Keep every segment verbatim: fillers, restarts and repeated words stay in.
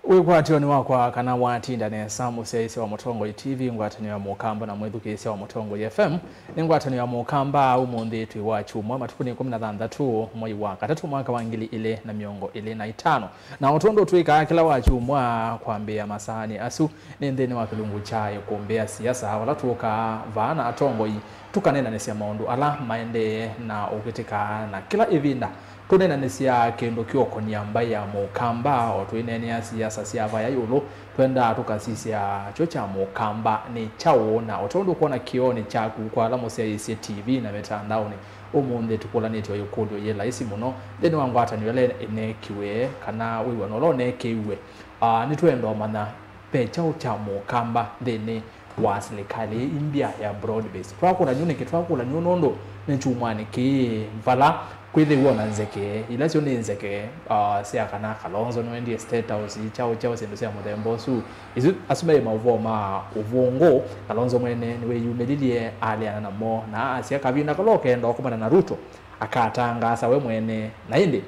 Wĩkwatyo nĩ wakwa kana watinda nesa, mũsyaĩĩsya wa Mũtongoi T V, ngwatanĩo ya Mũkamba na mwĩthukĩĩsya wa Mũtongoi F M. Nĩ ngwatanĩo ya Mũkamba ũmũnthĩ twĩ wa kyumwa, matukũ nĩ ĩkũmi na thanthatũ mwei wa katatũ mwaka wa ngili ilĩ na mĩongo ĩlĩ na itano. Na o tondũ twĩkaa kĩla wa kyumwa kwambĩĩa masaanĩ asu, nĩ nthĩnĩ wa kĩlungu kya ĩkũmbĩ ya siasa, vala tũkaa vaa na atongoi tũkaneenanĩsya maũndũ ala maendee na ũkĩtĩka na kĩla ĩvinda. Tũneenanĩsya kĩndũ kĩũkonia mbaĩ ya Mũkamba, o tũineenea siasa sya vaya ĩũlũ, twendaa tũkasisya kyo kya Mũkamba nĩ kyaũ, na o tondũ ũkwona kĩoonĩ kyaku kwa ala mũsyaĩĩsye T V na mĩtandaonĩ, ũmũnthĩ tũkũlanĩtye o ĩkũlyo yĩ laisi mũno nthĩnĩ wa ngwatanĩo ĩla ĩneekiwe, kana wĩw'ano ũla ũneekĩiwe. Ah, nĩtwenda ũmanya ve kyaũ kya Mũkamba nthĩnĩ wa silikalĩ ĩĩ mbya ya broad based. Twakũlany'o nĩkĩ? Twakũlany'o nũndũ nĩ kyumwanĩ kĩĩ vala kwĩthĩw'e na nzeke, ila syo nĩ nzeke, ah, sya kana Kalonzo nĩwendie State House, kyaũ kyaũ, syĩndũ sya mũthemba ũsu. Isu, asu maĩ maũvoo ma ũvũngũ. Kalonzo mwene nĩwĩyumĩlilye aleana namo na asya kavinda kala ũkenda ũkomana na Ruto, akatangaasa we mwene. Na ĩndĩ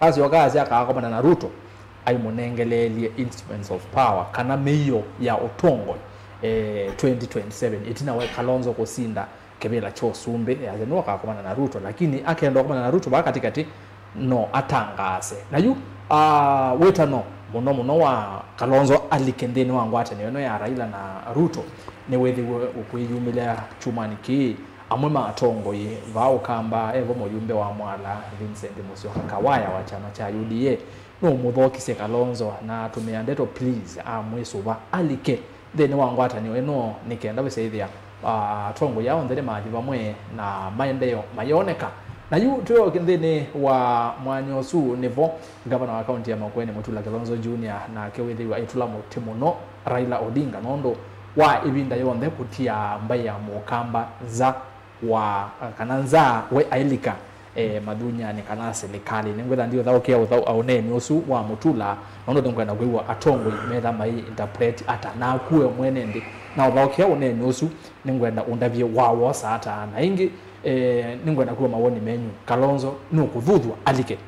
asyoka asya akaakomana na Ruto, aimũnengeleelye instruments of power, kana mĩio ya ũtongoi, eh, twenty twenty-seven, ĩtina wa Kalonzo kũsinda kĩvĩla kya ũsumbĩ, asya nĩwe akakomana na Ruto, lakini akenda ũkomana na Ruto vaa katĩkatĩ, no atangaase. Na yu, ah, wĩtano mũno mũno wa Kalonzo alike nthĩnĩ wa ngwatanĩo ĩno ya Raila na Ruto nĩwĩthĩwe ũkwĩyumĩlya kyumwanĩ kĩĩ. Amwe ma atongoi vaa Ũkamba, evo mũyumbe wa Mwala Vincent Musyoka Kawaya wa kyama kya U D A nũmũthokisye Kalonzo na atũmĩa ndeto please amwĩsũva alike nthĩnĩ wa ngwatanĩo ĩno nĩ kenda wĩsyaĩthĩa, ah, atongoi aa onthe nĩmathi vamwe na maendeeo mayoneka. Na yu twĩ o nthĩnĩ wa mwanya ũsu nĩvo ngavana wa kaunti ya Makueni Mutula Kilonzo Junior nake wĩthĩwa aitũla mũtĩ mũno Raila Odinga nũndũ wa ĩvinda yonthe kũtia mbaĩ ya Mũkamba nza wa, kana nza we ailika, eh, mathunyanĩ kana silikalĩnĩ. Nĩngwenda ndiũthaũkĩa ũthau-, ũneeni ũsu wa Mutula, nũndũ nĩngwenda kwĩw'a atongoi metha mai interpret ata. Naku we mwene nthĩ, na ũthaũkĩa ũneeni ũsu, nĩngwenda ũndavye wawosa ata. Na ĩngĩ, eh, nĩngwenda kwĩw'a mawoni menyu. Kalonzo nũkũthuthw'a alike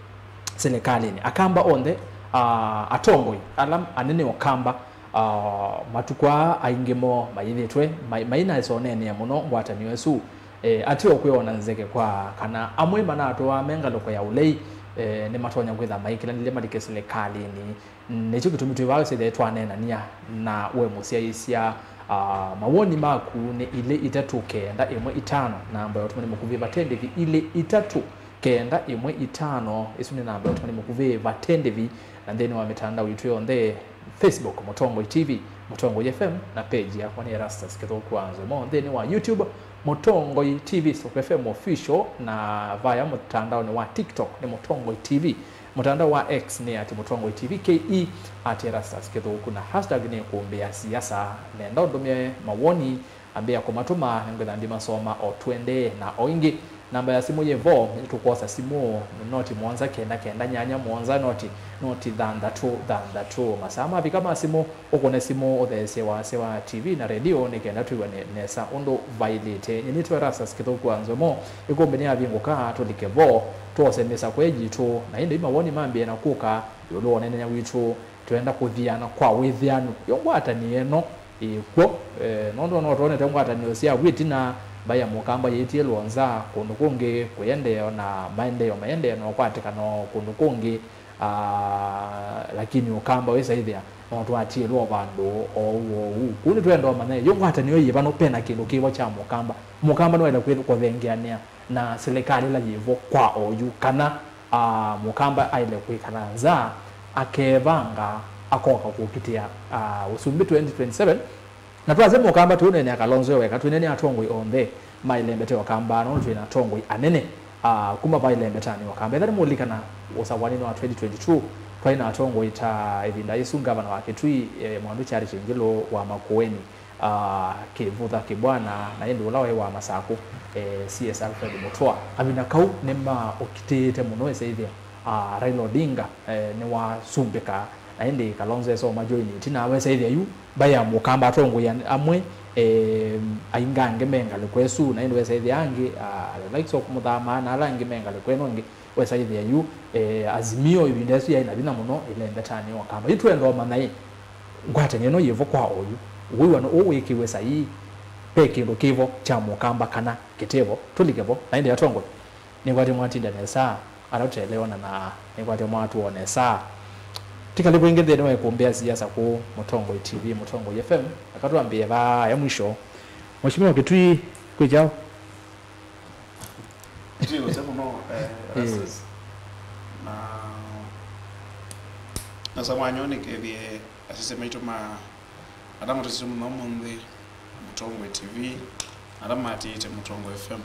silikalĩnĩ? Akamba onthe, ah, atongoi ala anene Ũkamba, ah, matukũ aa aingĩ moo mayĩthĩtwe mai-, mainasoneenea mũno ngwatanĩo ĩsu, eh, ateo kwĩona nzeke kwa kana amwe manatũaa me ngalĩko ya ũlei, eh, nĩmatonya kwĩtha maĩkĩlanĩlye malike silikalĩnĩ. Nĩkyo kĩtumi twĩ vaa wĩsĩthĩe twaneenany'a na we mũsyaĩĩsya. Ah, mawoni maku nĩ ilĩ itatũ kenda ĩmwe itano, namba ya ũtũmani mũkuvĩ vate ndĩvi, ilĩ itatũ kenda ĩmwe itano. Ĩsu nĩ namba ya ũtũmani mũkuvĩ vate ndĩvi, na nthĩnĩ wa mĩtandao yitũ yonthe, Facebook Mũtongoi T V, Mũtongoi F M, na page yakwa nĩ Erastus Kĩthũku wa Nzomo. Nthĩnĩ wa YouTube, Mũtongoi T V stroke F M Official, na vaya mũtandaonĩ wa TikTok nĩ Mũtongoi T V. Mũtandao wa X nĩ at Mũtongoi T V K E, at Erastus Kĩthũku, na hashtag nĩ kũmbĩa siasa. Nenda ũndũmĩe mawoni, ambĩĩa kũmatũma, nĩngwĩtha ndimasoma o tũendee. Na o ĩngĩ, namba ya simũ yĩ vo, nĩtũkwosa simũ, noti mũonza kenda kenda nyanya mũonza, noti, noti thanthatũ thanthatũ. Masaa mavika ma simũ, ũkũne simũ ũtheesye wasya wa T V na redio nĩ kenda twĩw'ane nesa ũndũ vaĩlĩte. Nyie nĩtwa Erastus Kĩthũku wa Nzomo, ĩkũmbĩ nĩyavingũka, tũlike vo, twose mĩsakũe yitũ, na ĩndĩ mawoni mambĩe na kũka ĩũlũ wa ũneenany'a witũ. Twenda kũthiana kwa wĩthĩanu yo ngwatanĩo ĩno ĩkw'o, eh, nũndũ no twonete ngwatanĩo sya vu ĩtina, mbaĩ ya Mũkamba yĩtiĩlwa nza, kũndũ kũngĩ kũendee, o na maendeo maendee na ũkwatĩkana o kũndũ kũngĩ, ah, lakini Ũkamba wĩsaĩthĩa no twatiĩlwa o vandũ oou oou. Kũu nĩtwenda ũmanya yu ngwatanĩo yĩ vano, pena kĩndũ kĩvo kya Mũkamba. Mũkamba nĩwaĩle kwĩ-, kũthengeanĩa na silikalĩ ĩla yĩvo kwa oyu, kana, ah, Mũkamba aĩle kwĩkala nza, akevanga, akoka kũkitĩa, ah, ũsumbĩ twenty twenty-seven. Na twasya Mũkamba, tũũneenea Kalonzo e weka, twĩneenea atongoi onthe ma ĩlembeta ya Ũkamba, nũndũ twĩ na atongoi anene, ah, kuma va ĩlembetanĩ ya Ũkamba. Ethĩwa nĩmũlilikana ũsakũanĩnĩ wa twenty twenty-two, twaĩ na atongoi ta ĩvinda yĩsu ngavana wa Kitui, eh, Mwandu Charity Ngilu wa Makueni, ah, Kĩvutha Kĩbwana, na ĩndĩ ũla waĩ wa Masakũ, eh, C S Alfred Mutua. Kavinda kau nĩmaũkitĩĩte mũno, ĩsaĩthĩa, ah, Raila Odinga, eh, nĩwasumbĩka, na ĩndĩ Kalonzo esoma joini ĩtina, wesaĩthĩa yu mbaĩ ya Mũkamba, atongoi an-, amwe Eh, aingi angĩ me ngalĩko ĩsu, na ĩndĩ wesa ĩthĩa angĩ, ah, the likes of Mũthamaa na ala angĩ me ngalĩko ĩno ĩngĩ, wesa ĩthĩa yu, eh, Azimio ĩvinda ĩsu yaĩ na vinya mũno ĩle mbetanĩ ya Ũkamba. Yu twenda ũmanya ĩ, ngwatanĩo ĩno yĩvo kwa oyu, wĩw'ano ũũ wĩkĩwe saii, ve kĩndũ kĩvo kya Mũkamba kana kĩtĩvo? Tũlike vo, na ĩndĩ atongoi, nĩkwatĩ mwatinda nesa. Ala tũteleona na nĩkwatya mwatũona nesa. Tĩkalĩvw'e ĩngĩ nthĩnĩ wa ĩkũmbĩ ya siasa kũũ Mũtongoi T V, Mũtongoi F M, aka twambĩe vaa ya mwisho. Mheshimiwa Kĩtui, kwĩ kyaũ? Kĩtui ũsya mũno, eh, Ĩĩ. Erastus. Na nasa mwanya nĩkethie asisya maitũ ma ala matũsisye mũno ũmũnthĩ, Mũtongoi T V, ala maatĩĩte Mũtongoi F M.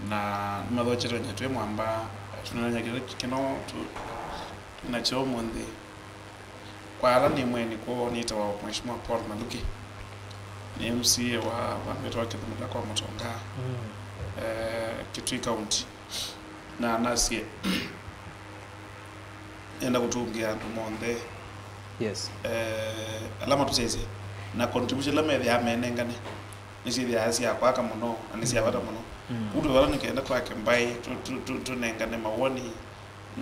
Na nĩmathokete onya twĩ mwamba, tũnenanya kĩla kĩno tũ-, twĩnakyo ũmũnthĩ. Kwa ala nĩ mweni kwoo, nĩtawa Mheshimiwa Paul Maluki. Nĩ M C A wa, wa mbee wa Kĩthũmũla kwa Mũtonga, Mm. eh, Kitui County. Na nasye, enda kũtũngĩa andũ monthe. Yes. Eh, ala matũsyaĩsye, na contribution ila methĩaa menengane, nĩsyĩthĩaa sya kwaka mũno, na nĩ sya vata mũno. Mm. Kũu twĩ vala nĩkenda twake mbaĩ, tũ-, tũ-, tũ-, tũnengane mawoni,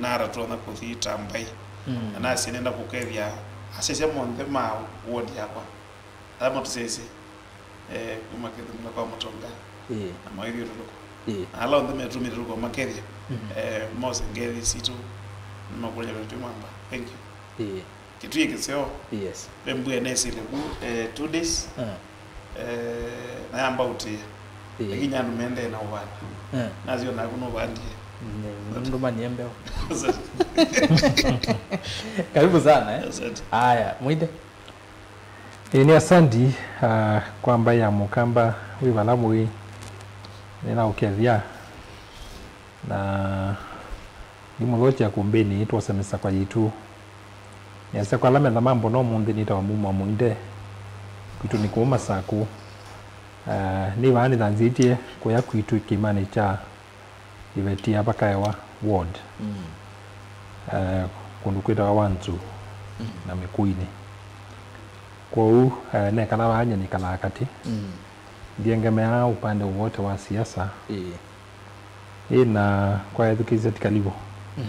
na ara tũtonya kũthi ta mbaĩ. Mm. Na nasye nenda kũkethya asyaĩsya monthe ma ward yakwa. Ala matũsyaĩsye, eh, kuma Kĩthũmũla kwa Mũtonga, Ĩĩ. na mawĩthyũlũlũko. Ĩĩ. Na ala onthe metũmĩte tũkũmakethya, Mhm. eh, mose ngethi sitũ, nĩmakũlya twĩ mwamba. Thank you. Ĩĩ. Kĩtui kĩseo. Yes. Ve mbua nesile ku, eh, two days. Ah. Eh, na yamba ũtĩa. Ĩĩ. Lakini andũ mendee na ũvanda. Ah. Nasyo naku nũvandie. Nĩ, nũndũmanie mbeo. Asante. Karibu sana, eh? Asante. Aya, Mwite. Ĩĩ, nĩ asanti, ah, kwa mbaĩ ya Mũkamba wĩ vala mũĩ, nĩnaũkethya. Na ndimũthokya kũmbĩnĩ twose mĩsakwa yitũ. Nĩasya kwa ala metha mambona ũmũnthĩ nĩtawa Muma Mũinde. Kwitũ nĩ kũũ Masakũ. Ah, nĩ vaa nĩthanzĩtye kũya kwitũ kĩĩmanĩ kya Iveti ya Vakaewa ward, Mm. eh, kũndũ kwĩtawa Wanzu Mm. na Mĩkũinĩ. Kwoou, eh, nekala vaa nyie nĩkalaa katĩ. Mm. Ndiengemeaa upande wowote wa siasa. Ĩĩ. Ĩ na kwa ethukĩĩsya ti kalivo. Mm.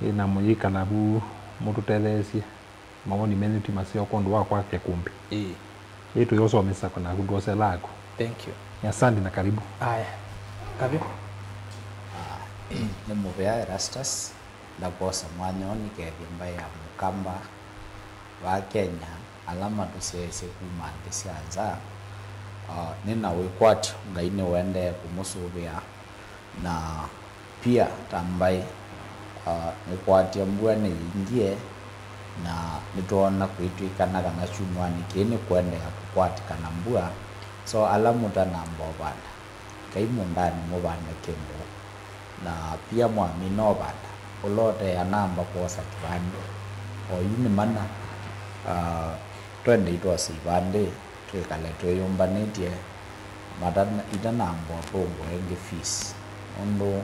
Ĩ na mũyĩkala vu mũtũtetheesye. Mawoni menyu ti maseo kwondũ wa kwaka ĩkũmbĩ. Ĩĩ. Ĩ tũyosomesa naku ndwoselaku. Thank you. Nĩ asante na karibu. Aya. Kavyo. Ah, nĩ mũvea Erastus, ndakwosa mwanya ũũ nĩkethye mbaĩ ya Mũkamba va Kenya, ala matũsyaĩĩsye kuma nthĩ sya nza. Ah, nĩ na wĩkwatyo, Ngai nĩũendee kũmũsũvĩa. Na pia ta mbaĩ, ah, nĩkwatya mbua nĩyingĩe, na nĩtwoona kwĩtw'ĩkana kana kyumwanĩ kĩĩ nĩkũendeea kũkwatĩkana mbua. So, ala mũtanamba ũvanda, ekai mũũndanĩ mũvande kĩndũ, na pia mwamina ũvanda, ũla ũte anamba kwosa kĩvandĩ. Oyu nĩ mana, ah, twendei twose ivandĩ. Twĩkale twĩyũmbanĩtye matana-, itanamba ũtũngwa ĩngĩ fees, nũndũ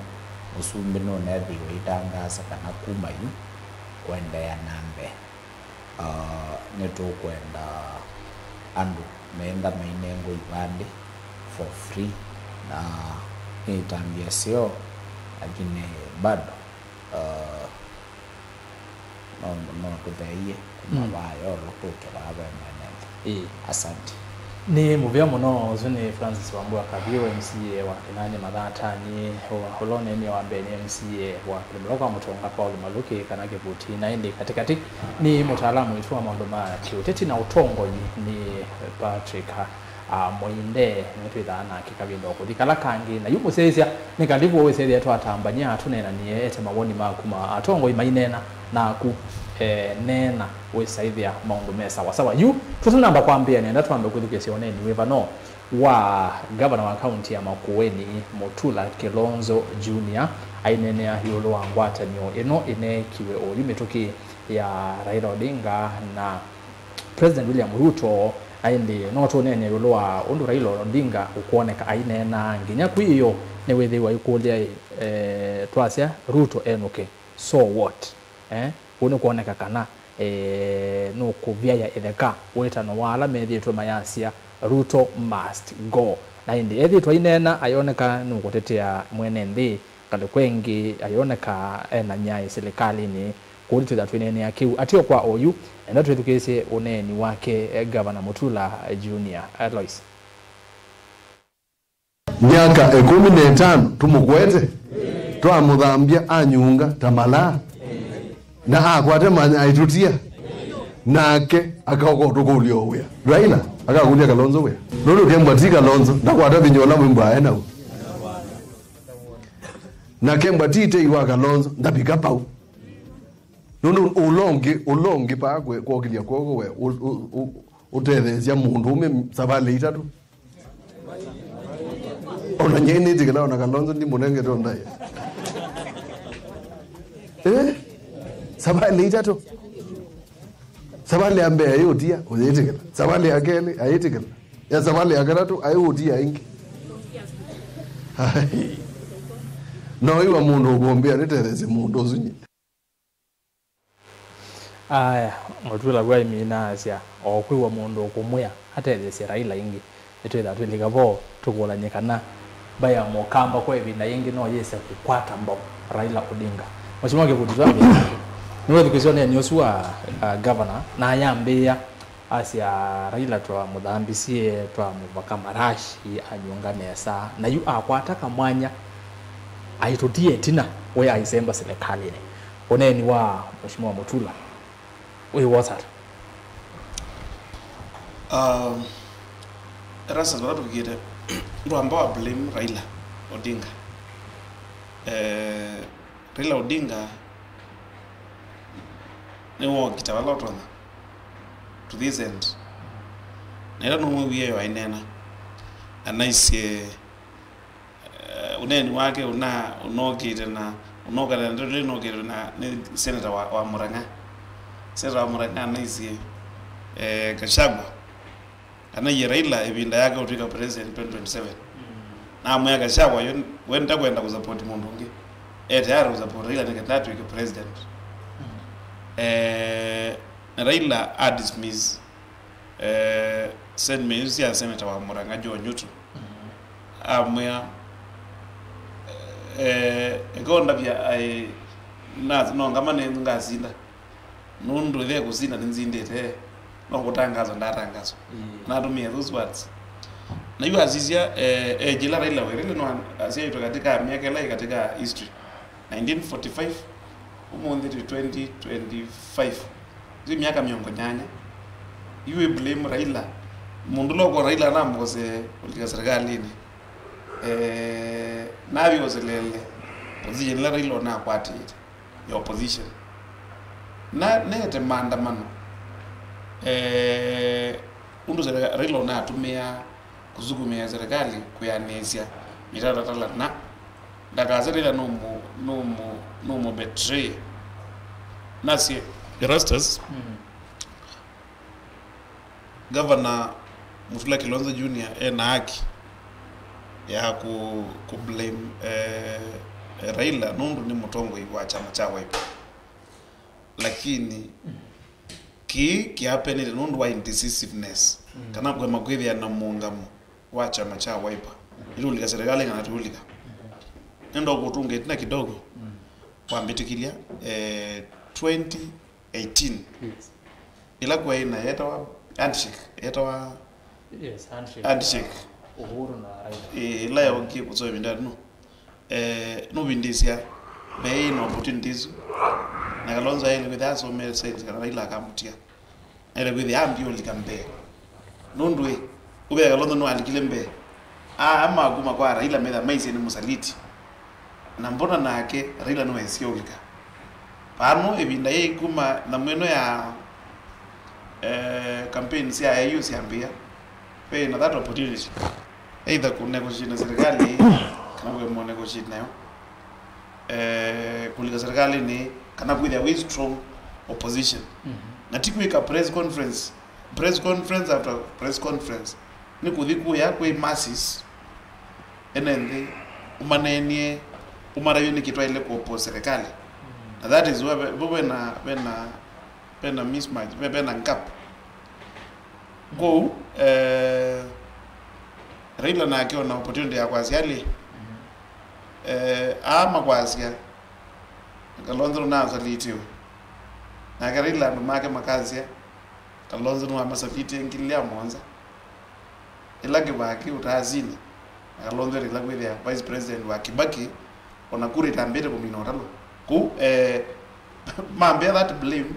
mũsumbĩ nũneethĩiwe aitangaasa kana kuma yu kũendeea na mbee, ah, nĩtũkwenda andũ meenda mainengwe ivandĩ for free, na nĩ ĩtambya ĩseo, lakini bado, ah, no, no tũtheeie kuma Mm. vaa yolo tũke vaa ve mwene nthĩ. Ĩĩ. Asante. Nĩ mũvea mũno. Ũsu nĩ Francis Wambua Kaviu, M C A wa Kĩnani Mathatani, ũla ũneenie wa mbee nĩ M C A wa Kĩlĩmũlo kwa Mũtonga Paul Maluki kana Kĩvuti, na ĩndĩ katĩkatĩ nĩ mũtaalamu witũ wa maũndũ ma kĩũteti na ũtongoi nĩ Patrick a, Mũinde, nĩwe twĩthaa nake kavinda o kũthi kala kangĩ. Na yu mũsyaĩĩsya, nĩ kalivu wĩsethĩa twatambany'a, tũneenanie, ete mawoni maku ma atongoi maineena naku, e, neena wĩsaĩthĩa maũndũ me sawa sawa. Yu tũtanamba kwambĩĩa, nenda twambe kwĩthukĩĩsya ũneeni wĩva no wa ngavana wa kaunti ya Makueni, Mutula Kilonzo Junior, aineenea ĩũlũ wa ngwatanĩo ĩno ĩneekiwe oyu mĩtũkĩ ya Raila Odinga na President William Ruto, na ĩndĩ no tũneenye ĩũlũ wa ũndũ Raila Odinga ũkwoneka aineena nginya kwĩ ĩyo nĩwĩthĩwa aikũlya, eh, twasya Ruto enũke, so what? Eh, ũu nĩkwoneka kana, eh, nũkũvyaĩa ĩtheka wĩtano wa ala methĩĩtwe mayasya Ruto must go. Na ĩndĩ ethĩĩtwe aineena, ayoneka nũkũtetea mwene nthĩ, ngalĩko ĩngĩ ayoneka ena nyaĩ silikalĩnĩ. Kũu nĩtwĩtha twĩneenea kĩu ateo kwa oyu, enda twĩthukĩĩsye ũneeni wake, eh, Gavana Mutula, eh, Junior. Eh, Lois. Myaka ĩkũmi na ĩtano tũmũkwete, twamũthambya anyunga ta malaa, na akwate manya aitũtia, nake akaoka ũtũkũlya o wĩa. Raila akakũlya Kalonzo wĩa. Nũndũ kembwa ti Kalonzo, ndakwata vinya ũla mwĩmbwa aĩ naw'o. Na kembwa ti tei wa Kalonzo, ndavika pau. Nũndũ ũla ũngĩ, ũla ũngĩ paa kwe-, kwokĩlya kw'oko we, ũ-, ũ-, ũ-, ũtetheesya mũndũ ũme savalĩ itatũ. Ona nyie nĩtĩkĩla ona Kalonzo ndimũnengete ũndaĩa. Eh? Savalĩ itatũ. Savalĩ ya mbee ayĩũtia, ũyĩtĩkĩla. Savalĩ ya kelĩ, ayĩtĩkĩla. Ya savalĩ ya katatũ, ayĩũtia ĩngĩ. No iwa mũndũ ũkũmbĩa nĩtetheesye mũndũ ũsu nyie. Aya, Mutula w'o aimina asya, o kwĩw'a mũndũ ũkũmwĩa atetheesye Raila ĩngĩ, nĩtwĩthaa twĩlika vo tũkũlany'e kana mbaĩ ya Mũkamba kwa ĩvinda yĩngĩ no yĩse kũkwata mbau Raila Odinga. Mheshimiwa Kĩvuti, twambĩĩa nake. Nĩwethukĩĩsya ũneeni ũsu wa, uh, governor, na ayambĩĩa asya, Raila twamũthambisye, twamũvaka marashi, anyunga nesa, na yu akwata kamwanya aitũtie ĩtina we aisemba silikalĩnĩ. Ũneeni wa Mheshimiwa Mutula wĩ wosa ata? Um, Erastus, vala tũvikĩte, ndwamba wa blame Raila Odinga. Eh, Raila Odinga nĩwookita vala ũtonya to this end. Na ĩla nũmwĩwie yo aineena, anaisye, eh, ũneeni wake ũna, ũnookĩte na, ũnookana na ndeto ĩla ĩnookĩtwe na, nĩ Senator wa, wa Murang'a. Senator wa Murang'a anaisye, eh, Gachagua, kana ye Raila ĩvinda yake ũtw'ĩka president twenty twenty-seven. Namwĩa Gachagua, yo, we ndakwenda kũsupport mũndũ ũngĩ. E tayari kũsupport Raila nĩ kenda atw'ĩke president. Eh, na Raila a dismiss, eh, statement isu sya Senator wa Murang'a Joe Nyutu. Amwĩa, eh, eka ũndavya, ai, na, no ngama nĩ ngasinda. Nũndũ ĩthe kũsinda nĩnzindĩte, no kũtangazwa ndaatangazwa. Mm. Natũmĩe those words. Na yu asisya, eh, age ĩla Raila wĩ, Raila no asyaĩtwe katika myaka ĩla ĩ katika history. Nineteen forty-five, ũmũnthĩ twĩ twenty twenty-five. Yu myaka mĩongo nyanya. Yu wĩ blame Raila. Mũndũ ũla ũko Raila anamũkose kũlika serikalĩnĩ. Eh, navi ũsilele position ĩla Raila ũnakwatĩte ya opposition. Na neete maandamano, eh, ũndũ serika-, Raila ũnatũmĩa kũsukumĩa serikali kwĩanĩsya mĩtalatala na ndakase Raila nũmũ-, nũmũ-, nũmũ betray. Nasye Erastus, mm. Gavana Mutula Kilonzo Junior e na haki ya ku, ku blame, eh, Raila nũndũ nĩ mũtongoi wa kyama kya Wiper. Lakini kĩĩ kĩapenete nũndũ wa indecisiveness, mm, kana kũema kwĩthĩa na mũũngamo wa kyama kya Wiper. Nĩtũũlika serikali kana tũũlika. Nenda kũtũnga ĩtina kidogo, mm, kwambĩtĩkĩlya, eh, twenty eighteen. Yes. Ĩla kwaĩ na yetawa handshake, yetawa Yes, handshake. Handshake. Uhuru na Raila. Eh, ĩla yaokie kũsoo ĩvinda ĩno. Eh, nũvindĩsya, veĩ na opportunity isu. Na Kalonzo aĩle kwĩthĩa asomee sales kana Raila akamũtia. Aĩle kwĩthĩa ambie ũlika mbee. Nũndũ ĩ, ũvea Kalonzo nĩwalikile mbee. Aa makuma kwa Raila metha maisye nĩ mũsaliti. Na mbona nake Raila nĩwesie ũlika? Vano ĩvinda yĩĩ kuma nyamũ ĩno ya, eh, campaign sya A U syambĩĩa, ve na that opportunity. Either kũ negotiate na serikali, kana kũema negotiate nayo. Eh, kũlika serikalini, kana kwĩthĩa wĩ strong opposition. Mhm. Na ti kwĩka press conference, press conference after press conference. Nĩ kũthi kũya kwĩ masses, ene nthĩ, ũmaneenie, ũmatavye nĩkĩ twaĩle kũ oppose serikali. Mm. Na that is where ve, ve, vena, vena, vena mismatch, ve, vena gap. Kwoou, eh, Raila nake ona opportunity ya kwasya alĩ, eh, aa makwasya, Kalonzo nũnasalitiwe. Nake Raila andũ make makasya, Kalonzo nĩwamasalĩtie ngili ya mũonza. Ĩla Kĩbaki ũtaasine, na Kalonzo ĩla kwĩthĩa vice president wa Kibaki, ona kura ĩtambĩte kũmina ũtalo. Kũu, eh, mambĩa that blame,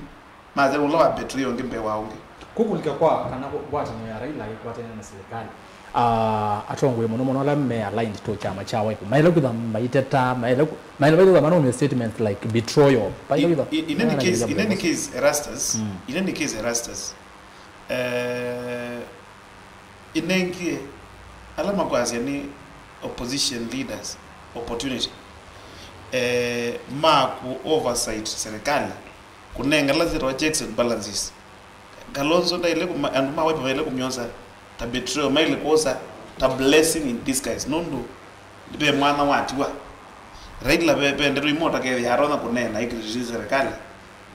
masya ũla wa betray ũngĩ mbee wa ũngĩ. Kũkũlika kwa kana ngwatanĩo ya Raila ĩkwatene na serikali. Ah, atongoi mũno mũno ala me aligned to kyama kya Wiper maĩle kwĩtha maiteta, maĩle ku- maĩle kwĩtha manumia statements like betrayal. Maĩle kwĩtha- In, in any case, in any case, Erastus, in any case, Erastus, eh, inengie ala makwasya nĩ opposition leaders opportunity, eh, ma ku oversight serikali, kũnenga ala syĩtawa checks and balances. Kalonzo ndaĩle kũma-, andũ ma Wiper maĩle kũmyosa ta betrayal, maĩle kwosa ta blessing in disguise, nũndũ ve mwana watiwa. Raila ve, ve ndeto imwe ũtakethĩa atonya kũneena ĩkĩtĩtĩ serikali,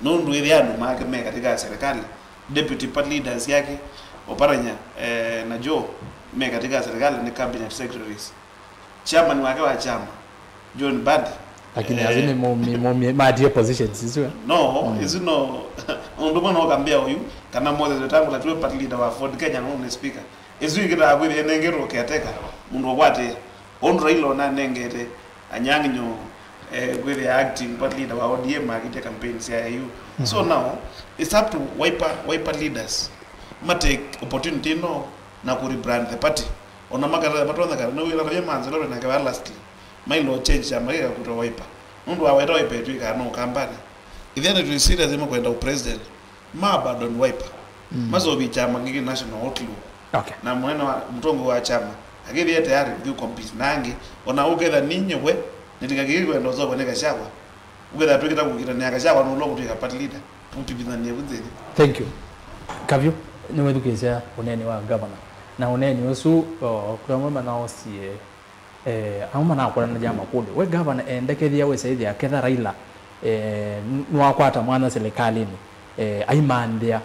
nũndũ ĩthĩa andũ make me katika serikali, deputy party leaders yake, Oparanya, eh, na Joho me katika serikali, nĩ cabinet secretaries. Chairman wake wa chama, John Mbadi. Lakini eh, asu nĩ maumie, maumie, matie positions isu, eh? No, mm, isu no, ũndũ ũmwe no kambĩa ũyu, kana Moses Wetangula tuwe party leader wa Ford Kenya, no nĩ speaker. Isu ikĩtaa kwĩthĩa nengetwo caretaker, mũndũ ũkwatĩĩa. Ũndũ Raila onanengete Anyang' Nyong'o, eh, kwĩthĩa acting party leader wa O D M akĩtya campaign sya A U. So now, it's up to Wiper, Wiper leaders, ma take opportunity ĩno na ku rebrand the party. Ona makatha matonya kana nĩ wĩra vya manze lore na kĩva lastly. Mailo change ya mageka kutwa Wiper. Nũndũ wa weta Wiper ĩtwĩkaa no kambani. Ithiani twĩ serious ĩmwe kwenda u president. Ma abandon Wiper. Mm. Mazovi chama kĩngĩ National Outlook. Okay. Na mũnene wa mũtongo wa chama akĩthie tayari kũthi compete na angĩ. Ona ũketha ninye we nĩtika kĩngĩ kwenda ũzova nĩ Gachagua. Ũketha twĩkĩta kũkitanĩa Gachagua nũlo kũtwĩka party leader. Ũpipithanie vunzeni. Thank you. Kavyu, nĩwĩthukĩĩsya ũneeni wa governor. Na ũneeni ũsu, o, kũla amwe manaosie, eh, amwe manakũlanĩlya makũlyo. We governor, endekethya wĩsa ĩthĩa ketha Raila, eh, n-, nĩwakwata mwanya silikalĩnĩ, eh, aimanthĩa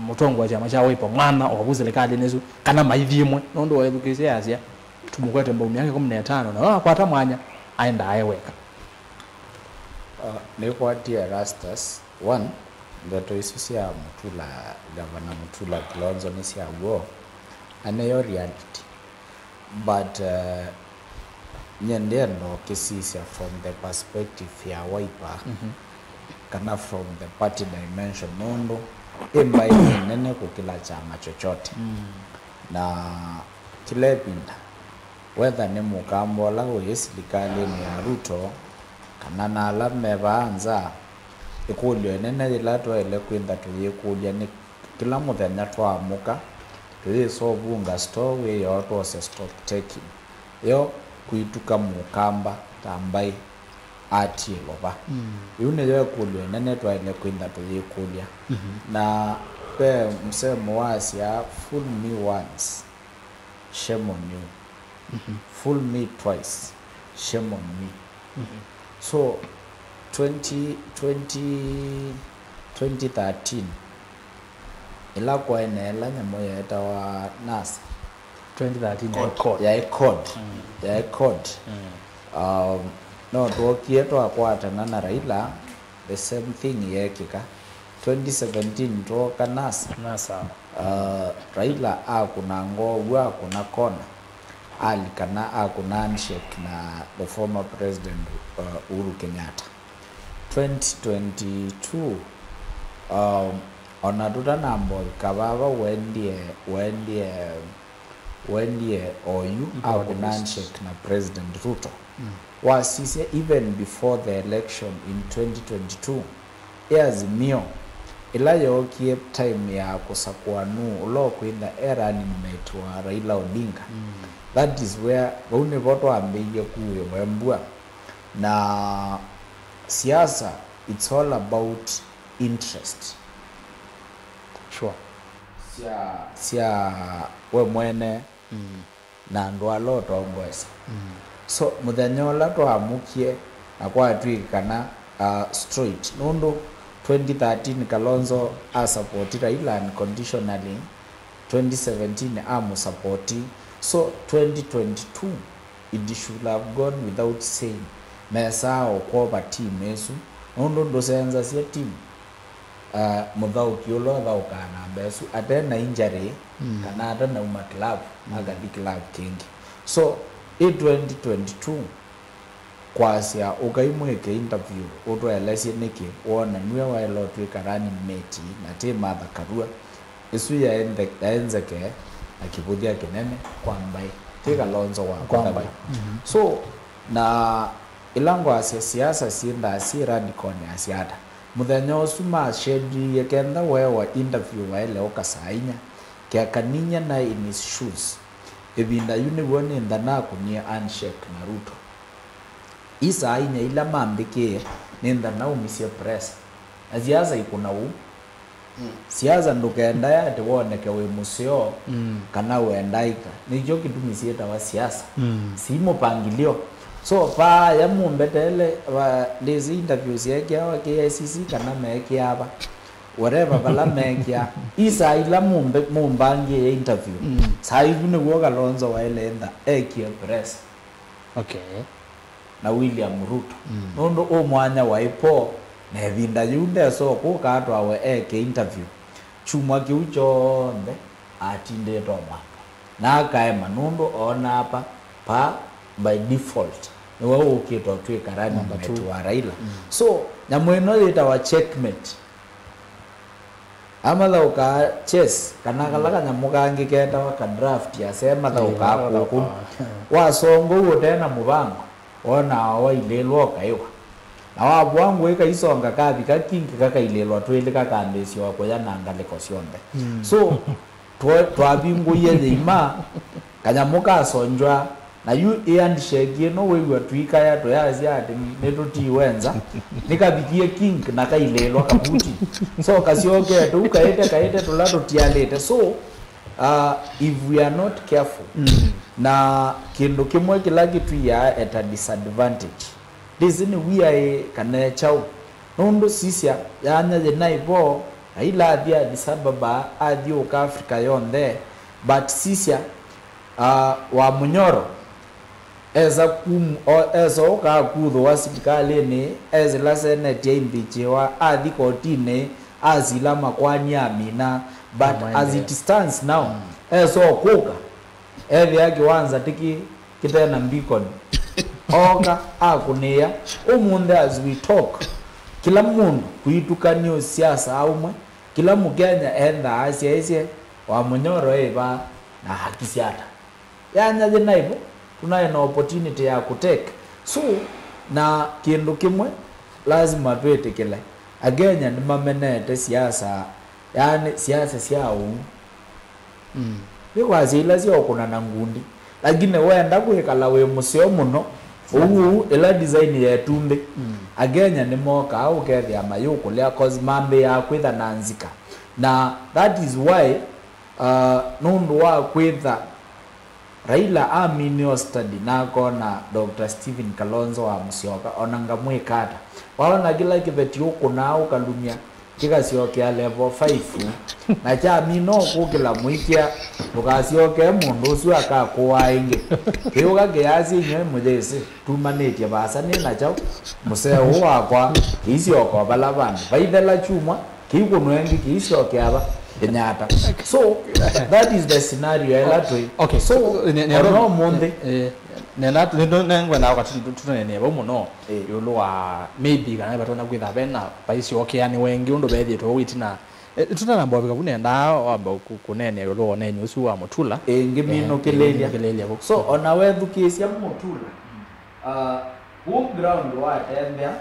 mũtongoi wa kyama kya Wiper mwanya o vu silikalĩnĩ ĩsu, kana maithi ĩmwe, nũndũ weethukĩĩsya yasya, tũmũkwete mbau myaka ĩkũmi na ĩtano, na we wakwata mwanya, aendaa e weka. Uh, nĩkwatie Erastus. One, ndeto isu sya Mutula, Gavana Mutula Kilonzo nĩ sya w'o, na nĩyo reality. But, uh, nyie ndĩenda ũkĩsisya from the perspective ya Wiper, mhm, kana from the party dimension, nũndũ ĩ mbaĩ nĩ nene kũkĩla kyama chochote. Mm. Na kĩla ĩvinda, whether nĩ mũkamba ũla wĩ silikalĩnĩ ya Ruto, kana na ala me vaa nza, ĩkũlyo ĩnene yĩla twaĩle kwĩtha tũyĩkũlya nĩ kĩla mũthenya twaamũka, tũyĩsa ũvunga store wĩoo twose stock taking, yo kwituka mũkamba ta mbaĩ atiĩlwa va? Mm. Yu nĩyo ĩkũlyo ĩnene twaĩle kwĩtha tũyĩkũlya. Mhm. Na ve msemo wasya, "Fool me once, shame on you. Mhm. Fool me twice, shame on me." Mhm. So, twenty, twenty, twenty thirteen, ĩla kwaĩ na ĩla nyamũ yeetawa NASA. Twenty thirteen yaĩ code. Yaĩ code. Mm. Yaĩ code. Mm. Um, no twokie twakwatana na Raila, the same thing yeekĩka. Twenty seventeen twooka NASA. NASA. Uh, Raila akũna ngoo w'o, akũna kona, alika na akũna handshake na the former president, uh, Uhuru Kenyatta. Twenty twenty-two, um, ona tũtanamba ũvika vava, wendie, wendie, wendie oyu akũna handshake na President Ruto. Mm. Wasisya, even before the election in twenty twenty-two, ĩ Azimio, ĩla yookie time ya kũsakũa nũũ ũla ũkwĩtha e running mate wa Raila Odinga. Mm. That is where, vau nĩvo twambĩie kuĩwe mbua. Na siasa, it's all about interest. Sure. Sya, sya we mwene, mm, na andũ ala ũtongoesya. Mm. So, mũthenya ũla twaamũkie na kwatw'ĩka kana, uh, straight, nũndũ twenty thirteen Kalonzo asapoti Raila unconditionally, twenty seventeen amũsapoti, So twenty twenty-two, it should have gone without saying, mesaa o kwova team ĩsu, nũndũ ndũsenzasya team, uh, mũthaũki ũla ũthaũkaa namba ĩsu ate na injury, mm, kana ate nauma club, mm, akathi club kĩngĩ. So ĩ twenty twenty-two, kwasya ũkai mwĩke interview ũtũelesye nĩkĩ woona nue waĩle ũtwĩka running mate na ti Martha Karua. Ĩsu yaenze-, yaenzeke na kĩvũthya kĩnene kwa mbaĩ, ti Kalonzo wa Kwa kũtavya. Mbaĩ. Mhm. So, na ĩla ngwasya siasa syĩndaa syĩ radical nĩasya ata? Mũthenya ũsu mashendiie kenda weewa interview waĩle ũka saa inya, Kĩakaninya naĩ in his shoes. Ĩvinda yu nĩw'o nĩntha nakũnie handshake na Ruto. I saa inya ila mambĩkĩe, nĩntha naumisye press. Na siasa ikũna ũu. Mm. Siasa ndũkendae atĩ woneke wĩ mũseo, mm, kana wendaĩka. Nĩkyo kĩtumi syĩtawa siasa. Mm. Si mũpangilio. So, paaya mũmbeteele, va, ndĩsĩ interview syeekĩawa K I C C kana meekĩaa va. Whatever vala meekĩa. I saa ila mũmbe-, mũmbangĩe interview. Mm. Saa isu nĩw'o Kalonzo waĩle ntha ekie press. Okay. Na William Ruto. Mm. Nũndũ ũ mwanya waĩ po, na ĩvinda yĩu ndesa ũkũka atwawe eke interview. Kyumwa kĩu kyonthe atindĩte o mwaka. Na akaema nũndũ oonaa pa, pa by default nĩwe ũkĩte ũtwĩka running mate wa Raila. Mm. So, nyamũ ĩno yĩtawa checkmate. Amathaũkaa chess, kana kala kanyamũ kangĩ ketawa ka draft, ase mathaũkaa kũkũ. Wasonga ũu ũte na mũvango, wonaa wailĩĩlwa ũkaĩwa. Na wavũa ngũĩ kaisonga kavika king kakailĩĩlwa twĩlĩ kakambĩĩsya o kũya na ngalĩko syonthe. Mm. So, twa-, twavingũie yĩima, kanyamũ kasonjwa, na yu ĩ handshake ĩno wĩw'a tũikaya tũyasya atĩ nĩtũtiwe nza, nĩkavikie kink na kailĩĩlwa kavuti. So kasyokete ũu kaĩte, kaĩte tũla tũtialĩte. So, uh, if we are not careful, mm, na kĩndũ kĩmwe kĩla kĩtwiaa at a disadvantage, ndĩsĩ nĩ wiaĩ kana e kyaũ. Nũndũ sisya, yanya yĩnaĩ vo, Raila athi Addis Ababa, athyũũka Africa yonthe, but sisya, uh, Wamunyoro esa kum-, o-, esa ũka akuthũwa silikalĩnĩ, esĩla seneti yaimbikiwa, athi kotinĩ, asila makwani amina, but as it stands now, mm, esa ũkũka, ethĩa kĩwanza tĩkĩ kĩte na mbikoni. Ooka, akũnĩĩa. Ũmũnthĩ, as we talk, kĩla mũndũ kwitũ kanĩ ũsiasa aũmwe, kĩla Mũkenya endaa asyaĩsye Wamunyoro ĩ va na akisya ata. Yanya yĩnaĩ vo, tũnaĩ na opportunity ya kũtake. So, na kĩndũ kĩmwe, lazima twĩtĩkĩle, Akenya nĩmamenete siasa, yaani siasa sya ũu. Mm. Nĩkwasya ila sya ũkũna na ngundi. Lakini wenda kwĩkala wĩ mũseo mũno, ũu ũu, ĩla design ya ĩtumbĩ. Mm. Akenya nĩmokaa ũkethĩa mayũkũlya, 'cause mambĩĩaa kwĩtha na nzika. Na that is why, uh, nũndũ wa kwĩtha Raila aminie o study na akona Doctor Stephen Kalonzo wa Musyoka, ona ngamwĩka ata? Waona kĩla kĩveti ũkũnaa ũkalumya, kĩkasyokea level five, na kyamina ũkũkĩla mũikĩa, ndũkasyokee mũndũ ũsu akakũaa ĩngĩ. Kĩyũka kĩyasya, "Inyw'ĩ mũyĩsĩ, tumanĩtye vaasa nĩ na kyaũ? Mũseo ũũ wakwa kĩisyoka o vala vandũ. Vaithela kyumwa, kĩikũnwa ĩngĩ, kĩisyokea va? Kenyatta." So, that is the scenario ĩla twĩ. Okay, so, so, ne-, ne-, ona ũmũnthĩ, eh, nena, nĩ-, nĩ-, nĩngwenda kwamba tũ-, tũ-, tũneenee vau mũno, eh, ĩũlũ wa maybe kana vatonya kwĩtha vena vaisyokeanĩwa ĩngĩ ũndũ vethĩĩtwe vau ĩtina. Eh, tũtanamba ũvika vu nendaa wamba kũ-, kũneenea ĩũlũ wa ũneeni ũsu wa Mutula. Ĩngĩ, eh, minũkĩlĩlya. Minũkĩlĩlya vau. So, ona wethukĩĩsya Mutula, uh, kũu ground watembea,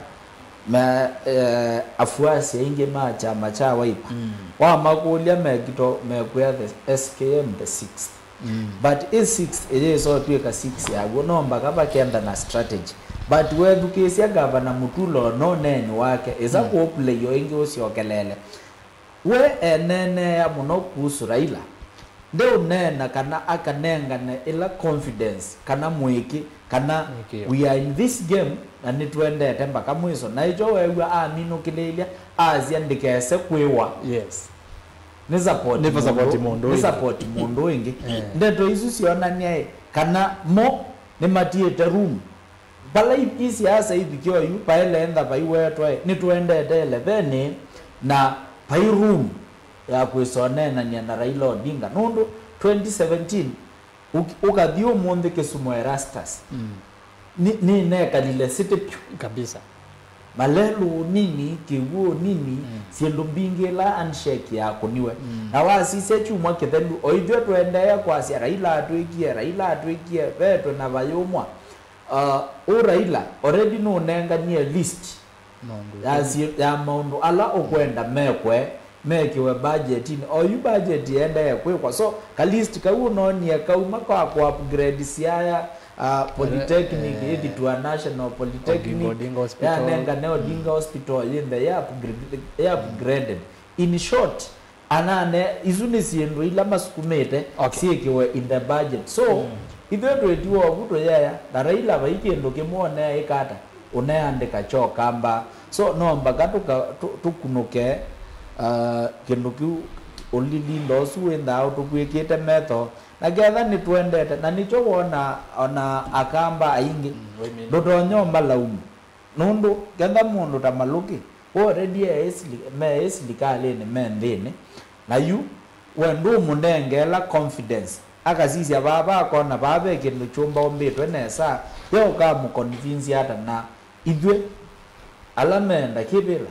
me, eh, afuasi aingĩ ma kyama kya Wiper. Mm. Wamakũlya mekito mekwĩa the S K M the sixth. Mm. But ĩ sixth ĩyĩsa ũtw'ĩka six ya w'o, no mbaka vakenda na strategy. But wethukĩĩsya Gavana Mutula ona ũneeni wake, ĩsa, mm, kũplay o ĩngĩ ũsyokeleele. We eneenea mũno kuhusu Raila. Ndeũneena kana akanengane ĩla confidence, kana mũĩkĩ, kana, mũĩkĩĩo, we are in this game, na nĩtwendete mbaka mwĩso. Na ĩkyo weew'a aminũkĩlĩĩlya, asya ndĩkese kwĩwa. Yes. Nĩ support Nĩ mũndũ- support mũndũ nĩ ũngĩ. support mũndũ ĩngĩ. Eh. Ndeto isu sionania ĩ, kana mo nĩmatiĩte room. Vala i- i siasa ivikie oyu, vaelentha vaiwetwa ĩ, nĩtũendete elevenĩ na vai room ya kwĩsa ũneenany'a na Raila Odinga. Nũndũ twenty seventeen, ũk- ũkathi ũmũnthĩ Kisumu Erastus. Mm. Nĩ- nĩnekalile city pyũ. Kabisa. Malelũ nini, kĩw'ũ nini, Mm. syĩndũ mbingĩ ila handshake yakũniwe. Mm. Na wasisya kyumwa kĩthelu, o ithyĩ tũendee kwasya, "Raila atwĩkie, Raila atwĩkie," vetwe na vayũmwa. Uh, ũ Raila already nũnenganie list Maũndũ ya, si- ya maũndũ ala ũkwenda mekwe, mekĩwe budgetinĩ. O yu budget yendee kwĩkwa. So, ka list kau ũnonie kauma kwa kũ-upgrade Siaya, uh, Polytechnic, eh, ĩkĩtwa National Polytechnic, Odinga Hospital. Yanengane Odinga Hospital yĩnthe ya upgrade- ya upgraded. In short, anane, isu nĩ syĩndũ ila masukumĩte Okay. syĩkĩwe in the budget. So, Mm. ithyĩ twĩtiwa ovu tũyeya, na Raila vai kĩndũ kĩmwe ũneeĩka ata, ũneandĩka kyo kamba. So, no mbaka tũka- tũ- tũkunũke, uh, kĩndũ kĩu, ũlilinda ũsu wĩnthaa ũtũkw'ĩkĩte metho, na ketha nĩtwendete, na nĩkyo wona ona akamba aingĩ Mm, wĩmina. ndũtonya ũmalaumu. Nũndũ ketha mũndũ ta Malũki, we already e sili- me silikalĩnĩ, me nthĩnĩ, na yu we ndũmũnengeela confidence, akasisya vaa vakona vaa ve kĩndũ kyũmba ũmbĩtwe nesa, yo ũkamũconvince ata? Na ithyĩ ala meenda kĩvĩla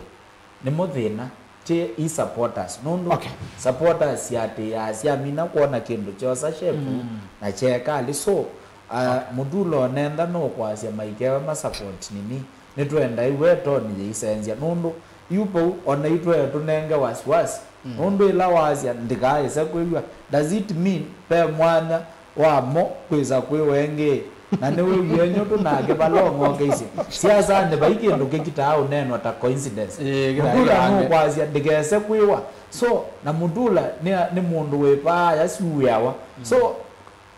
nĩmo thĩna, ti i supporters. Nũndũ Okay. supporters syatĩĩaa syamina kwona kĩndũ kyosa shepu Mm. na kyekalĩ. So, uh, Mũtula onentha nũkwasya maikewe ma support nini. Nĩtwenda iwe toni yĩisenzya. Nũndũ yu vau ona itwee tũnenge wasiwasi. Mm. Nũndũ ĩla wasya ndikaaĩse kwĩw'a, does it mean ve mwanya wa mo kwĩsa kwĩwa ĩngĩ? Na nĩwĩwie nyũtũ nake vala ũng'okeisye. Siasanĩ vai kĩndũ kĩkitaa ũneenwa ta coincidence. Ĩĩ, kĩtaa Mũtula kĩange. nũkwasya ndikese kwĩwa. So, na Mũtula nĩ, nĩ mũndũ wĩ vaaya siuĩawa. So,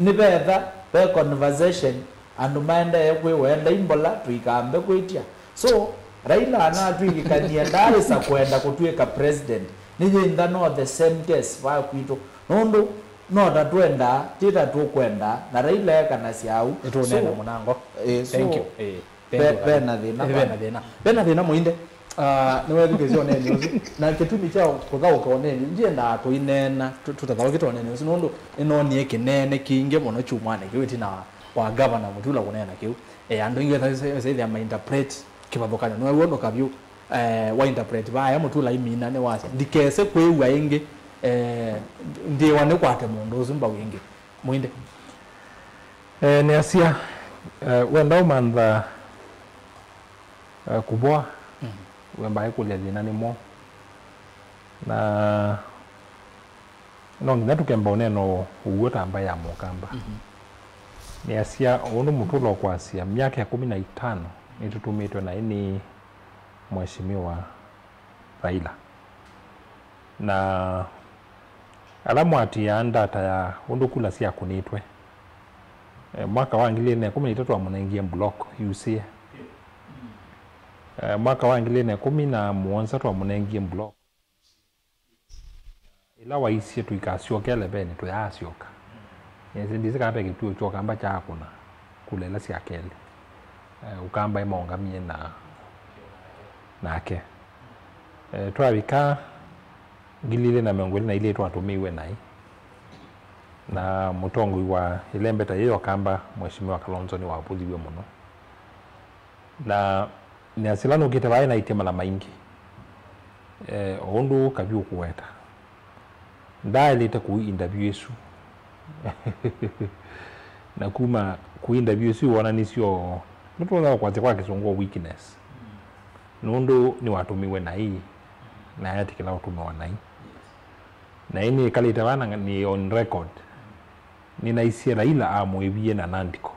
nĩvetha ve conversation, andũ maendee kwĩwa endai mbola tũikambe kwĩtya. So, Raila anatwĩkĩkanie ndaaĩsa kwenda kũtw'ĩka president, nĩyĩntha no the same case va kwitũ. Nũndũ no ta twendaa, ti ta tũkwendaa, na Raila ekanasya au. Nĩtũũneena So, mũnango. eh, so, Thank you. Eh, thank ve- you, ve na thĩna ve na vana. thĩna. Ve na thĩna mũinde. Ah, nĩwethukĩsya ũneeni ũsu. Na kĩtumi kya kũthaũka ũneeni, ndiendaa tũineena, tũ- tũtathaũkĩte ũneeni ũsu, nũndũ nĩnoonie kĩneene kingĩ mũno kyumwanĩ kĩu ĩtina wa, wa Gavana Mũtula kũneena kĩu. Eh, andũ aingĩ mesa- mesaĩthĩa mainterpret kĩvathũkany'o. Nĩwew'onoka vyũ, eh, wa interpret vaya Mũtula imina nĩ wasya, ndikese kwĩw'a ĩngĩ, eh, ndĩwa nĩkwate mũndũ ũsu mbau ĩngĩ. Mũinde. Eh, nĩasya, eh, wenda ũmantha, eh, kũvoa, Mm. wemba ĩkũlya thĩna nĩmo. Na no nginya tũkemba ũneno ũw'o ta mbaĩ ya mũkamba. Mhm. Nĩasya ũndũ Mũtula ũkwasya, myaka ĩkũmi na itano nĩtũtũmĩtwe naĩ nĩ Mheshimiwa Raila. Na ala mwatĩaa ndata ya ũndũ kula syakũnĩtwe, eh, mwaka wa ngili ilĩ na ĩkũmi na itatũ amũnengie block yusĩe. Eh, mwaka wa ngili ilĩ na ĩkũmi na mũonza twamũnengie block. Ĩla waisye tũikasyoke elevenĩ, tũyaasyoka. Nĩsĩ ndĩsĩ kana ve kĩtuo kya ũkamba kyaakũna kula ĩla sya kelĩ. Eh, ũkamba ĩmaũngamie na, nake. Eh, twavika ngili ilĩ na mĩongo ĩlĩ na ilĩ twatũmĩiwe naĩ. Na mũtongoi wa ĩlembeta yĩĩ ya ũkamba, Mheshimiwa Kalonzo, nĩwavũthiw'e mũno. Na nĩasya ĩla nũkĩte vaa naĩtye mala maingĩ. Eh, o ũndũ Kavi ũkũweta, ndaaĩlĩte kũi interview ĩsu. Na kuma kũi interview ĩsu wonanisye o, nĩtũtonya kwasya kwa Kĩsũngũ o weakness. Nũndũ nĩwatũmiwe naĩ, na ayatĩkĩla ũtũmĩwa naĩ. Na ĩĩ nĩkalĩte vaa na nĩ on record. Nĩnaisye Raila amũĩvie na nandĩko.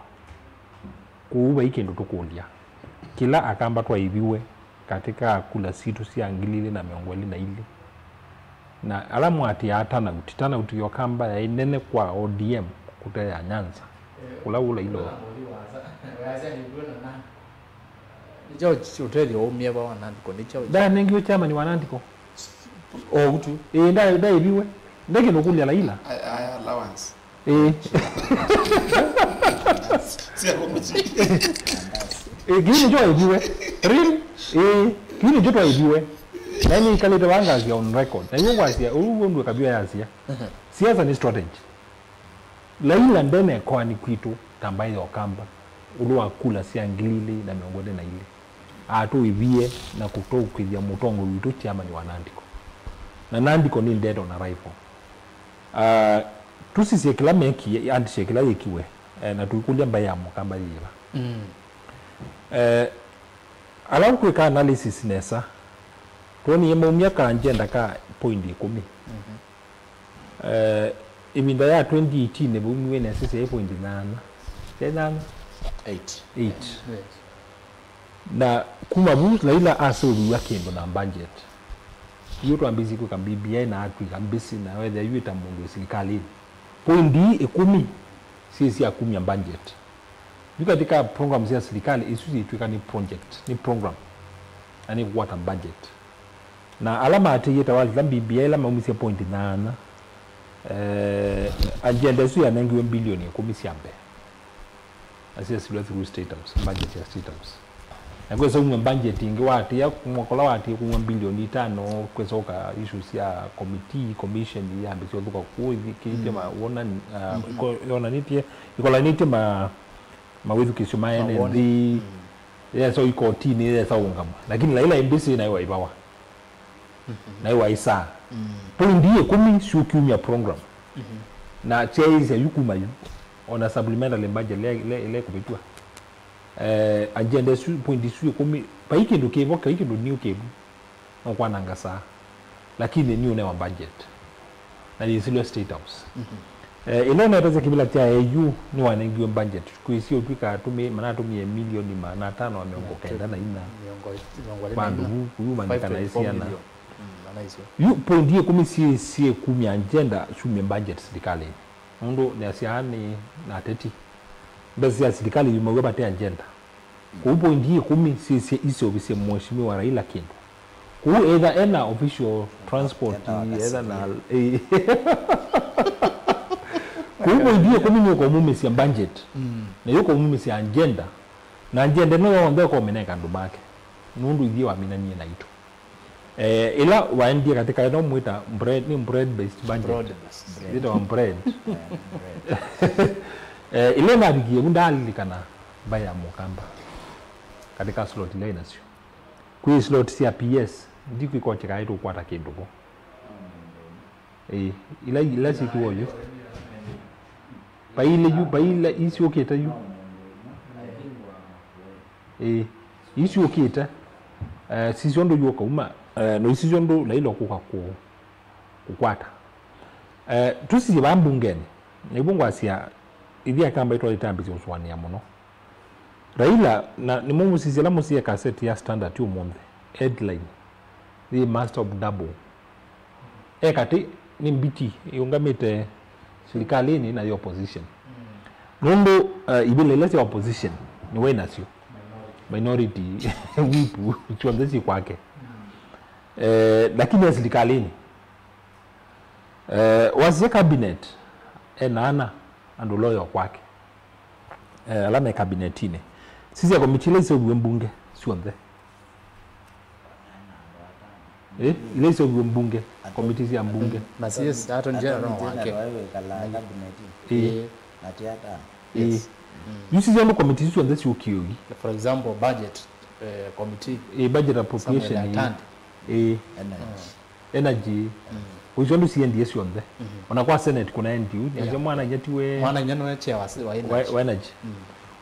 Kwoou vai kĩndũ tũkũlya. Kĩla akamba twaĩviwe katĩ ka kula sitũ sya ngili ilĩ na mĩongo ĩlĩ na ilĩ. Na ala mwatĩaa turnout, turnout ya ũkamba yaĩ nene kwa O D M kũte ya Nyanza. Kũla ũla ilo. Nĩ kyaũ ũtethyo waumie va wa nandĩko? Nĩ kyaũ? Ndanengiwe chairman wa nandĩko. O ũu tu. Ĩĩ, nda-, ndaĩviwe. Ndekĩ nũkũlya Laila. Aya, aya allowance. Ĩĩ. Sia committee. Ĩĩ, kĩu nĩkyo waĩviwe. Really? Ĩĩ, kĩu nĩkyo twaĩviwe. Na nĩikalĩte vaa ngasya on record. Na yu ngwasya, ũu wondũ kabia yasia. Siasa nĩ strategy. Laila ndene koani kwitũ ta mbaĩ ya Ũkamba, ũlũ wa kula sya ngili ilĩ na mĩongo ĩlĩ na ilĩ. Atũĩvie na kũtũkĩthya mũtongoi witũ chairman wa Nandiko. Na Nandiko nĩ dead on arrival. Ah, tũsisye kĩla mekie, handshake ĩla yĩkiwe, eh, na tũikũlya mbaĩ ya Mũkamba yĩva. Mm. Eh, ala ũkwĩka analysis nesa, twonie maumya ka agenda ka point ĩkũmi. Mhm. Eh, ĩvinda ya twenty eighteen nĩvaumiwe nesa syaĩ point nyanya. Syaĩ nyanya? Eight. Eight. Yes. Na kuma vu Laila aseũviw'a kĩndũ na budget. Yu twambĩĩsye kwĩka B B I na atw'ĩka mbĩsĩ na wethĩa yu ĩta mũndũ wĩ silikalĩnĩ. Point ii ĩkũmi syĩ sya kumya budget. Yu katika program sya silikalĩ, isu syĩtw'ĩka nĩ project, nĩ program, na nĩ kũkwata budget. Na ala maatĩie ta walila B B I ĩla maumisye point nyanya, eh, agenda ĩsu yanengiwe mbilioni ĩkũmi sya mbee. Na syesilwe through State House, budget ya State House. Na kwesa umwe budget ĩngĩ waatĩĩa, mwaka ũla waatĩĩe kumwa mbilioni itano, kwesa ũka issue sya committee, commission, yambĩsya ũthũka kũũ, ĩthikĩĩtye mm. ma, wonani, uh, mm-hmm. iko-, yonanĩtye, ĩkolanĩtye ma, mawĩthukĩĩsyo ma ene nthĩ, yesa ikotinĩ, yesa ũngamwa. Lakini Laila ĩ mbĩsĩ nayo waivawa. Mhm. Nayo waisaa. Mm. Poindi ĩkũmi syũkiumya program. Mhm. Na kyaĩsya yu kuma yu. Ona supplementary budget le, le, le kũvĩtw'a. Eh, agenda isu, poindi isu ĩkũmi, vai kĩndũ kĩvo, vai kĩndũ new kĩvu. No kwananga saa. Lakini nĩũnewa budget. Na yĩsilwe State House. Mhm. Eh, ĩla ũnetasya kĩvĩla kya A U nĩwanengiwe budget. Kwĩsĩ ũtw'ĩka atũmĩ-, manatũmie milioni maana atano na mĩongo kenda na inya. Mĩongo, mĩongo ĩlĩ na inya. Vandũ vu, kũyumanĩka na five twenty-four syana. Million. Mm, na naisyo. Yu point ĩkũmi syĩ, syĩ kumya agenda syumye budget silikalĩnĩ. Nũndũ nĩasyaa nĩ na ateti. Mbesa sya silikalĩ yumaw'a vate agenda. Kũu poindi ĩkũmi syĩsye iseũvĩsye Mheshimiwa Raila kĩndũ. Kũu either ena official transport, enda wa either na, eh. Kũu poindi ĩkũmi nĩũkomumĩsya budget. Mm. Na yũkomumĩsya agenda. Na agenda ĩno yonthe ũkomĩneka andũ make. Nũndũ ithyĩ waminanie naitũ. Eh, ĩla waendie katika ĩno mwĩta bread, nĩ bread based budget. Broad based. Ĩtawa bread. Eh, bread. Eh, ĩla navikie vu ndalilikana mbaĩ ya Mũkamba. Katika slot ila inasyo. Kwĩ slot sya P S, ndikwĩka ũkĩka ĩtũkwata kĩndũ vo. Ĩĩ, ila, ila syĩkiwa yu. Paile yu, paila isyũkĩte yu. Ĩĩ, isyũkĩte. Eh, sisyo ndũ yu ũkauma. Eh, no isisyo ndũ Laila ũkũka kũ-, kũkwata. Eh, tũsisye vaa mbungenĩ. Nĩw'o ngwasya, ithyĩ Akamba itwalĩtambĩsye ũsũanĩa mũno. Raila, na nĩmũmũsisye ala mũsie kaseti ya Standard ũmũnthĩ, headline, the master of double. E katĩ nĩ mbiti ĩũngamĩte silikalĩnĩ na yĩ opposition. Nũndũ, uh, ivĩla ila sya opposition nĩwe nasyo. Minority whip syonthe syĩ kwake. Eh, lakini e silikalĩnĩ. Eh, wasisya cabinet, e na ana andũ loyal kwake. Eh, ala me kabinetinĩ. Sisya komiti ila iseũviw'e mbunge syonthe. Eh, ila iseũviw'e mbunge, komiti sya mbunge. Na C S, Attorney General no wake. Eh. Na ti atano. Eh. Yes. Yu sisya andũ komiti isu syonthe syũkie ũi. For example, budget, eh, committee. Eh, budget appropriation. Samuel Atandi. Eh. Energy. Energy. Mm. Ũico andũ siendie syonthe. Mhm. Ona kwa Senate kuna N T U, yeah, nĩasya mwana inya tiwe. Mwana inya nĩwe chair wa, wa energy. Wa, wa energy. Mm.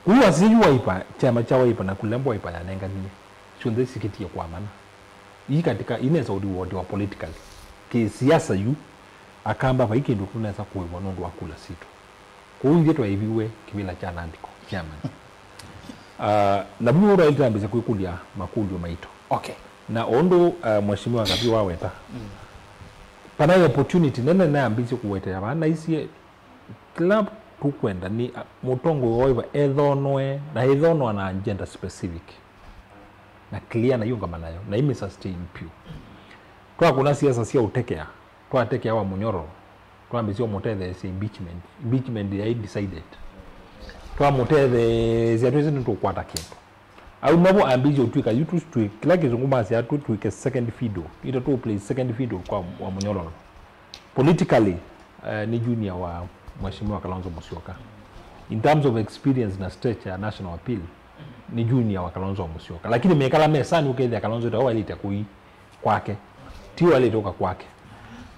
Kũu wasisya yu Wiper, kyama kya Wiper na kũlembo Wiper yanenganie. Syonthe sikĩtie kwa mana. Ii katika, inesa ũthi wote wa politically. Kĩsiasa yu, Akamba vai kĩndũ tũnesa kũĩvwa nũndũ wa kula sitũ. Kũu ithyĩ twaĩviwe kĩvĩla kya Nandiko, chairman. Ah, na vu twaĩle twambĩĩsya kwĩkũlya makũlyo maitũ. Okay. Na ũndũ, ah, Mheshimiwa Ngavi waweta, mm, vanaĩ opportunity nene nayambĩĩsye kũwetea vaa, naisye kĩla tũkwenda nĩ, ah, mũtongoi wa Wiper ethonwe, na ethonwa na agenda specific, na clear, na iũngama nayo, na ĩmĩ sustain vyũ. Twakũna siasa sya ũtekea, twatekea Wamunyoro, twambĩsya ũmũtetheesya impeachment. Impeachment yaĩ decided. Twamũtetheesya twĩsĩ nĩtũkwata kĩndũ. Au mavo ambĩsye ũtw'ĩka yu tu, tu, kĩla kĩsũngũ masya tũtw'ĩke second fiddle. Ita tũ play second fiddle kwa Wamunyoro. Politically, eh, nĩ junior wa Mheshimiwa Kalonzo Musyoka. In terms of experience na stature ya national appeal, nĩ junior wa Kalonzo Musyoka. Lakini mekala mesani ũkethĩa Kalonzo ta wailĩte kũi kwake. Ti wailĩte ũka kwake.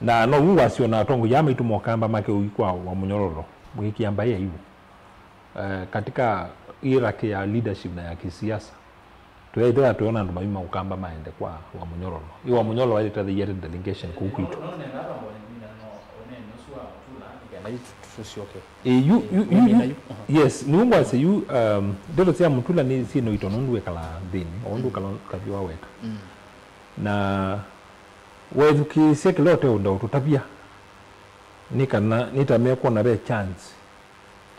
Na no ũu wasyo na atongoi aa maitũ mokamba make ũi kwa Wamunyoro, mũikia mbaĩ ya ivu. Eh, katika hierarchy ya leadership na ya kisiasa, tũyaĩtwe atwĩona andũ maima ũkamba maende kwa Wamunyoro. Ĩ Wamunyoro wailĩte the yet delegation kũu kwitũ. Ĩ, yu, yu, yu, yu, yes, nĩu ngwasya yu, um, ndeto sya Mutula nĩ syĩ noito nũndũ wĩkalaa nthĩnĩ, o ũndũ Kalo-, Kavyũ waweta. Na wethukĩĩsya kĩla ũteũnda ũtũtavya, nĩ kana, nĩ ta mekwona ve chance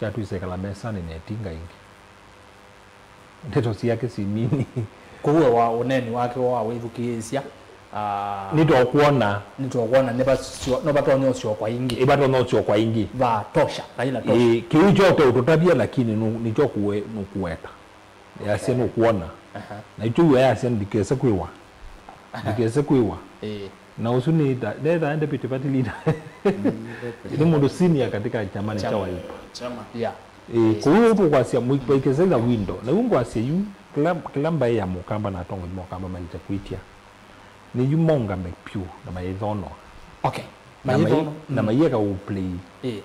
kya twĩsa ĩkala mesanĩ na ĩtinga ĩngĩ. Ndeto syake si nini. Kũu wa ũneeni wake wa wĩthukĩĩsya, ah, nĩtwakwona, nĩtwakwona nĩvasyo-, nĩvatonya ũsyokwa ĩngĩ. Ĩvatonya ũsyokwa ĩngĩ. Va tosha, Raila tosha. Ĩ, kĩu kyo ũteũtũtavya, lakini nũ-, nĩkyo kũwe-, nũkũweta. Yasya nũkwona. Aha. Na ĩkyo w'a yasya ndikese kwĩwa. Ndikese kwĩwa. Ĩĩ. Na ũsu nĩ ta, ndetha deputy party leader. Nĩ mũndũ senior katika chama nĩ cha Wiper. Chama. Yeah. Ĩĩ, kũu tũkwasya mũikese na window. Na yu ngwasya yu, kĩla, kĩla mbaĩ ya mũkamba na atongoi mokamba maĩlĩte kwĩtya. Nĩ yu maũngame pyũ na mayĩthonoa. Okay. Na mai-, mayĩthono-, na mm, mayĩeka ũplay, ĩĩ,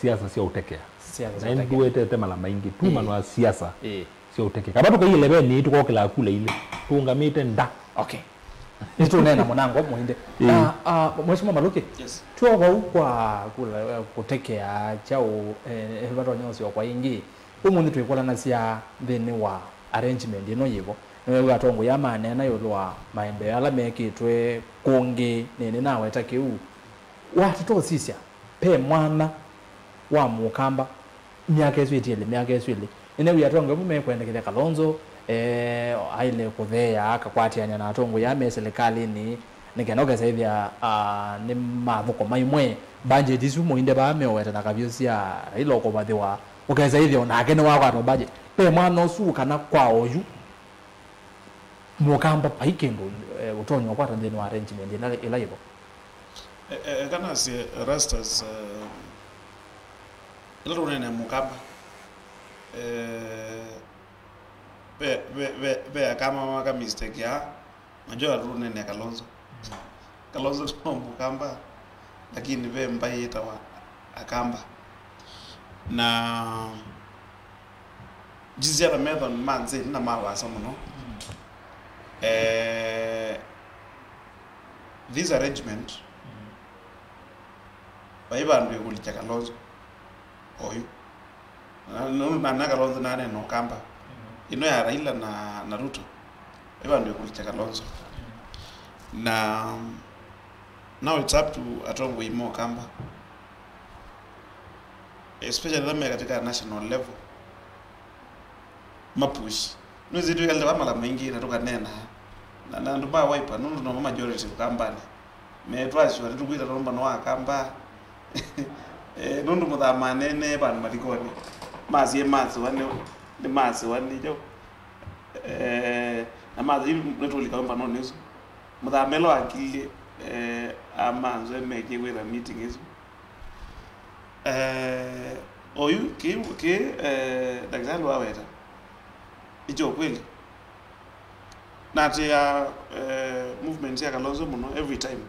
siasa sya ũtekea. Siasa sya ũtekea. Na nduetete mala maingĩ, ĩĩ, tumanwa siasa, ĩĩ, sya ũtekea. Kaba tũkaielewe nĩ tũkokĩla kula ile. Tũũngamĩte nda. Okay. Nĩtũneena mũnango mũinde. Ĩĩ. Ah, ah, Mheshimiwa Maluki, yes, twĩ o vau kwa kula, eh, kũtekea kyaũ, eh, vatonya ũseo kwa ĩngĩ. Ũmũnthĩ twĩkũlanasya nthĩnĩ wa arrangement ĩno yĩvo. Nĩwew'a atongoi aa maneena ĩũlũ wa maendeeo ala mekĩtwe kũngĩ, nĩ, nĩnaweta kĩu. Watata ũsisya, ve mwana wa mũkamba, myaka ĩsu ĩtiele, myaka ĩsu ĩlĩ. Nĩnewie atongoi amwe mekwendekethya Kalonzo, eh, aile kũtheea, akakwatĩanĩa na atongoi aa me silikalĩnĩ, nĩ kenda ũkesa ĩthĩa, ah, nĩmathũkũma imwe. Budget isu mũinde vaa meũweta na kavyũ sya Raila ũkũvathĩwa, ũkesa ĩthĩa onake nĩwakwata budget. Ve mwana ũsu kana kwa oyu, mũkamba vai kĩndũ, eh, ũtonya ũkwata nthĩnĩ wa arrangement ĩla, ĩla yĩvo. E, e, eka nasye, Erastus, eh, ĩla tũnene mũkamba, eh, ve, ve, ve, ve akamba maka mistake ya, najua tũnene Kalonzo. Kalonzo no mũkamba, lakini ve mbaĩ yĩtawa akamba. Na Jizia na Methon ma nzĩ na ma wasa mũno. Eh, this arrangement, vai vandũ ĩkũlikya Kalonzo oyu. Na, na, na, na Kalonzo nane no kamba. Ĩno ya Raila na, na Ruto, vai vandũ ĩkũlikya Kalonzo. Na now it's up to atongoi mo kamba. Especially ala me katika national level, mapush. Nĩwĩsĩ twĩkalĩte va mala maingĩ na tũkaneena na, na andũ ma Wiper, nũndũ no majority ũkambanĩ. Metwasyo nĩtũkwĩta nũmbano wa kamba. Eh, nũndũ mũthama nene vandũ mathikonĩ. Masie masĩwa nĩ, nĩ masĩwa nĩ kyo. Eh, na mathi nĩtũlika ũmbanonĩ ũsu. Mũthama ĩla wakilye, eh, amanzwe mekie kwĩtha meeting ĩsu. Eh, oyu kĩ, kĩ, eh, ndakĩtalĩ waweta nĩ kya ũkweli. Natĩĩa, eh, movement ya Kalonzo mũno every time.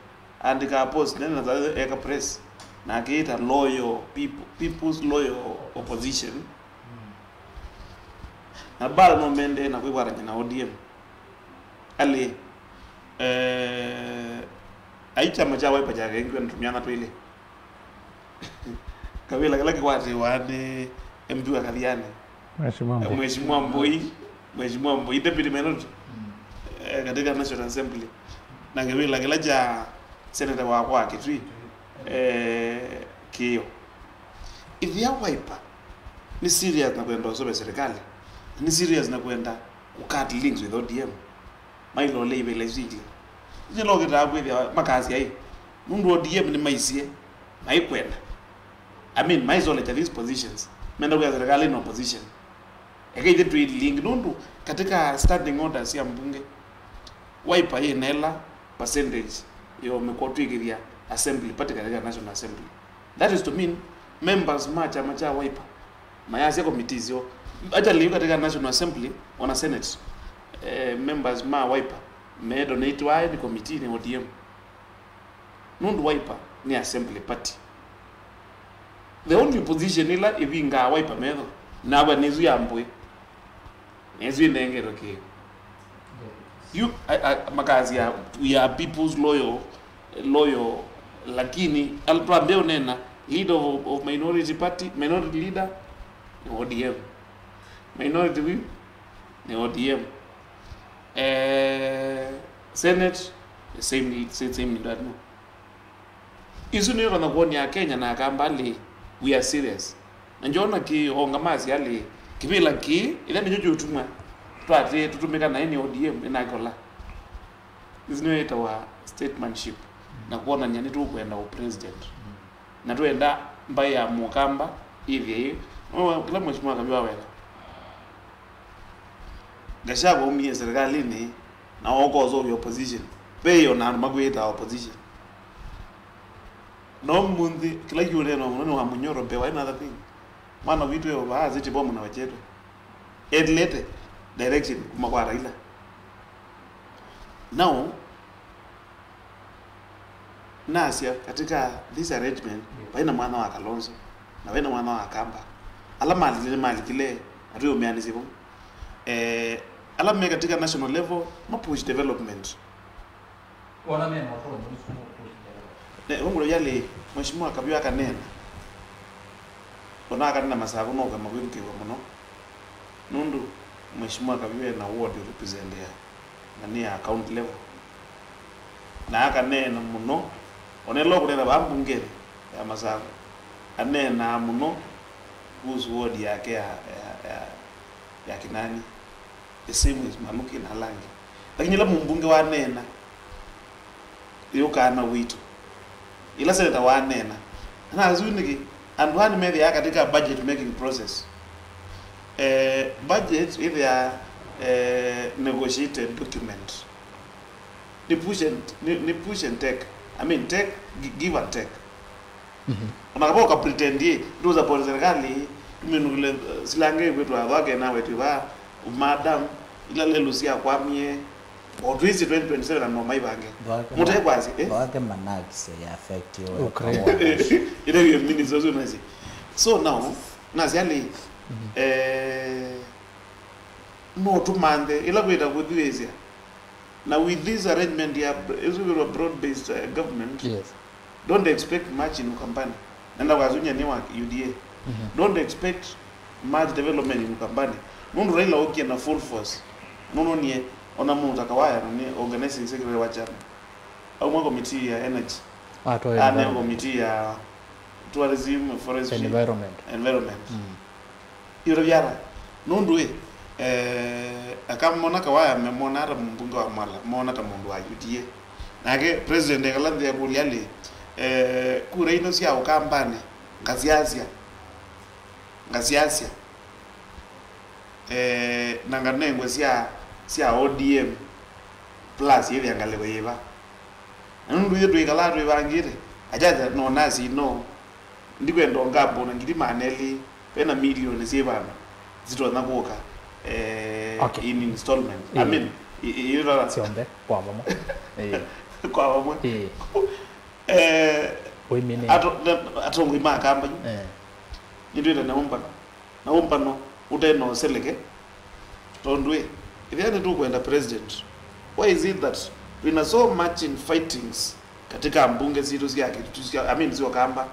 Andĩkaa post nene na eka press. Na akĩĩta loyal people, people's loyal opposition. Na bado no mendee na kwĩkwatany'a na O D M. Alĩ, eh, ai kyama kya Wiper kyakengiwe na tũmyanya twĩlĩ. Kawĩla kala kĩkwatĩĩwa nĩ M P wa Kathiani. Mheshimiwa Mbui. Mheshimiwa Mbui, Mheshimiwa Mbui, Deputy Minority, eh, katika National Assembly. Na kĩwĩla kĩla kya Senator wakwa wa Kitui, eh, kĩyo. Ĩthĩa Wiper nĩ serious na kwenda ũsũve serikali, nĩ serious na kwenda kũ cut links with O D M. Mailole ivĩla isu ilĩ. Nĩlokĩtaa kwĩthĩa makasya ĩ, nũndũ O D M nĩmaisye, maikwenda. I mean, maisolekya these positions. Menda kwĩa serikali in opposition. Eka ithe twĩ link nũndũ katika standing orders ya mbunge, Wiper yĩ na ĩla percentage yo mĩkwatw'ĩkĩthya assembly party katika National Assembly. That is to mean members ma kyama kya Wiper mayasya committees yoo. Actually, yu katika National Assembly, ona Senate, eh, members ma Wiper me donate wae ni committee ni O D M. Nũndũ Wiper nĩ assembly party. The only opposition ĩla ĩvingaa Wiper metho nava nĩsu ya mbũĩ. Nĩsu ĩnengetwe kĩĩ. You, I, I, makasya, we are people's loyal, loyal, lakini al- twambĩa ũnena leader of, of minority party, minority leader, ni O D M. Minority whip, ni O D M. Eh, Senate, the same, same, same leader, no. Isu nĩyo kana kuonia Kenya na Akamba alĩ, we are serious. Na njoona kĩ onga masya alĩ, kĩvĩla kĩĩ, ĩla nĩkyo kyũtuma twatĩ tũtũmĩka naĩ nĩ O D M ĩnakola. Isu nĩyo yĩtawa statesmanship na kuonany'a nĩtũkwenda ũ president. Na twenda mbaĩ ya Mũkamba ĩthĩe ĩ, no kĩla mheshimiwa Kaviwa weka. Gachagua aumie serikalini na oka ũseũvya opposition. Ve o na andũ makwĩtaa opposition. No ũmũnthĩ kĩla kĩũneenwa mũno nĩ wa Munyoro mbee wa any other thing. Mwana witũ e vaa asĩtye bomu na wachetwe. Etilĩte direction kuma kwa Raila. Now, nasya katika this arrangement, yeah, vai na mwana wa Kalonzo na vai na mwana wa Kamba. Ala malikile nĩmalikile, na twĩũmĩanĩsye vau. Eh, ala me katika national level ma push development. Ona me na ũtonyi ũsu wa push development. Ne, ũngũlũ yalĩ, Mheshimiwa Kaviwa akaneena. Ona akanena Masaku no kama kwĩthukĩĩwa mũno. Nũndũ Mheshimiwa Kaviwa ena ward representia na nĩ ya county level. Na akaneena mũno, ona ĩla ũkũneena vaa mbungenĩ ya Masaku, aneenaa mũno kuhusu ward yake ya, ya, ya, ya Kinani. The same with Maluki na ala angĩ. Lakini ĩla mũmbunge waneena, yũkaa na wito. Ĩla seneta waneena, na asu nĩkĩ andũ aa nĩmethĩaa katika budget making process. Eh, budget ĩthĩaa, eh, negotiated document. Nĩ push and, nĩ, nĩ push and take. I mean, take, gi- give and take. Mhm. Ona kava ũka pretend ĩ, ndũ support serikali, tũmĩnũkĩle, eh, silanga ĩkwĩtwa thwake na wetu va, madam, ila lelu syakwamie, o twĩsĩ twenty twenty-seven na no maivange. Thwake mũte ma- kwasi, eh? Thwake manakise ya affect yo Ukraine. Ila yo minister ũsu nasi. So now, nasi ali, mhm, eh, no tũmanthe, ila kwĩta kũthuĩsya. Na with this arrangement ya br- ĩsu ĩkwĩtwa broad based, uh, government, yes, don't expect much in Ukambani. Nenda kwasunya nĩ wa U D A. Mhm. Don't expect much development in Ukambani. Nũndũ Raila okie na full force. Nũnonie ona mũndũ ta Kawaya, na nĩ organizing secretary wa chama. Aumwa committee ya energy. Atwae ane environment. Committee ya tourism, forestry, environment. Environment. Mm. Ĩũtavya ata? Nũndũ ĩ, eh, akamona Kawaya memona ta mũmbunge wa Mwala, mona ta mũndũ wa U D A. Nake president ekala nthĩ akũlya alĩ, eh, kura ino sya Ũkambanĩ, ngasiasya, ngasiasya, eh, na nganengwe sya, sya O D M plus yĩthĩa ngalĩko yĩva. Na nũndũ ithyĩ twĩkalaa twĩvangĩte, akyasya no nasi no. Ndikwenda ũngambũna ngili maana elĩ, ve na milioni syĩ vandũ sitonya kũka, eh, okay, in installment. I, ĩĩ, mean, i- i- ĩĩ, syonthe kwa vamwe. Ĩĩ. Kwa vamwe. Ĩĩ. Eh, wĩmĩnĩ ato- na- atongoi ma kamba yu. Eh. Nĩtwĩte na ũmbano. Na ũmbano ũte na ũseleke. Tondũ ĩ, ĩthĩa nĩtũkwenda president, why is it that twĩna so much in fightings katika mbunge sitũ sya Kitutu, sya, I mean, sya Ũkamba,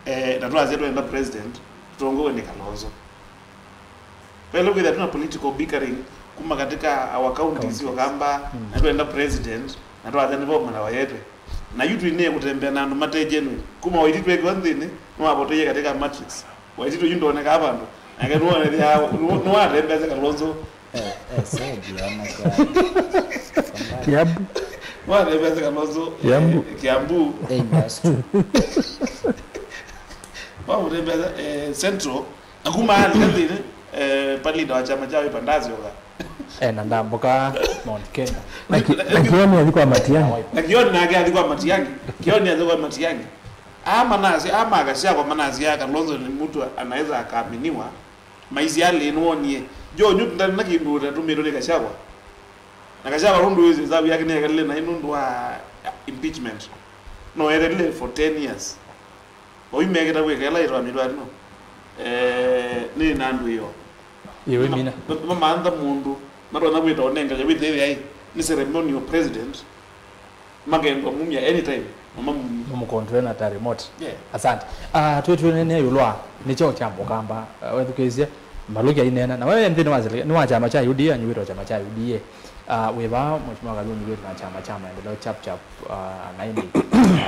eh, na twasya twenda president tũtongowe nĩ Kalonzo? Velo kwĩthĩa tuna political bickering kuma katika our counties, counties, Ũkamba, mm, na twenda president, na twasya nĩvo mwana wayetwe. Na yu twĩnĩe kũtembea na andũ mate genuine. Kuma Waititu ekiwa nthĩnĩ, nĩwavoteie katika matrix. Waititu yu ndonekaa vandũ. Nake nĩwonethĩa, nĩwa- nĩwatembeasya Kalonzo. Eh, eh, sedi, ona kwa. Yabu. Mwarembesa Kalonzo, eh, Kiambu. Kiambu. Hey, that's true. Mwarembesa, eh, Central. Akuma alika thini, eh, palida wa chama cha Wiper ndasyoka. Eh, na ndambuka Mount Kenya. Na ki- na Kioni athi kwa Matiang'i. Na Kioni nake athi kwa Matiang'i. Kioni athi kwa Matiang'i. Ama nasi, ama akasya kwa manasi ya Kalonzo ni mtu anaweza akaaminiwa. Maisha yale nĩwonie. Jo, nyu ndani na kindu ũtatũmĩtwe nĩ Gachagua. Na Gachagua nũndũ wĩsĩ sabu yake nĩekalile na nũndũ wa impeachment. No ekalile for ten years. Oimekĩta kwĩka ĩla ĩtwa mĩtwa ĩno. Eh, nĩ na andũ ĩyo. Iwe mina. Mamantha mũndũ, matonya kwĩta onenga ya wĩthĩwe ai. Nĩ ceremonial president. Makendwa mumya anytime. Mama mumya. Mumukontrol na ta remote. Yeah. Asante. Ah, twĩ twĩnene ĩũlũ wa nĩ kyao kya Mũkamba. Ah, wethukĩĩsye Maluki ainena. Na wewe nthĩnĩ wa serikali, nĩ wa kyama kya U D A, anyuwĩtwe kyama kya U D A. Ah, wĩva Mheshimiwa Kalungi wĩtũ na kyama kya maendeleo chap chap, ah, na indi.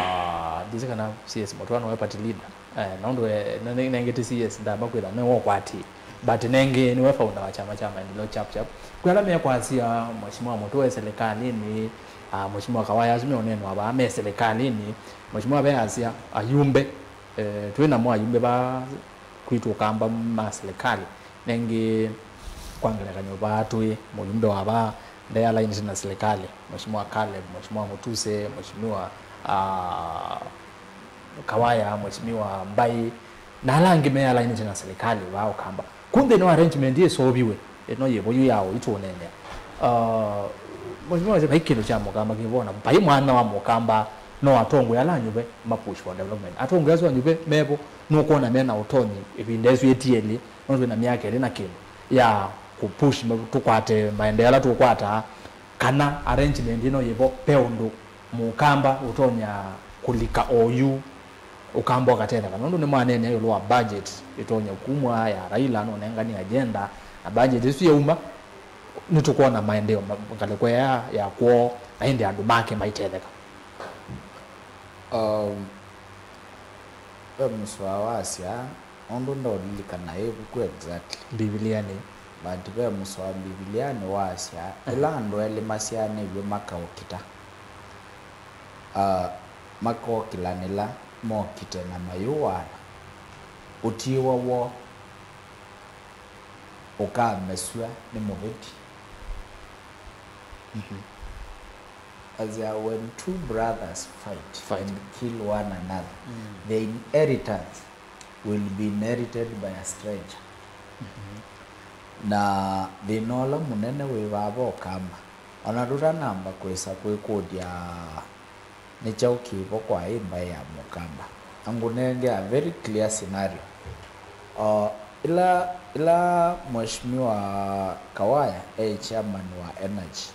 Ah, ndisi kana C S Mũtũa nĩwe party leader. Eh, nũndũ eh, nengete C S ndamba kwĩtha nĩwe ũkwati. But nengĩ nĩwe founder wa kyama kya maendeleo chap chap. Kwĩ ala mekwasya Mheshimiwa Mũtũa e serikalinĩ, ah, Mheshimiwa Kawaya asu meũnenwa vaa me serikalinĩ, Mheshimiwa ve asya ayumbe, eh, twĩ namo ayumbe vaa kwitũ Ũkamba ma serikali. Nengĩ kwa ngelekany'o vaa twĩ mũyumbe wa vaa ndealainĩte na serikali, Mheshimiwa Caleb, Mheshimiwa Mũtuse, Mheshimiwa, ah, Kawaya, Mheshimiwa Mbai, na ala angĩ mealainĩte na serikali vaa Ũkamba. Ku nthĩnĩ wa arrangement ĩĩ ĩseũviw'e, ĩno yĩvo yu ya ũitũneenea. Uh, Mheshimiwa asya, vai kĩndũ kya Mũkamba kĩvona, vai mwana wa Mũkamba, no atongoi ala anyuve ma push for development. Atongoi asu anyuve mevo, nũkwona mena ũtonyi ĩvinda ĩsu ĩtielĩ, no twĩ na myaka ĩlĩ na kĩndũ ya kũ push ma- tũkwate maendeeo ala tũkwataa, kana arrangement ĩno yĩvo, pe ũndũ Mũkamba ũtonya kũlika oyu Ũkamba ũkatetheka, nũndũ nĩmwaneenea ĩũlũ wa budget ĩtonya kumwa ya Raila, nũnengani agenda, na budget ĩsu yauma, nĩtũkwona maendeeo ma- ngalĩko ya ya kwoo, na ĩndĩ andũ make maitetheka. Um, ve mũsoa wasya, nũndũ ndaũlilikana ĩvuku exactly. Mbivilianĩ. But ve mũsoa Mbivilianĩ wasya, ĩla andũ elĩ masyaanĩw'e makaũkita. Ah, makokĩlanĩla mokite na mayũaana, ũtiĩwa woo ũkamesw'a nĩ mũvĩti. Asya, when two brothers fight, fight and kill one another, mm, the inheritance will be inherited by a stranger. Mm-hmm. Na thĩna ũla mũnene wĩ vava Ũkamba, ona tũtanamba kwĩsa kwĩkũlya nĩ kyaũ kĩvo kwa ĩ mbaĩ ya Mũkamba, na ngũnenge a very clear scenario. Uh, ĩla, ĩla Mheshimiwa Kawaya e chairman wa energy,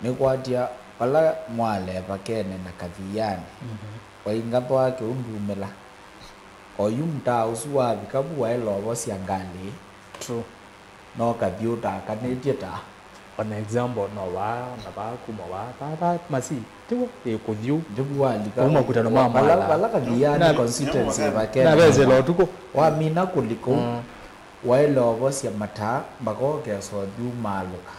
nĩkwatya vala Mwale evakene na Kathiani, mhm, waingathwaa kĩu ndumĩla. Oyu mtaa ũsu wavika vu waĩle ũvosya ngalĩ. True. No kathi ũtaakanĩtye ta. On example, no vaa, na vaa kuma vaa, vaa, vaa, masi, tiwo, ĩ kũthi ũu. Ndivu walika. Kuma kutano ma vala, mala. Vala Kathiani na constituency vakene. Na vesela ũtukũ. Wamina kũlika ũu, mm, waĩle ũvosya mataa, mpaka ũkesa ũthi ũmaalũka.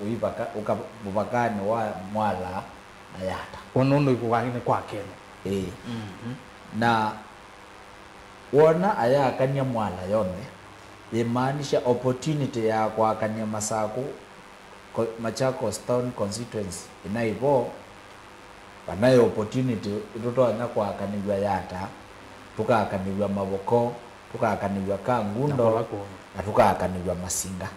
Ũivaka, ũka mũvakanĩ wa Mwala na Yata. Ũndũ nĩ kwa, nĩ kwa Kenya. Ĩĩ. Mhm. Na wona ayakany'a Mwala yonthe, yĩmaanisha opportunity ya kwakany'a Masakũ, ko- Machakos Town Constituency ĩnaĩ vo, vanaĩ opportunity tũtonya kwakanĩw'a Yata, tũkakanĩw'a Mavoko, tũkakanĩw'a Kangundo, na kũla kũngĩ, na tũkakanĩw'a Masinga.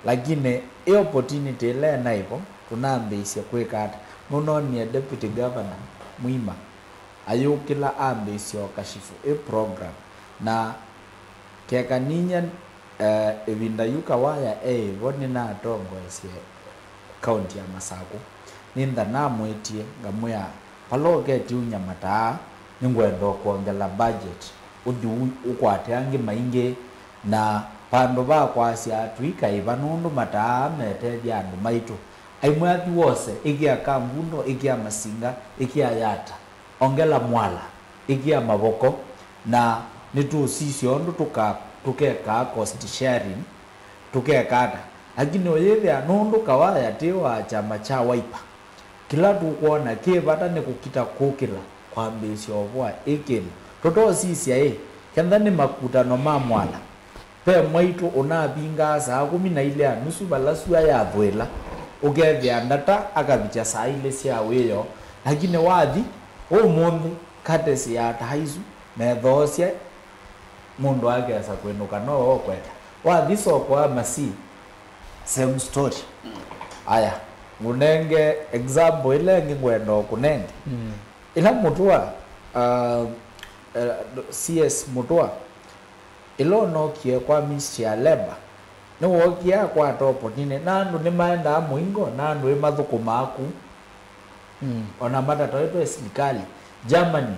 Lakini ĩ opportunity ĩla ĩnaĩ vo, tũnambĩĩsye kwĩka ata? Nũnoonie Deputy Governor Mwima ayũkĩla ambĩĩsya ũkashifu ĩ program, na keka ninyie, eh, ĩvinda yu Kawaya eĩ vo nĩnatongoesye kaunti ya Masakũ, nĩntha namwĩtie ngamwĩa, vala ũketiunya mataa, nĩngwenda ũkwongela budget, ũthi u- ũkwate angĩ maingĩ, na vandũ va kwasya tũikaiva nũndũ mataa metethya andũ maitũ. Aimwe athi wose, ĩkĩa Kangundo, ĩkĩa Masinga, ĩkĩa Yata, ongela Mwala, ĩkĩa Mavoko, na nĩtũũsisya ũndũ tũka- tũkekaa cost sharing, tũkeka ata. Lakini ũyĩthĩa nũndũ Kawaya ti wa kyama kya Wiper, Kĩla tũkwona kĩ vata nĩ kũkita kũkĩla kwambĩĩsya ũvũa ĩ kĩndũ. Tũtoosisya ĩ, kenda nĩ makutano ma mwala, ve mwaitũ ũnavingaa saa kũmi na ilĩ na nusu vala sua yathũĩla, ũkethĩa ndata akavikya saa ilĩ sya wĩoo, lakini wathi ũmũnthĩ, katesi ya taa isu methoosya, mũndũ akesa kwĩnũka no okweta. Wathi soko ya Masii, same story. Aya, ngũnenge example ĩla ĩngĩ ngwenda ũkũnenge. Mm. Ĩla Mũtũa, uh, uh, C S Mũtũa, ĩla ũnokie kwa Ministry ya Labor, nĩwookie akwata opportunity, na andũ nĩmaendaa mũingo, na andũ ĩmathũkũmaa ku. Mm. Ona matatoetwe silikalĩ. Germany,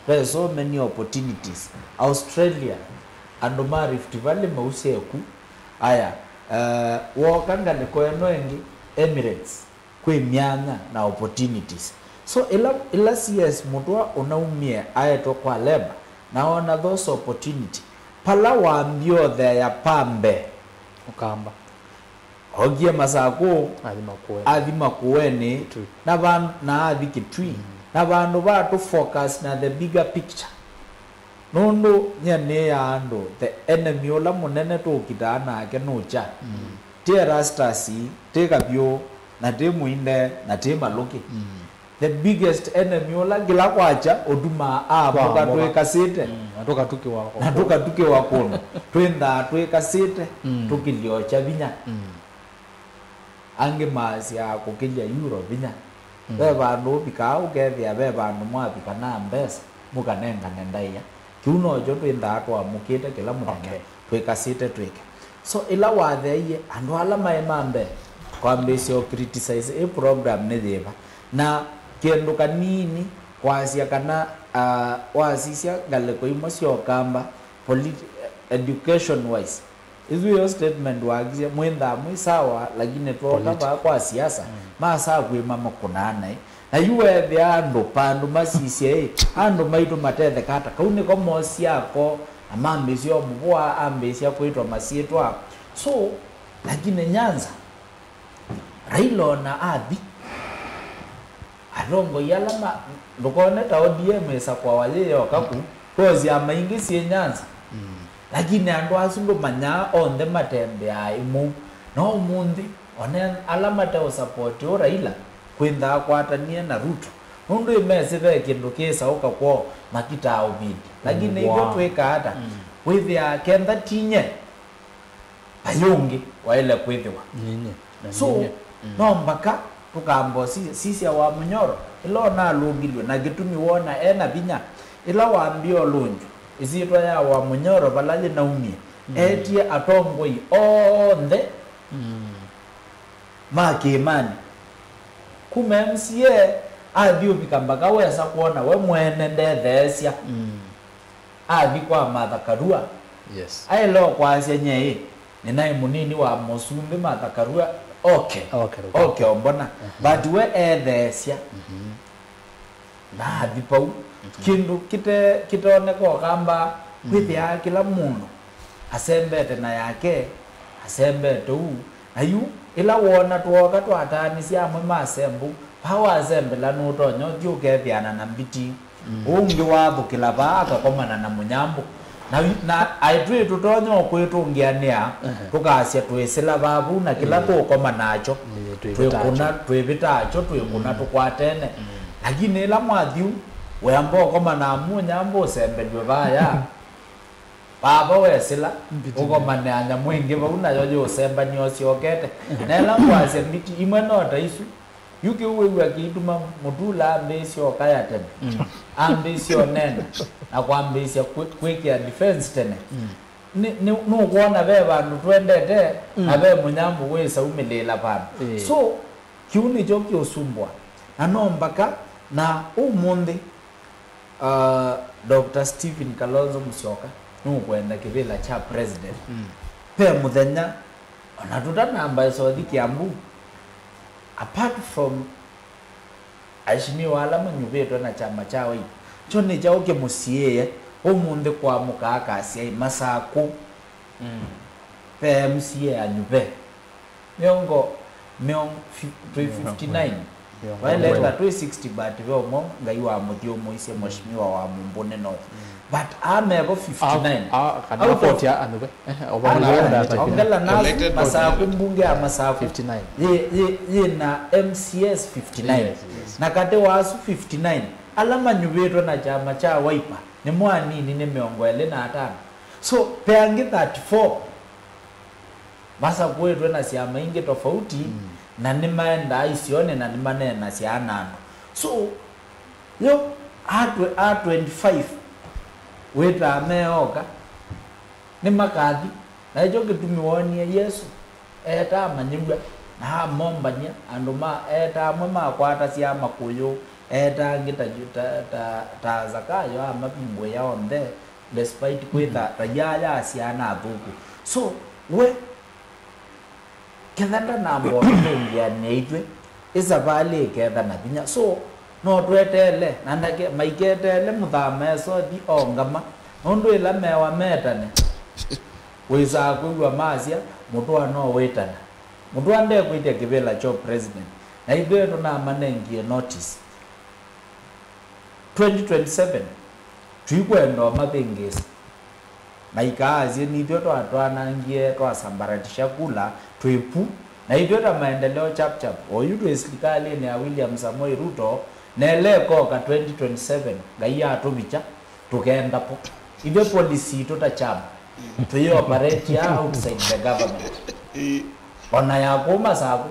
there's so many opportunities. Australia, andũ ma Rift Valley mausee ku. Aya, uh, wooka ngalĩko ĩno ĩngĩ, Emirates, kwĩ myanya na opportunities. So, ĩla, ĩla C S Mũtũa ũnaumie aetwe kwa Labor, na ona those opportunity, pala wambie ũtheea pa mbee. Ũkamba. Okie Masakũ, athi Makueni. Athi Makueni, Kitui. Na van-, na athi Kitui. Mm. Na vandũ va tũ focus na the bigger picture. Nũndũ nyie nĩĩaa andũ, the enemy ũla mũnene tũkitaa nake nũkya. Mm. Ti Erastus, ti Kavyũ, na ti Mũinde, na ti Malũki. Mm. The biggest enemy ũla kĩla kwakya ũtumaa amũka twĩkasĩte. Mm, na tũkatukĩwa kũndũ. Na tũkatukĩwa kũndũ. Twĩnthaa twĩkasĩte, mm, tũkĩlyokya vinya. Mm. Angĩ maasya kũkĩlya euro vinya. Mm. Ve vandũ ũvikaa ũkethĩa ve vandũ mwavika na mbesa, mũkanengane ndaĩa. Kĩu nokyo twĩnthaa twamũkĩte kĩla mũthenya, okay, twĩkasĩte twĩke. So, ĩla watheeie andũ ala maĩ ma mbee, kwambĩĩsya ũ criticize ĩ program nĩ yĩva, na kĩndũ kanini kwasya kana, ah, wasisya ngalĩko imwe sya Ũkamba, polit-, education wise, ĩsu ĩyo statement wakisye, mwĩnthaa mwĩ sawa, lakini twoka vaa kwa siasa, mm, masaa kwĩma makũnaa naĩ. Na yu weethĩa andũ, vandũ masisye ĩ, andũ maitũ matetheka ata? Kau nĩko mosie ako, na mambĩĩsya ũmũvũa, ambĩĩsya kwĩtwa masyĩtwa. So, lakini Nyanza, Raila ona athi, atongoi ala ma, ndũkone ta O D M ĩsakũawa yĩ yoka ku, kwĩ syama ingĩ syĩ Nyanza. Mm. Lakini andũ asu ndũmanyaa onthe matembeaa ĩmwe. No ũmũnthĩ, one ala mate ũsapoti ũ Raila, kwĩnthaa kwatanie na Ruto. Nũndũ ĩmesĩ ve kĩndũ kĩsaũka kwoo, makitaa ũvindi. Lakini, mm, ithwe twĩka ata? Mm. Wĩthĩaa kenda tinye, vai ũngĩ waĩle kwĩthĩwa. Ninye, na so, ninye. Mm. No mbaka tũkamba ũsi-, sisya Wamunyoro, ĩla ũnalũngilw'e na kĩtumi wona e na vinya, ĩla wambie ũlũngyo, ĩsyĩtwa ya Wamunyoro vala yĩnaumie, mm, eetie atongoi onthe, mm, ma kĩĩmanĩ. Kuma M C A athi ũvika mbaka wesa kwona we mwene ndetheesya. Mm. Athi kwa Martha Karua. Yes. Aĩle o kwasya nyie ĩ, nĩnaĩ mũnini wa mũsumbĩ Martha Karua, oke. Oke, oke. Oke ombona. Mhm. But we etheesya. Mhm. Na athi pau. Mhm. Kĩndũ kĩte-, kĩtoneka Ũkamba, mm, kwĩthĩaa kĩla mũndũ asembete na yake, asembete ũu. Na yu, ĩla woona twooka twataanisye amwe ma sembu, vaa wasembela nũtonya ũthi ũkethĩana na mbiti. Mm. Ũũ ũngĩ wathũkĩla vaa akakomana na mũnyambũ. Na, na aĩ twĩ tũtonya o kwĩtũngĩanĩa, ehe, tũkasya twĩsĩla vaa vu na kĩla, ĩĩ, tũũkoma nakyo. Ĩĩ, twĩvĩta twĩkũna, nakyo. Twĩvĩta nakyo, twĩkũna, mm, tũkwatene. Mm. Lakini ĩla mwathi u, wĩamba ũkoma na mũnyambũ ũsembelw'e vaya. Vava wesĩla, mbiti, ũkomane na nyamũ ĩngĩ vau, nayo yĩũsembany'a ũsyokete. Na ĩla ngwasya mbiti, imwe no ta isu. Yu kĩu wĩw'a kĩituma Mũtula ambĩĩsya ũkaya tene. Mm. Ambĩĩsya ũneena na kwambĩĩsya kwĩ-, kwĩkĩa defense tene. Mm. Nĩ, nĩ, nũkwona ve vandũ twendete, mm, na ve mũnyambũ wĩsaumĩlĩĩla vandũ. Ĩĩ. So, kĩu nĩkyo kĩũsumbũa. Na no mbaka, na ũmũnthĩ, Uh, Doctor Stephen Kalonzo Musyoka nũkwenda kĩvĩla kya president. Mm. Ve mũthenya, ona tũtanamba ĩsothi Kiambu, apart from aheshimiwa ala manyuvĩtwe na kyama kya Wiper, kyo nĩ kyaũ kĩmũsiĩĩe ũmũnthĩ kũamũka akasya ĩ Masakũ? Mm. Ve M C A anyuve. Mĩongo, mĩongo, fif-, twĩ fifty nine. Waeleta twĩ sixty, but ve ũmwe Ngai wamũthyũmũisye, Mheshimiwa wa Mumbuni North. But amevo fifty-nine. Out of Ongela na Collected Masaku, vote. Mbunge ya Masaku fifty-nine. Yĩ, yĩ, yĩ na M C As fifty-nine. Yes, yes. Na katĩ wa asu fifty-nine, ala manyuvĩtwe na kyama kya Wiper, nĩmo anini nĩ mĩongo ĩlĩ na atano. So, ve angĩ thirty-four masakũĩtwe na syama ingĩ tofauti, na nĩmaendaa isionĩ na nĩmaneenasya na andũ. So, yo, a twe-, a twenty-five wĩtaa meoka, nĩmakathi. Na ĩkyo kĩtumi woonie Yesũ eetaa amanyĩw'a na amombany'a andũ ma, eetaa amwe makwatasya makũyũ, eetaa angĩ ta, ta, ta, ta Zakayo amavingũĩa onthe, despite kwĩtha raia aya asyaana athũku. So, we, ketha ndanamba ũtũngĩanĩa ithyĩ, ĩsavalĩ ĩketha na vinya. So, no tweteele, na ndake, maiketeele mũthama esothi ongama, nũndũ ĩla mewa metane, wĩsaa kwĩw'a masya, mũtũa no wĩtana. Mũtũa ndekwĩtya kĩvĩla kyo president, na ithyĩ tũnamanengie notice. Twenty twenty-seven, tũikwenda ũmavĩngĩĩsa. Maikaasye, nithyĩ twatwanangie, twasambaratisha kula, twĩ pu, na ithyĩ ta maendeleo chap chap. Oyu twĩ silikalĩnĩ ya William Samoei Ruto, na ĩla ĩkoka twenty twenty-seven, Ngai atũvikya, tũkenda po. Ithyĩ policy itũ ta chama, tũyĩ operate outside the government. Ona ya kũma sako.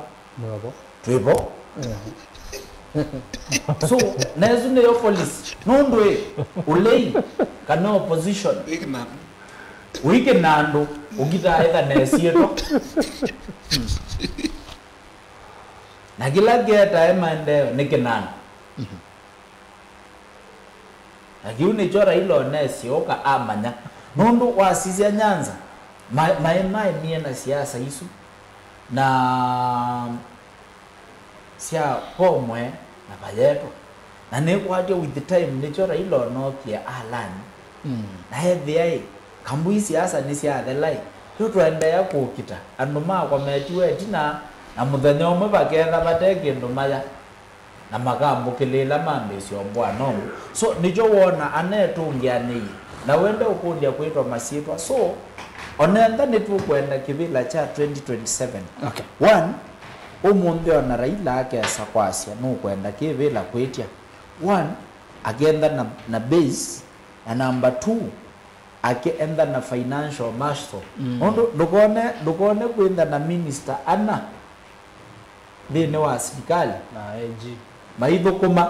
Twĩ vo. So, na ĩsu nĩyo policy. Nũndũ ĩ, ũlei kana opposition, ũikĩna andũ, ũkitaĩka na ĩsyĩtwa. Na kĩla kĩetae maendeeo nĩ kĩnandũ. Na kĩu nĩkyo Raila onesie ũka amanya. Nũndũ wasisya Nyanza, ma-, maĩ maemie na siasa isu na sya pomwe na vayetwa. Na nĩkwatya with the time nĩkyo Raila onookie alani. Na ethĩa ĩ, kambui siasa nĩsyathela ĩ, yu tũendeea kũkita andũ makometiwe ĩtina, na mũthenya ũmwe vaketha vate kĩndũ maya. Na makambũkĩlĩĩla mambĩĩsya ũmbwa nomu. So, nĩkyo woona anetũngĩanĩie, na wende ũkũlya kwĩtwa masyĩtwa. So, onentha nĩtũkwenda kĩvĩla kya twenty twenty-seven. Okay. One, ũmũnthĩ ona Raila akesa kwasya nũkwenda kĩvĩla kwĩtya. One, akentha na, na base, na number two, akentha na financial muscle. Nũndũ ndũkone, ndũkone kwĩntha na minister ana nthĩnĩ wa silikalĩ. Na A G. Maithũkũma.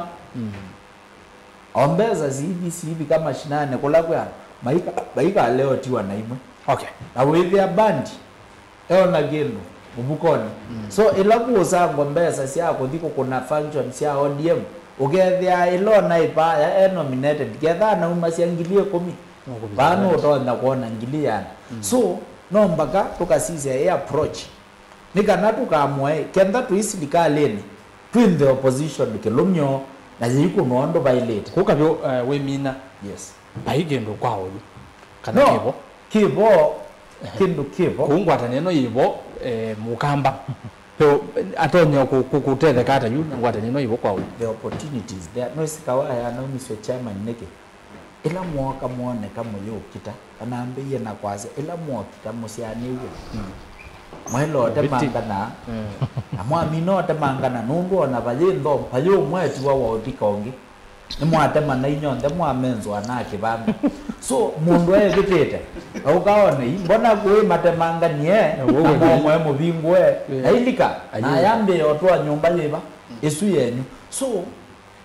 O mbesa siithi, siivika mashinani kũla kwĩ andũ, maika-, maikaleotiwa na imwe. Okay. Na wĩthĩa bandi eona kĩndũ mũvukonĩ. So, ĩla kũũsangwa mbesa sya kũthi kũkũna function sya O D M, ũkethĩa ĩla ona ĩpaya e nominated, ketha anaumasya ngili ĩkũmi, vaa nũtonya kwona ngili yana. So, no mbaka tũkasisya ĩ approach. Nĩ kana tũkamũae, kenda twĩ silikalĩnĩ, twĩ the opposition kĩlũmyo, na yĩikũnwa ũndũ vaĩlĩte. Kũu kavyo, eh, wĩmina. Yes. Vai kĩndũ kwa ũyu. Kana no, kĩvo? Kĩvo, kĩndũ kĩvo. Kũu ngwatanĩo ĩno yĩvo, eh, mũkamba. Yo, atonya kũ-, kũ-, kũtetheka ata yu, na ngwatanĩo ĩno yĩvo kwa ũyu. The opportunity is there. Nĩwĩsĩ Kawaya anaumisye chairman nĩkĩ? Ĩla mwooka mwoneka mũyũkita, anambĩie na kwasya, ĩla mwokita mũsyaanĩw'e, mwaĩle ũtemangana, na mwamina ũtemangana, nũndũ o na vayĩ nthompa yĩũmwetiwa wa ũthika ũngĩ, nĩmwatema na inyonthe mwamenzwa na kĩvanga. So, mũndũ aĩvĩtĩte, auka one, "Ĩ, mbona kũĩ matemanganie, na momwe mũvingũe, ailika, na ayambĩĩa ũtũa nyũmba yĩva, ĩsu yenyu." So,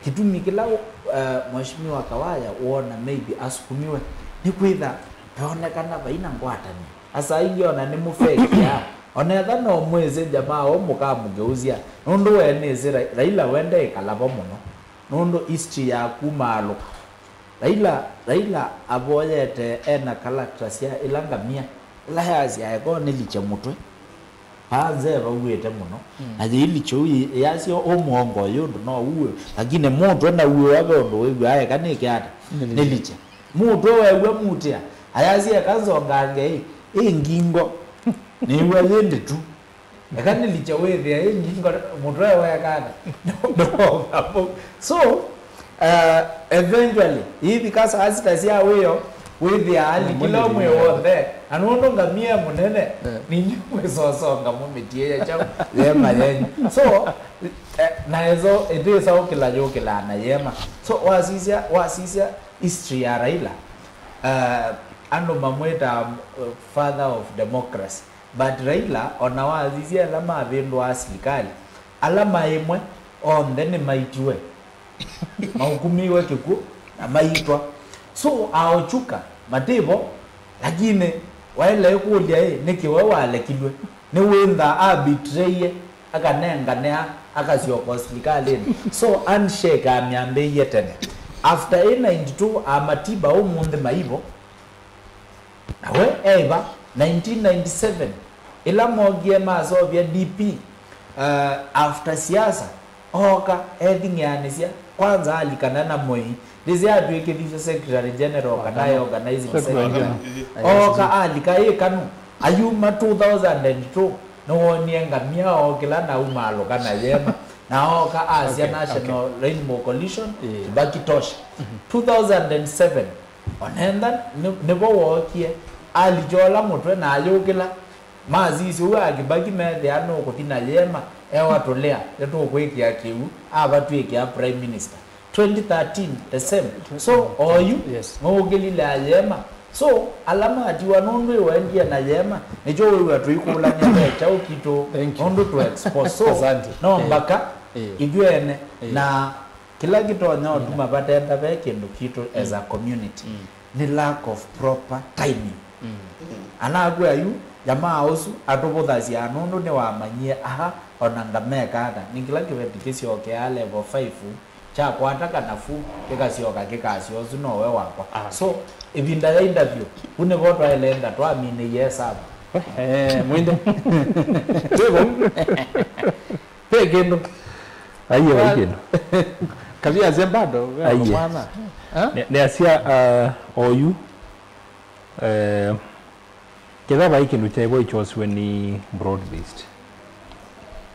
kĩtumi kĩla, uh, Mheshimiwa Kawaya woona maybe asukumiwe nĩ kwĩtha veonekana vai na ngwatanĩo. Asa ingĩ ona nĩmũfekia. Ona etha no mwĩsĩ jamaa ũũ mũkamũgeũsya. Nũndũ we nĩsĩ Ra-, Raila wende ĩkala vo mũno. Nũndũ history ya kumaalũka. Raila, Raila avoyete ena character sya ĩla ngamia. Ĩla yasya eko nĩlikye mũtwe. Vaa nzeva uĩte mũno. Na yĩilikye ũu yĩ-, yasya ũ mũongo ũyũ ũndũ no uwe. Lakini mũtwe na uwe wave ũndũ wĩw'aa eka nĩke ata? Nĩlikye. Nĩlikye. Mũtwe wew'a mutĩa. Ayasya eka nzongange ĩ, ĩ ngingo. Nĩw'a yĩ ndĩtu. Eka nĩlikye wĩthĩa ĩ nyingo mũtwe wekana. No, no, so, uh, eventually, ĩithika saa sita sya wĩo, wĩthĩa alikile mwĩ w'onthe. Na nũndũ ngamia mũnene, ninyu mwĩsosonga mũmĩtie ya kyaũ, yema yenyu. So, eh, na ĩso ĩtĩsa ũkĩla yũkĩlaa na yema. So, wasisya, wasisya history ya Raila, uh, andũ mamwĩtaa, uh, father of democracy. But Raila, ona wasisya ala mavĩndũaa silikalĩ, ala maĩmwe onthe nĩmaitiwe, maukumiwe kĩkw'ũ, na maitwa. So, aochuka matĩvo, lakini waĩle kũlya ĩ, nĩkĩ we walekilw'e? Nĩwĩnthaa abitreie, akanenganĩa, akasyoka silikalĩnĩ. So, handshake amyambĩĩie tene. After ĩ ninety-two, amatiba ũmũnthĩ maivo. Na we eva nineteen ninety-seven, ĩla mokie masovya D P, uh, after siasa, ooka ething'ĩanĩsya, kwanza alikana na Moi, ndĩsĩ atw'ĩkĩthisye secretary general kana organizing secretary. Ooka alika ĩ kanu, ayuma two thousand and two, nĩwonie ngamia ookĩla na umaalũka na yema, na ooka asya National Rainbow Coalition, Kibaki tosha. Two thousand and seven, Onentha nĩ- nĩvo wookie, alikya ũla mũtwe na ayũkĩla. Masisya ũu a Kibaki methĩa nũkũthi na yema, ewa tũlea, nĩtũkwĩkĩa kĩw'ũ, avatw'ĩkĩa prime minister. Twenty thirteen, the same. So, oyu, nũũkĩlile ayema. So, ala matiwa nũndũ ĩwendie na yema, nĩkyo wĩw'a tũikũlany'a ve kyaũ kitũ, nũndũ tũ expose. So, no mbaka ithyĩ ene na kĩla kĩtonya ũtuma vatenda ve kĩndũ kitũ as a community nĩ lack of proper timing. Anakwĩa yu, jamaa ũsu atũvũthasya nũndũ nĩwamanyie aha, ona ngameka ata. Nĩ kĩla kĩveti kĩsyokeaa level five, kyakwata kanafu, kĩkasyoka kĩkasya ũsu nowe wakwa. So, ĩvinda ya interview, vu nĩvo twaĩle enda twaminĩie sava. Eh, mwende. Twĩ vau. Pe kĩndũ. Aiye, vai kĩndũ. Kaviasya bado, we Aiye. Mwana. Ha? Nĩ- nĩasya, uh, oyu, eh, ketha vai kĩndũ kyaĩvo ikyosiwe nĩ broad based.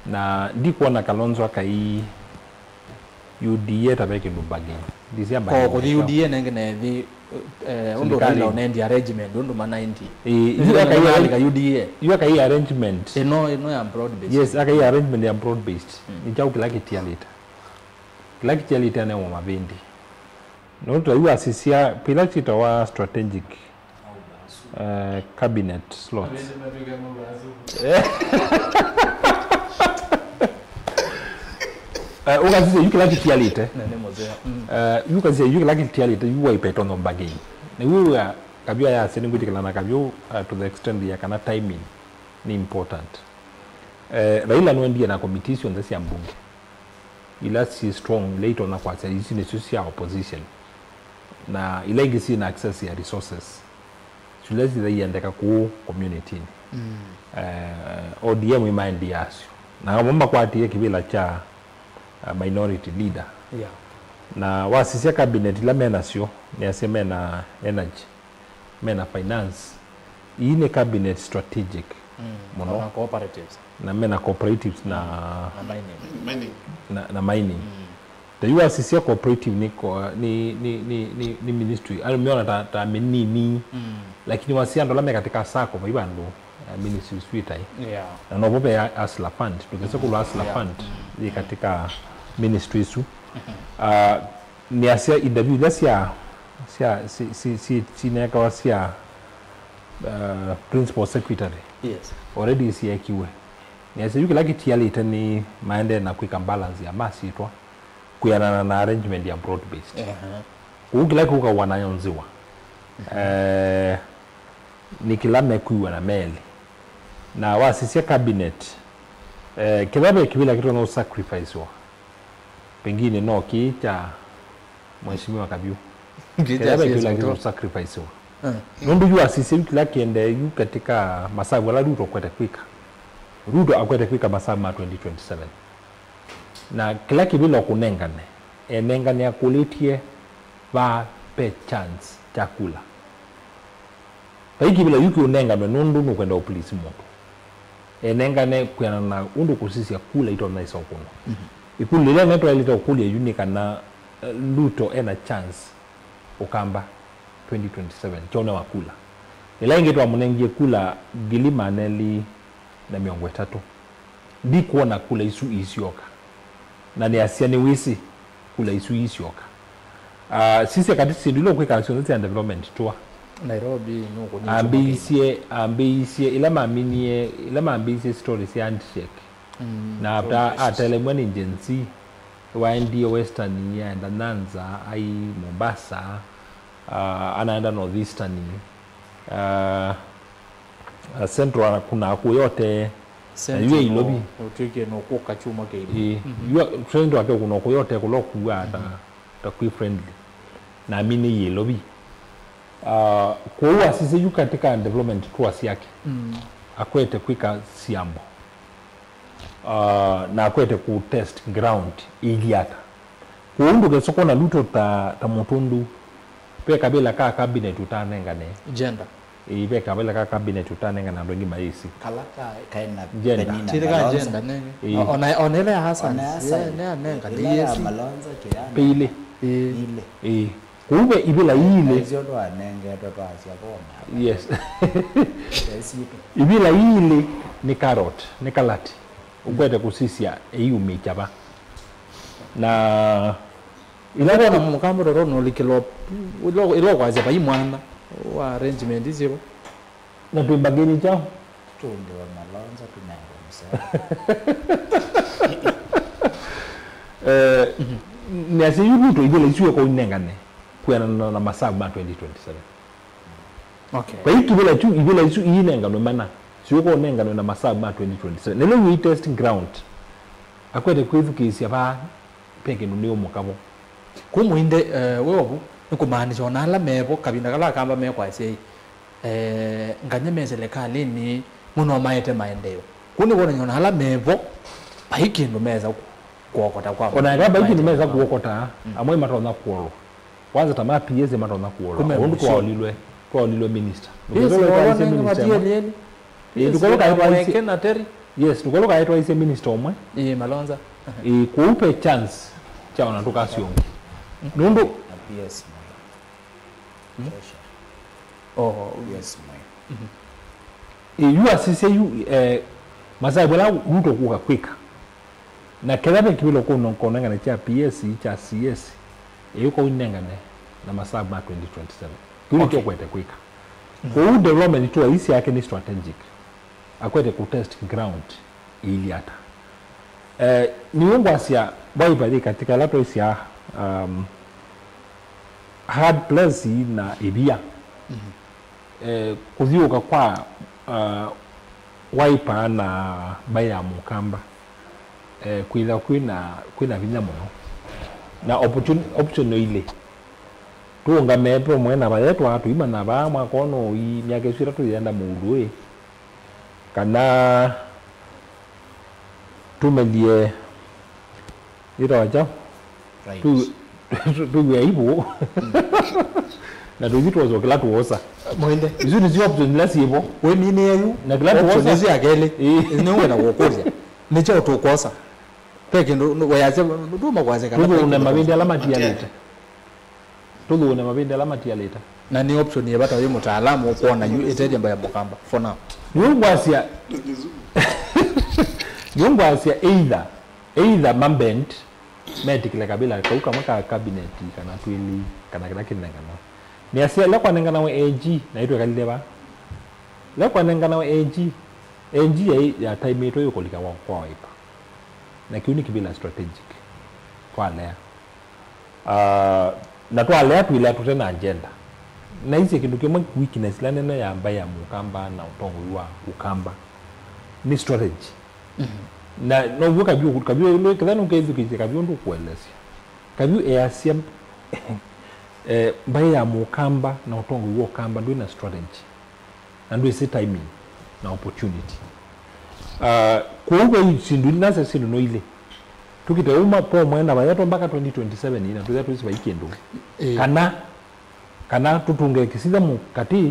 Na ndikwona Kalonzo akai U D A ta ve kĩndũ bargain. Ndisya bargain. Ko kũthi U D A nenge nethi, eh, ũndũ Raila ũnendia arrangement, ũndũ ma ninety. Eh, yu akai arrangement. Yu akai arrangement. Ĩno, ĩno ya broad based. Yes, akai arrangement ya broad based. Nĩ kyaũ kĩla kĩtialĩte? Kĩla kĩtialĩte nĩ wa mavĩndĩ. Nũndũ ta yu asisya, pĩla kyĩtawa strategic, eh, cabinet slot. Eh, ũkasisya yu kĩla kĩtialĩte. Eh, yu kasisya yu kĩla kĩtialĩte, yu waipetwa no bargain. Na yu wĩa Kavyo yasya nĩngwĩtĩkĩla na Kavyo, uh, to the extent ya kana timing ni important. Eh, Raila nũendie na committee syonthe sya mbunge ila syĩ strong, ila itonya kwasya isu nĩsyo sya opposition, na ila ingĩ syĩ na access ya resources, sila sila iendeka kũu community-inĩ. Eh, O D M imaendie asyo. Na amwe makwatĩe kĩvĩla kya, uh, minority leader. Yeah. Na wasisya cabinet ila menasyo, nĩasya mena energy, mena finance. Ii nĩ cabinet strategic mũno. Na cooperatives. Na mena cooperatives na, na mining. Na, na mining. Ta yu wasisya cooperative nĩ ko-, nĩ, nĩ, nĩ, nĩ, nĩ ministry. Andũ meona ta, ta mĩnini. Lakini wasisya andũ ala me katika sacco, vai vandũ, eh, ministry isu itai. Yeah. Na novo ve Hustler Fund. Ndũkese kũlwa Hustler Fund yĩ katika ministry isu. Ah, nĩasya interview ila sya, sya, si, si, si, sinekawa sya, uh, principal secretary. Yes. Already syekiwe. Nĩasya yu kĩla kĩtialĩte nĩ maendee na kwĩka balance ya masyĩtwa kwĩanana na arrangement ya broad based. Kũu kĩla kĩũkawa nayo nzĩwa. Eh, nĩ kĩla mekwĩw'a na melĩ. Na wasisya cabinet, eh, kĩla ve kĩvĩla kĩtonya ũsacrificewa. Pengine no kĩĩ kya Mheshimiwa Kavyu. Kĩla ve kĩvĩla kĩtonya ũsacrificewa. Nũndũ yu asisya yu kĩla kĩendee yu katika masavu ala Ruto akwete kwĩka. Ruto akwete kwĩka masavu ma twenty twenty-seven. Na kĩla kĩvĩla ũkũnengane, enengane akũlĩtye va pe chance kya kula. Vai kĩvĩla yu kĩũnenganwe nũndũ nũkwenda ũplease mũndũ. enengane kwĩana na ũndũ kũsisya kula itonya iseũkũnwa. Ĩkũlyo yĩla ĩnene twaĩlĩte ũkũlya yu nĩ kana, eh, Ruto ena chance Ũkamba twenty twenty-seven, kyaũne wa kula. Ĩla ĩngĩ twamũnengie kula ngili maana elĩ na mĩongo ĩtatũ. Ndikwona kula isu iisyoka. Na nĩasya nĩwĩsĩ kula isu iisyoka. Ah, sisya katĩ syĩndũ ila ũkwĩka syonthe sya development tour. Nairobi nũkũnyitwo ambĩisye, ambĩisye, ĩla maminie, ĩla mambĩisye story sya handshake. Mm, na after atelemwa nĩ Gen Z, waendie Western, aenda Nyanza, ai Mombasa, ah, anaenda North Eastern, ah, ah, Central kuna kũyote, na Central yue no Ilovi. Ũtwĩkie no kũka kyumwa kĩilu. Ĩĩ, yue Central ake kuna kũyote kũla kũua ta, ta kwĩ friendly. Na amini yĩ Ilovi. Ah, kwoou asisye yu katika development tour syake. Mm. Akwete kwĩka siambo. Ah, na akwete ku test ground ĩilyĩ ata. Kwoou ndũkesa kwona Ruto ta, ta mũtũndu. Ve kavĩla ka cabinet ũtanengane. Gender. Ĩĩ, ve kavĩla ka cabinet ũtanengane andũ aingĩ mayĩsĩ. Kala ka, kaĩ na Gender. Penina Tĩrĩ ka Malonza. Gender, nenge. Ĩĩ. Ona, ona ĩla ya Hassan, Ona ya Hassan. Nĩ anenga, Ĩla ya nĩyĩsĩ. Malonza kĩana. Peilĩ. Ĩĩ. Ile. Ĩĩ. Kũu ve ivĩla iilĩ. Nĩsyo twanengetwe twasya voma. Yes. Esitũ. Ivĩla iilĩ nĩ carrot, nĩ kalati. Ũkwete kũsisya ĩiumĩkya va. Na ĩla wona mũkamba toro nolikĩlwa ĩla ũkwasya vai mwana wa arrangement isyĩvo. Na twĩ mbangĩnĩ kyaũ? Tũndĩwe Malonza tũnengwe mũseo. Eh, nĩasya yu Ruto ivĩla isu ĩkoinengane kwĩanana na masavu ma twenty twenty-seven. Okay. Vai kĩvĩla kyu, ivĩla isu iinenganwe mana, syũkonenganwe na masavu ma twenty twenty-seven. Nĩlo wĩ test ground. Akwete kwĩthukĩĩsya vaa, ve kĩndũ nĩ ũmũkavo. Kũu mũinde, eh, we ovu, nĩ kũmaanisha ona ala mevo, kavinda kala akamba mekwasya ĩ, eh, nganye me silikalĩnĩ, mũno maete maendeeo. Kũu nĩ kwonany'a ona ala mevo, vai kĩndũ mesa ku-, kuokota kwa. Ona eka vai kĩndũ mesa kuokota, amwe matonya kuolwa. Kwanza ta ma P S matonya kuolwa. Kũme ũndũ mũisyo. Twaolilwe, twaolilwe minister. Yes, ndũkethwa twaisye wonange minister ĩmwe. Matielieli. Ĩĩ, yes, ndũkethwa kaĩ twaisye Mweke na Terry. Yes, ndũkethwa kaĩ twaisye minister ũmwe. Ĩĩ, Malonza. Ĩĩ, kũu pe chance kya ona tũkasyongi. Nũndũ na P S Mwai. Treasurer. Oh, yes, Mwai. Ĩĩ, yu asisye yu, eh, masavu ala Ruto kũka kwĩka. Na kethwa ve kĩvĩla kũno konengane kya P S, kya C S, ĩyũka ũinengane na masavu ma twenty twenty-seven. Kĩu nĩkyo Okay. ũkwete kwĩka. Kũu development tour ii syake nĩ strategic. Akwete ku test ground ĩilyĩ ata. Eh, nĩw'o ngwasya Wiper yĩ katika ĩla twaisya, um, hard place na ĩvia. Eh, kũthiũũka kwa, uh, Wiper na mbaĩ ya Mũkamba, eh, kwĩthĩwa kwĩna, kwĩna vinya mũno. Na opportun-, option no ilĩ. Tũũngame vamwe na vayetwa, tũimana vaa mwaka ũno ũi, myaka ĩsu ĩtatũ yĩenda mũulu ĩ. Kana tũmelie Ĩtawa kyaũ? Right. Tũ-, tũ-, tũiw'e aibu. Na tũithi twosa kĩla twosa. Mwende. Isu nĩsyo option ila syĩvo. Wĩminĩe yu. Na kĩla option twosa. Ĩsu ya kelĩ. Ĩĩ. Nĩ wenda kũkũlya. Nĩ kyaũ tũkwosa? Ve kĩndũ wayasya, ndũma kwasya kana ve kĩndũ tũthũũne mavĩndĩ ala matialĩte. Tũthũũne mavĩndĩ ala matialĩte. Na nĩ option yĩva ta wĩ mũtaalamu ũkwona yu ĩtethya mbaĩ ya Mũkamba for now? Nĩw'o ngwasya, nĩw'o ngwasya either, either mabend, metĩkĩle kavĩla kau kamwe ka cabinet kana twĩlĩ, kana kĩla kĩnenganawa. Nĩasya ĩla kwanenganawe A G, na itwekalile va. Ĩla kwanenganawe A G, A G yaĩ yataimĩtwe yũkũlika kwa, kwa Wiper. Na kĩu nĩ kĩvĩla strategic. Twalea. Ah, na twalea twĩlea tũte na agenda. Naisye kĩndũ kĩmwe, weakness ĩla nene ya mbaĩ ya Mũkamba na ũtongoi wa Ũkamba nĩ strategy. Na now'o Kavyũ, Kavyũ, kethwa nũkethukĩĩsye Kavyũ ndũkũelesya. Kavyũ easya, eh, mbaĩ ya Mũkamba na ũtongoi wa Ũkamba ndwĩ na strategy. Na ndwĩsĩ timing na opportunity. Ah, kwoou ve syĩndũ nasya syĩndũ no ilĩ. Tũkite uma po mwena vayetwa mpaka twenty twenty-seven na twĩthĩa twĩsĩ vai kĩndũ. Ĩĩ. Kana, kana tũtũnge kĩsitha mũkatĩ,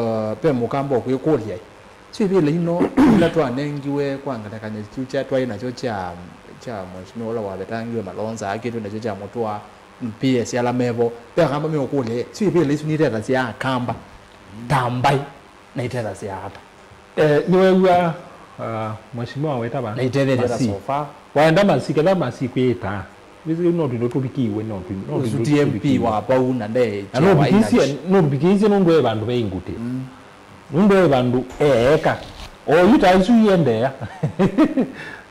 uh, ve mũkamba ũkwĩkũlya, sio ivĩla ino ila twanengiwe kwa ngelekany'o kyu kya twaĩ nakyo kya, kya mheshimiwa ũla wavetangiwe Malonza, akĩtwe nakyo kya mũtũa, P S ala mevo, ve akamba meũkũlya, sio ivĩla isu nitethasya akamba ta mbaĩ na itethasya ata? Eh, nĩwew'a, uh, mheshimiwa weta va? Na itethete ata Masi. So far? Waenda Masi, ketha Masi kwĩta. Wĩsĩ no twĩndũ tũvikiiwe, no twĩndũ, no twĩndũ ũsu T M P tũvikiiwe. Wa vau na nde na no chair wa vikiisye, energy. No vikiisye nũndũ e vandũ ve ingutĩ. Mm. Nũndũ e vandũ eeka. O yu ta isu iendeea.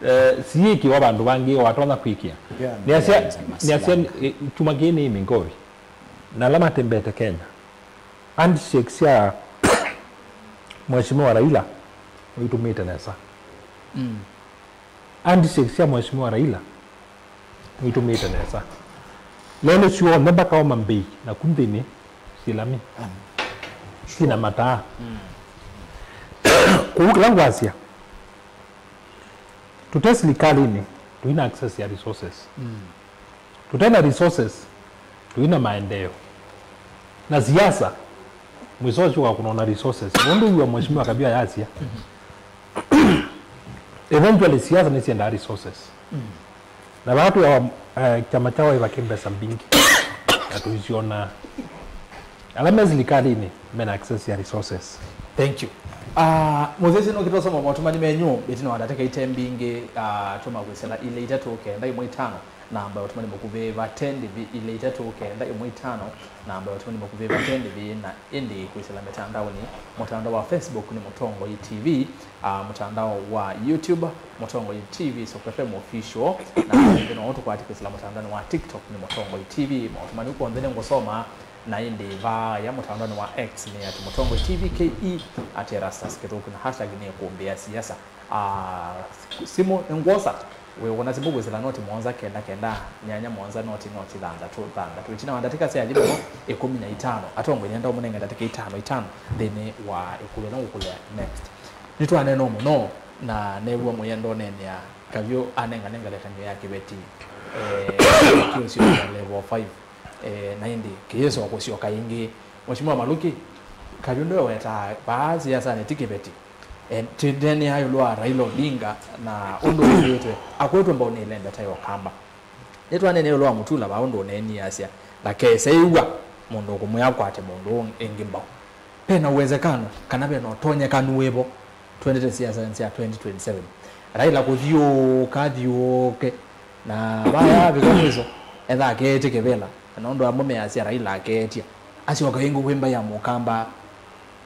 Eh, siĩkĩwa vandũ vangĩ o atonya kwĩkĩa. Yeah, nĩasya, yeah, nĩasya, eh, kyuma kĩĩ nĩ mĩngovi. Na ala matembete Kenya. Handshake sya Mheshimiwa Raila nĩitũmĩte nesa. Mm. Handshake sya Mheshimiwa Raila nĩitũmĩte nesa. Lelũ syonthe mpaka Homa Bay na ku nthĩnĩ silami. Sina mataa. Mm. Kũu kĩla ngwasya, tũte silikalĩnĩ, tũina access ya resources. Mm. Tũte na resources, tũina maendeeo. Na siasa, mwiso ũsu wa kũnona resources. Nũndũ wĩwa Mheshimiwa Kabio yasya, eventually siasa nĩsyendaa resources. Mm. Na vaa twĩawa, eh, kyama kya Wiper kĩ mbesa mbingĩ. Na tũisyona. Ala me silikalĩnĩ, mena access ya resources. Thank you. Ah, Moses, no kitosoma motũmani menyu, ĩtina wa ndatĩka ite mbingĩ, ah, tũma kwĩsĩla ilĩ itatũ kenda ĩmwe itano, namba ya ũtũmani mũkuvĩ va ten ndivi, ilĩ itatũ kenda ĩmwe itano, namba ya ũtũmani mũkuvĩ va ten ndivi, na ĩndĩ kwĩsĩla mĩtandaonĩ, mũtandao wa Facebook nĩ Mũtongoi T V, ah, mũtandao wa YouTube, Mũtongoi T V Soko F M Official, na ĩndĩ no ũtũkwate kwĩsĩla mũtandaonĩ wa TikTok nĩ Mũtongoi T V. Motũmani kw'onthe nĩ ngũsoma, na ĩndĩ vaa ya mũtandaonĩ wa X nĩ at Mũtongoi T V K E, at Erastus Kĩthũku, na hashtag nĩ kũmbĩa siasa. Ah, simũ nĩ ngwosa, wĩũkũna simũ kwĩsĩla noti mũonza kenda kenda nyanya mũonza noti noti thanthatũ thanthatũ. Ĩtina wa ndatĩka sya thĩ mũno ĩkũmi na itano, atongoi nĩenda ũmũnenge ndatĩka itano itano nthĩnĩ wa ĩkũlyo ĩla ngũkũlya next. Nĩtwaneena mũno, na neew'a mũyendo ũneenea Kavyũ anengane ngelekany'o ya kĩveti, eh, kĩũsyo kya level five, eh, na ĩndĩ kĩyĩsa kũsyoka ĩngĩ. Mheshimiwa Maluki, Kavyũ ndwewetaa vaa siasanĩ ti kĩveti. Eh, twĩneenea ĩũlũ wa Raila Odinga na ũndũ wĩthĩĩtwe akwetwe mbau nĩ ĩlembeta ya Ũkamba. Nĩtwaneenea ĩũlũ wa Mutula vaa ũndũ ũneenie asya, ndakese ĩw'a mũndũ ũkũmwĩa akwate mũndũ ũũ ĩngĩ mbau. Ve na uwezekano kana ve na ũtonyekanu wĩvo twendete siasanĩ sya twenty twenty-seven, Raila kũthyũũka athyũũke, na vaya avika mwiso etha akeetye kĩvĩla, na nũndũ amwe measya Raila akeetya, asyoka ĩngĩ kwĩ mbaĩ ya Mũkamba.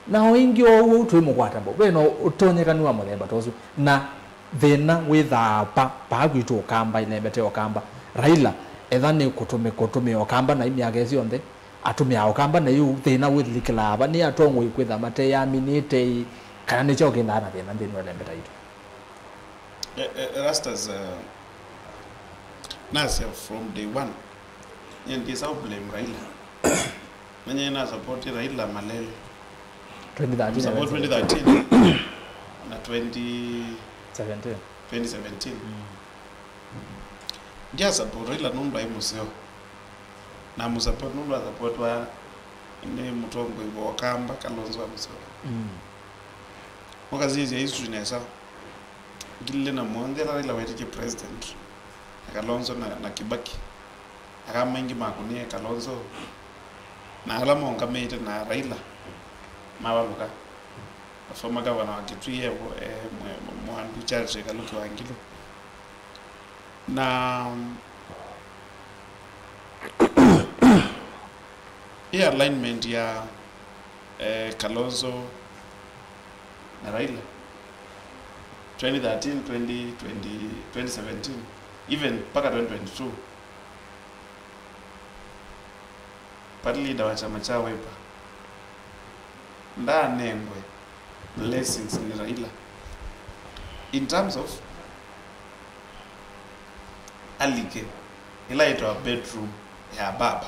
Na o ĩngĩ o ũu twĩmũkwata mbau. Ve na ũtonyekanu wa mũthemba ta ũsu. Na thĩna wĩthaa va, vaa kwitũ Ũkamba, ĩlembete Ũkamba. Raila, etha nĩ kũtũmĩ-, kũtũmĩa Ũkamba naĩ myaka ĩsu yonthe, atũmĩaa Ũkamba naĩ ũu, thĩna wĩlikĩlaa va? Nĩ atongoi kwĩtha mateyaminĩte ĩ, kana nĩ kyaũ kĩthaa na thĩna nthĩnĩ wa ĩlembeta yitũ? Eh, eh, Erastus, eh, nasya from day one, nyie ndisa blame Raila. Na nyie na support Raila malele. Twenty thirteen, support twenty thirteen na twenty seventeen. Twenty seventeen. Mm. Ndia support Raila nũndũ aĩ mũseo. Na mũsupport nũndũ asupportwa nĩ mũtongoi wa Ũkamba, Kalonzo wa Musyoka. Mm. Ũkasisya history nesa. Ngili ilĩ na mũonza ĩla Raila waĩtĩkie president, na Kalonzo na, na Kibaki. Aka maingĩ makũnie Kalonzo, na ala maũngamĩte na Raila mavalũka. Former governor wa Kitui e vo, e mwe-, mwandu Charity Kaluki wa Ngilu. Na ĩ alignment ya, eh, Kalonzo na Raila, twenty thirteen, twenty twenty, twenty seventeen, even mpaka twenty twenty-two, party leader wa kyama kya Wiper ndaanengwe blessings nĩ Raila in terms of alike ĩla ĩtawa bedroom ya baba.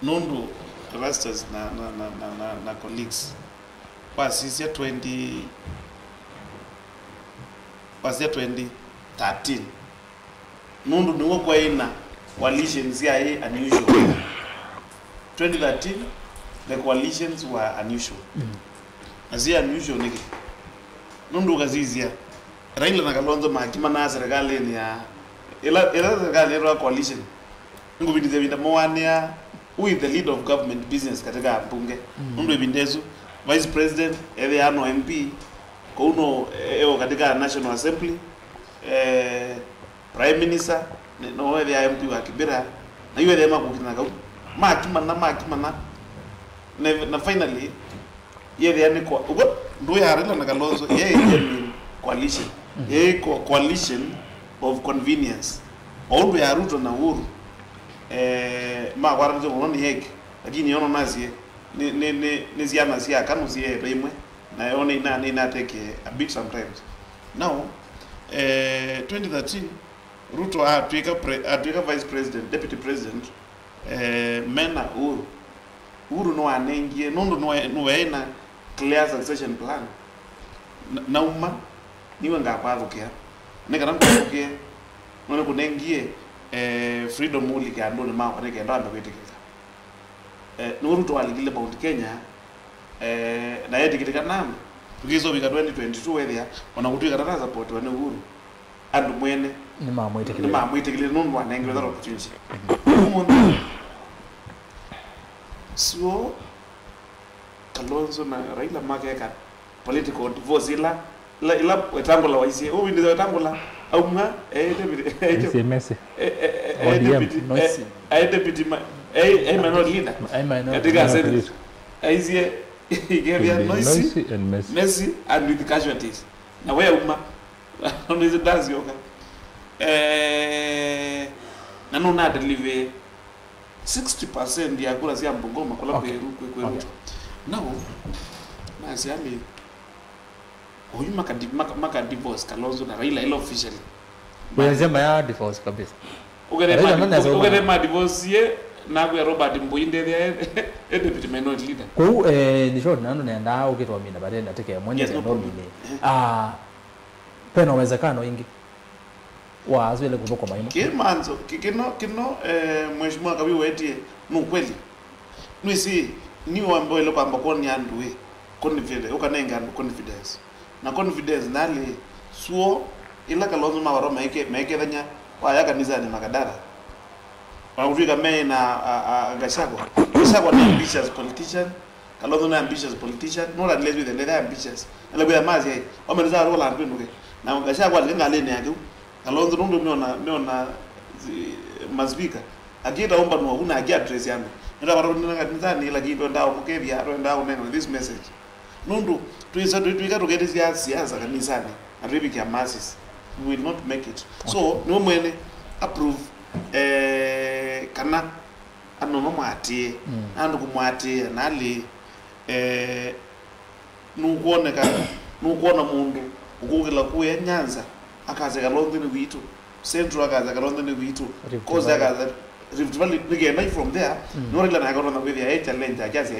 Nũndũ Erastus na, na, na, na, na, na colleagues wasisya twenty, Wasya twenty thirteen, nũndũ nĩw'o kwaĩ na coalitions syaĩ unusual. Twenty thirteen, the coalitions were unusual. Na syĩ unusual nĩkĩ? Nũndũ ũkasisya, Raila na Kalonzo makimanaa serikalĩnĩ ya, ĩla, ĩla serikalĩ yĩtawa coalition, nĩngũvindĩthya ĩvinda moanĩa who is the leader of government business katika mbunge. Nũndũ ĩvinda ĩsu, vice president ethĩaa no M P, kũu no eo katika National Assembly, eh, prime minister, ne-, no ethĩaa M P wa Kibera, na yu ethĩaa makũkitana kau. Makimana, makimana. Ne-, na finally, yethĩa nĩ kwa, ũguo, ndũ ya Raila na Kalonzo, yĩ genuine coalition. Yĩ co-, coalition of convenience. O ũndũ ya Ruto na Uhuru, eh, makwatanĩtye mũno nĩ yeke. Lakini yono nasie, nĩ, nĩ, nĩ, nĩ syana sya kanu syeetwe imwe. Na yo nĩ ina, nĩ ina take a bit sometimes. Now, eh, twenty thirteen, Ruto atw'ĩka pre-, atw'ĩka vice president, deputy president, eh, mena Uhuru. Uhuru nĩwanengie, nũndũ nĩwe, nĩwe na clear succession plan. Na, nauma, niwe ngakwathũkĩa. Nĩ kana ngwathũkĩe, no nĩkũnengie, eh, freedom ũlike andũnĩ makwa nĩ kenda wambe kwĩtĩkĩlĩka. Eh, nĩwe Ruto walikile Mount Kenya, eh, na etĩkĩlĩka nami. Tũkĩsa ũvika twenty twenty-two wethĩa, ona kũtw'ĩka tatasapotiwa nĩ Uhuru, andũ mwene nĩmamwĩtĩkĩlĩte, nũndũ wanengiwe that opportunity. Ũmũnthĩ, sio Kalonzo na Raila makeka political divorce ĩla, ĩla, ĩla Wetangula waisye. Ũvindĩthya Wetangula aumwa, eh, David, eh, Aisye Mercy. Eh, eh, eh, eh, O D M. David, eh, Noisy. Eh, David ma-, eh, eh, minority leader. Eh, minority katika leader. Senate. Aisye, ikethia Noisy, Noisy and Mercy. Mercy and with casualties. Na we auma. Noisy dance yoka. Eh, na nũna deliver sixty percent ya kura sya Bungoma kũla kwĩ Ru-, kwĩ, kwĩ Ruto. Now, nasya nĩ, oyu maka di-, maka, maka divorce Kalonzo na Raila ila officially. Wĩanzia maya divorce kabisa. Ũkethe Raila ma ndanesa divorce, ũkethe ma divorce ye, nakwĩa Robert Mbui ndethĩa e, e deputy minority leader. Kũu, eh, in short, nando nendaa ũkĩtwa mina, but enda teke mwenye. Yes, no problem. Ah, pena uwezekano ingi wa asu ele kũthũkũma ĩmwe. Kĩ manzo, kĩ-, kĩno, kĩno, eh, Mheshimiwa Kabi wetie, nĩ ukweli. Nwĩsĩ, nĩ wamboele kwamba kwonia andũ ĩ, confidence, ũkanenga andũ confidence. Na confidence nalĩ, suo, ila Kalonzo mawarwa maike-, maikethany'a, waya kanisani Makadara. Wakũtwĩka me na, a, a, Gachagua. Gachagua nĩ ambitious politician, Kalonzo nĩ ambitious politician, no that let's be the ambitious. Ala kwĩtha masya, "Wameneza arũ la twĩnũke." Na Gachagua alika ngalĩnĩ yake. Kalonzo nũndũ meona, meona, zi-, maspika. Akĩta ũmbano waku na akĩ address andũ. Nĩta vata kũnena kanisani, lakini twendaa ũmũkethya, twendaa ũnenga this message. Nũndũ twĩsa, twĩ-, twĩka tũketĩsya siasa kanisani, na twĩvikĩa masses, we will not make it. So, nĩwe mwene approve, eh, kana andũ mamwatĩe, na andũ kũmwatĩĩa, na alĩ, eh, nũkwoneka, nũkwona mũndũ ũkũkĩla kũya Nyanza, akasya Kalonzo nĩ witũ, Central akasya Kalonzo nĩ witũ, Rift Coast Valley. Akasya Rift Valley, nĩ kenda from there, nĩwatila nake ũtonya kwĩthĩa e challenge akyasya,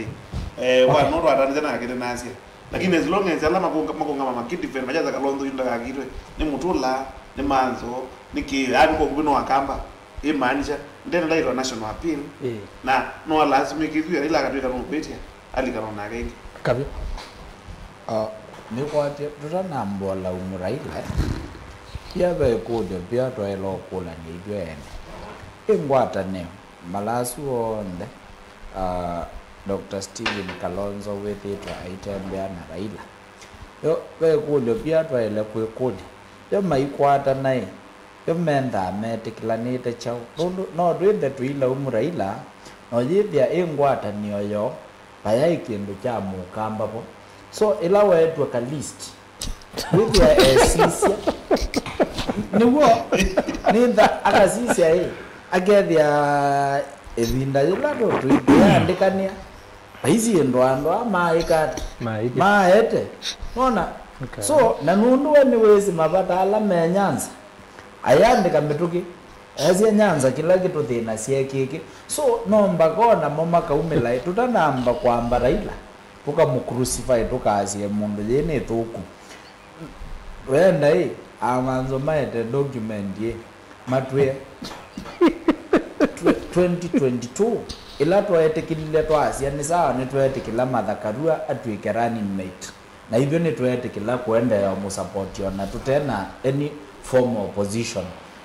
eh, wa no twatanĩte nake nĩnasya. Lakini as long as ala makũnga-, makũngama makidefend, makyasya Kalonzo yu ndakakitwe, nĩ mũtũla, nĩ manzo, nĩ kĩ, yani kwa kũvĩ no akamba. Imaanisha, ndena ndaitwa national appeal, na no alasimĩkĩthw'e ila akatw'ĩka nũkwĩtya, alikanwa nake ĩngĩ. Kavyo. Ah, nĩkwatya, tũtanamba ũlaumu Raila, pia ve ĩkũlyo pia twaĩle ũkũlany'a ithyĩ ene. Ĩ ngwatanĩo, malasu onthe, ah, Doctor Stephen Kalonzo wĩthĩĩtwe aitembea na Raila. Yo, ve ĩkũlyo pia twaĩle kwĩkũlya. Yo maikwatana ĩ, yo mendaa metĩkĩlanĩte kyaũ? Nũndũ no twĩthe tũilaumu Raila, no yĩthĩa ĩ ngwatanĩo yoo, vayaĩ kĩndũ kya mũkamba vo. So, ĩla weetw'a ka list, wĩthĩa esisya. Nĩw'o, nĩntha akasisya ĩ, akethĩa ĩvinda yĩla tũ-, tũi-, tũiandĩkanĩa, vaisi ĩndũ andũ aa maaĩka ata? Maaĩka. Maete. Nona? Okay. So, na nũndũ we nĩwĩsĩ mavata ala me Nyanza, ayandĩka mĩtũkĩ, easya Nyanza kĩla kĩtũthĩnasya kĩkĩ. So, no mbaka o namo makaumĩla, tũtanamba kwamba Raila, tũkamũcrucify, tũkaasye mũndũ yĩ nĩ thũku. Wenda ĩ, Amanzo maete document ĩ, matwĩe. Tw- twenty twenty-two, ĩla tweetĩkĩlile twasya, "Nĩ sawa, nĩtweetĩkĩla Martha Karua atw'ĩke running mate, na ithyĩ nĩtweetĩkĩla kũendeea ũmũsapoti ona tũte na any formal opposition."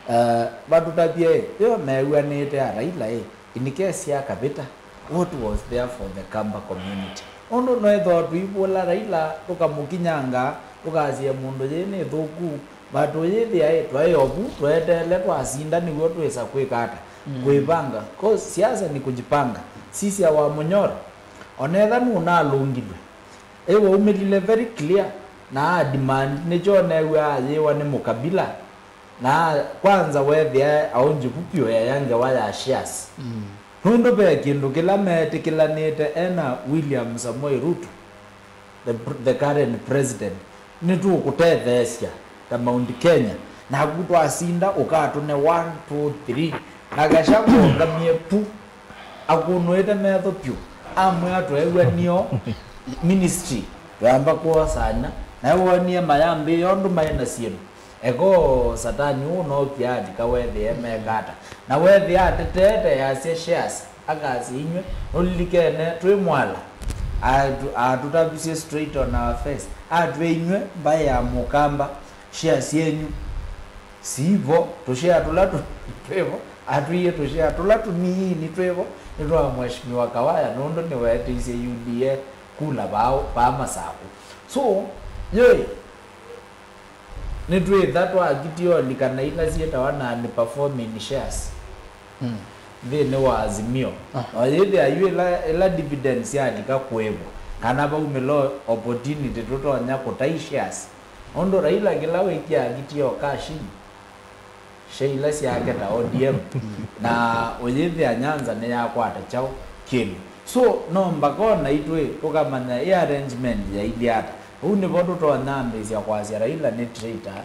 Uh, vatũtavye ĩ, yo meew'anĩte a Raila ĩ, in case ya kavĩta, what was there for the Kamba community? Ũndũ noĩthwa tũivũla Raila, tũkamũkinyanga, tũkasya mũndũ yĩĩ nĩ thũku, but ũyĩthĩa ĩ, twaĩ ovu, tweteele twasinda nĩw'o twĩsa kwĩka ata? Mm. Kwĩvanga. 'Cause siasa ni kujipanga. Sisya wa Mũnyoro, onetha nũnalũngilwe. Ĩ waumĩlile very clear, na a demand nĩkyo neew'a ayĩwa nĩ mũkabila. Na kwanza wethĩa aũnjĩvu vyũ ea ngewa ya shares. Mm. Nũndũ ve kĩndũ kĩla meetĩkĩlanĩte e na William Samoei Ruto, the, pr- the current president, nĩtũkũtetheesya ta Mount Kenya, naku twasinda ũkatũne one, two, three, na Gachagua ũngamie pu, akũnũĩte metho vyũ, amwĩa tweew'a nĩo ministry, twamba kwosa anya, nae wonie mayambĩĩa ũndũ maĩ na syĩndũ. Eko Satani ũũ no kiadi kawethĩe meka ata. Na wethĩa ateteete yasya shares, akasya inyw'ĩ, nũlilikene twĩ mwala. Atu- atũtavisye straight on our face. Atwĩa inyw'ĩ mbaĩ ya Mũkamba, shares syenyu siivo, tũshare tũla tũ- twĩvo. Atwĩie tũshare tũla tũnini twĩvo nĩ twa Mheshimiwa Kawaya nũndũ nĩweetĩisye U D A kula vaa vaa Masakũ. So, yoi, nĩtwĩtha twakitioli kana ila syĩtawa non-performing shares. Mm. Nthĩnĩ wa Azimio. Ah. Na yĩthĩa yu ila, ila dividends yalika kũĩvwa, kana vaumĩla opportunity tũtonya kũtai shares. Nũndũ Raila kĩla wĩkĩa akitio cash in, sha ila syake ta O D M, na ũyĩthĩa Nyanza nĩyakwata kyaũ kĩndũ. So, no mbaka ona itwĩ tũkamanya ĩ arrangement yailyĩ ata. Ũu nĩvo tũtonya ambĩĩsya kwasya Raila nĩ traitor,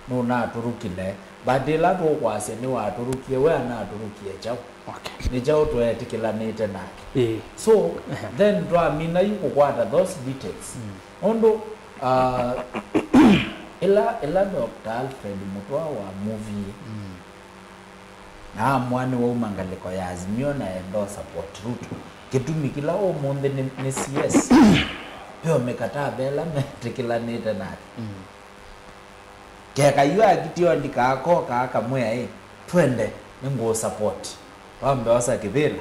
nũnatũrũkile, but ĩla tũkwasya nĩwatũrũkie, we anatũrũkie kyaũ? Okay. Nĩ kyaũ tweetĩkĩlanĩte nake? Ĩĩ. So, ehe, then twamina yu kũkwata those details. Mm. Ũndũ, ah, ĩla, ĩla Doctor Alfred Mutua wa movie, mm, na amũa nĩwauma ngalĩko ya Azimio na enda support Ruto, kĩtumi kĩla ũmũnthĩ nĩ, nĩ C S, ve o mĩkataba ĩla metĩkĩlanĩte nake. Mm. Keka yu akitioli kaakoka akamwĩa, "Ĩ, twende, nĩngũũ support." Wambe osa kĩvĩla.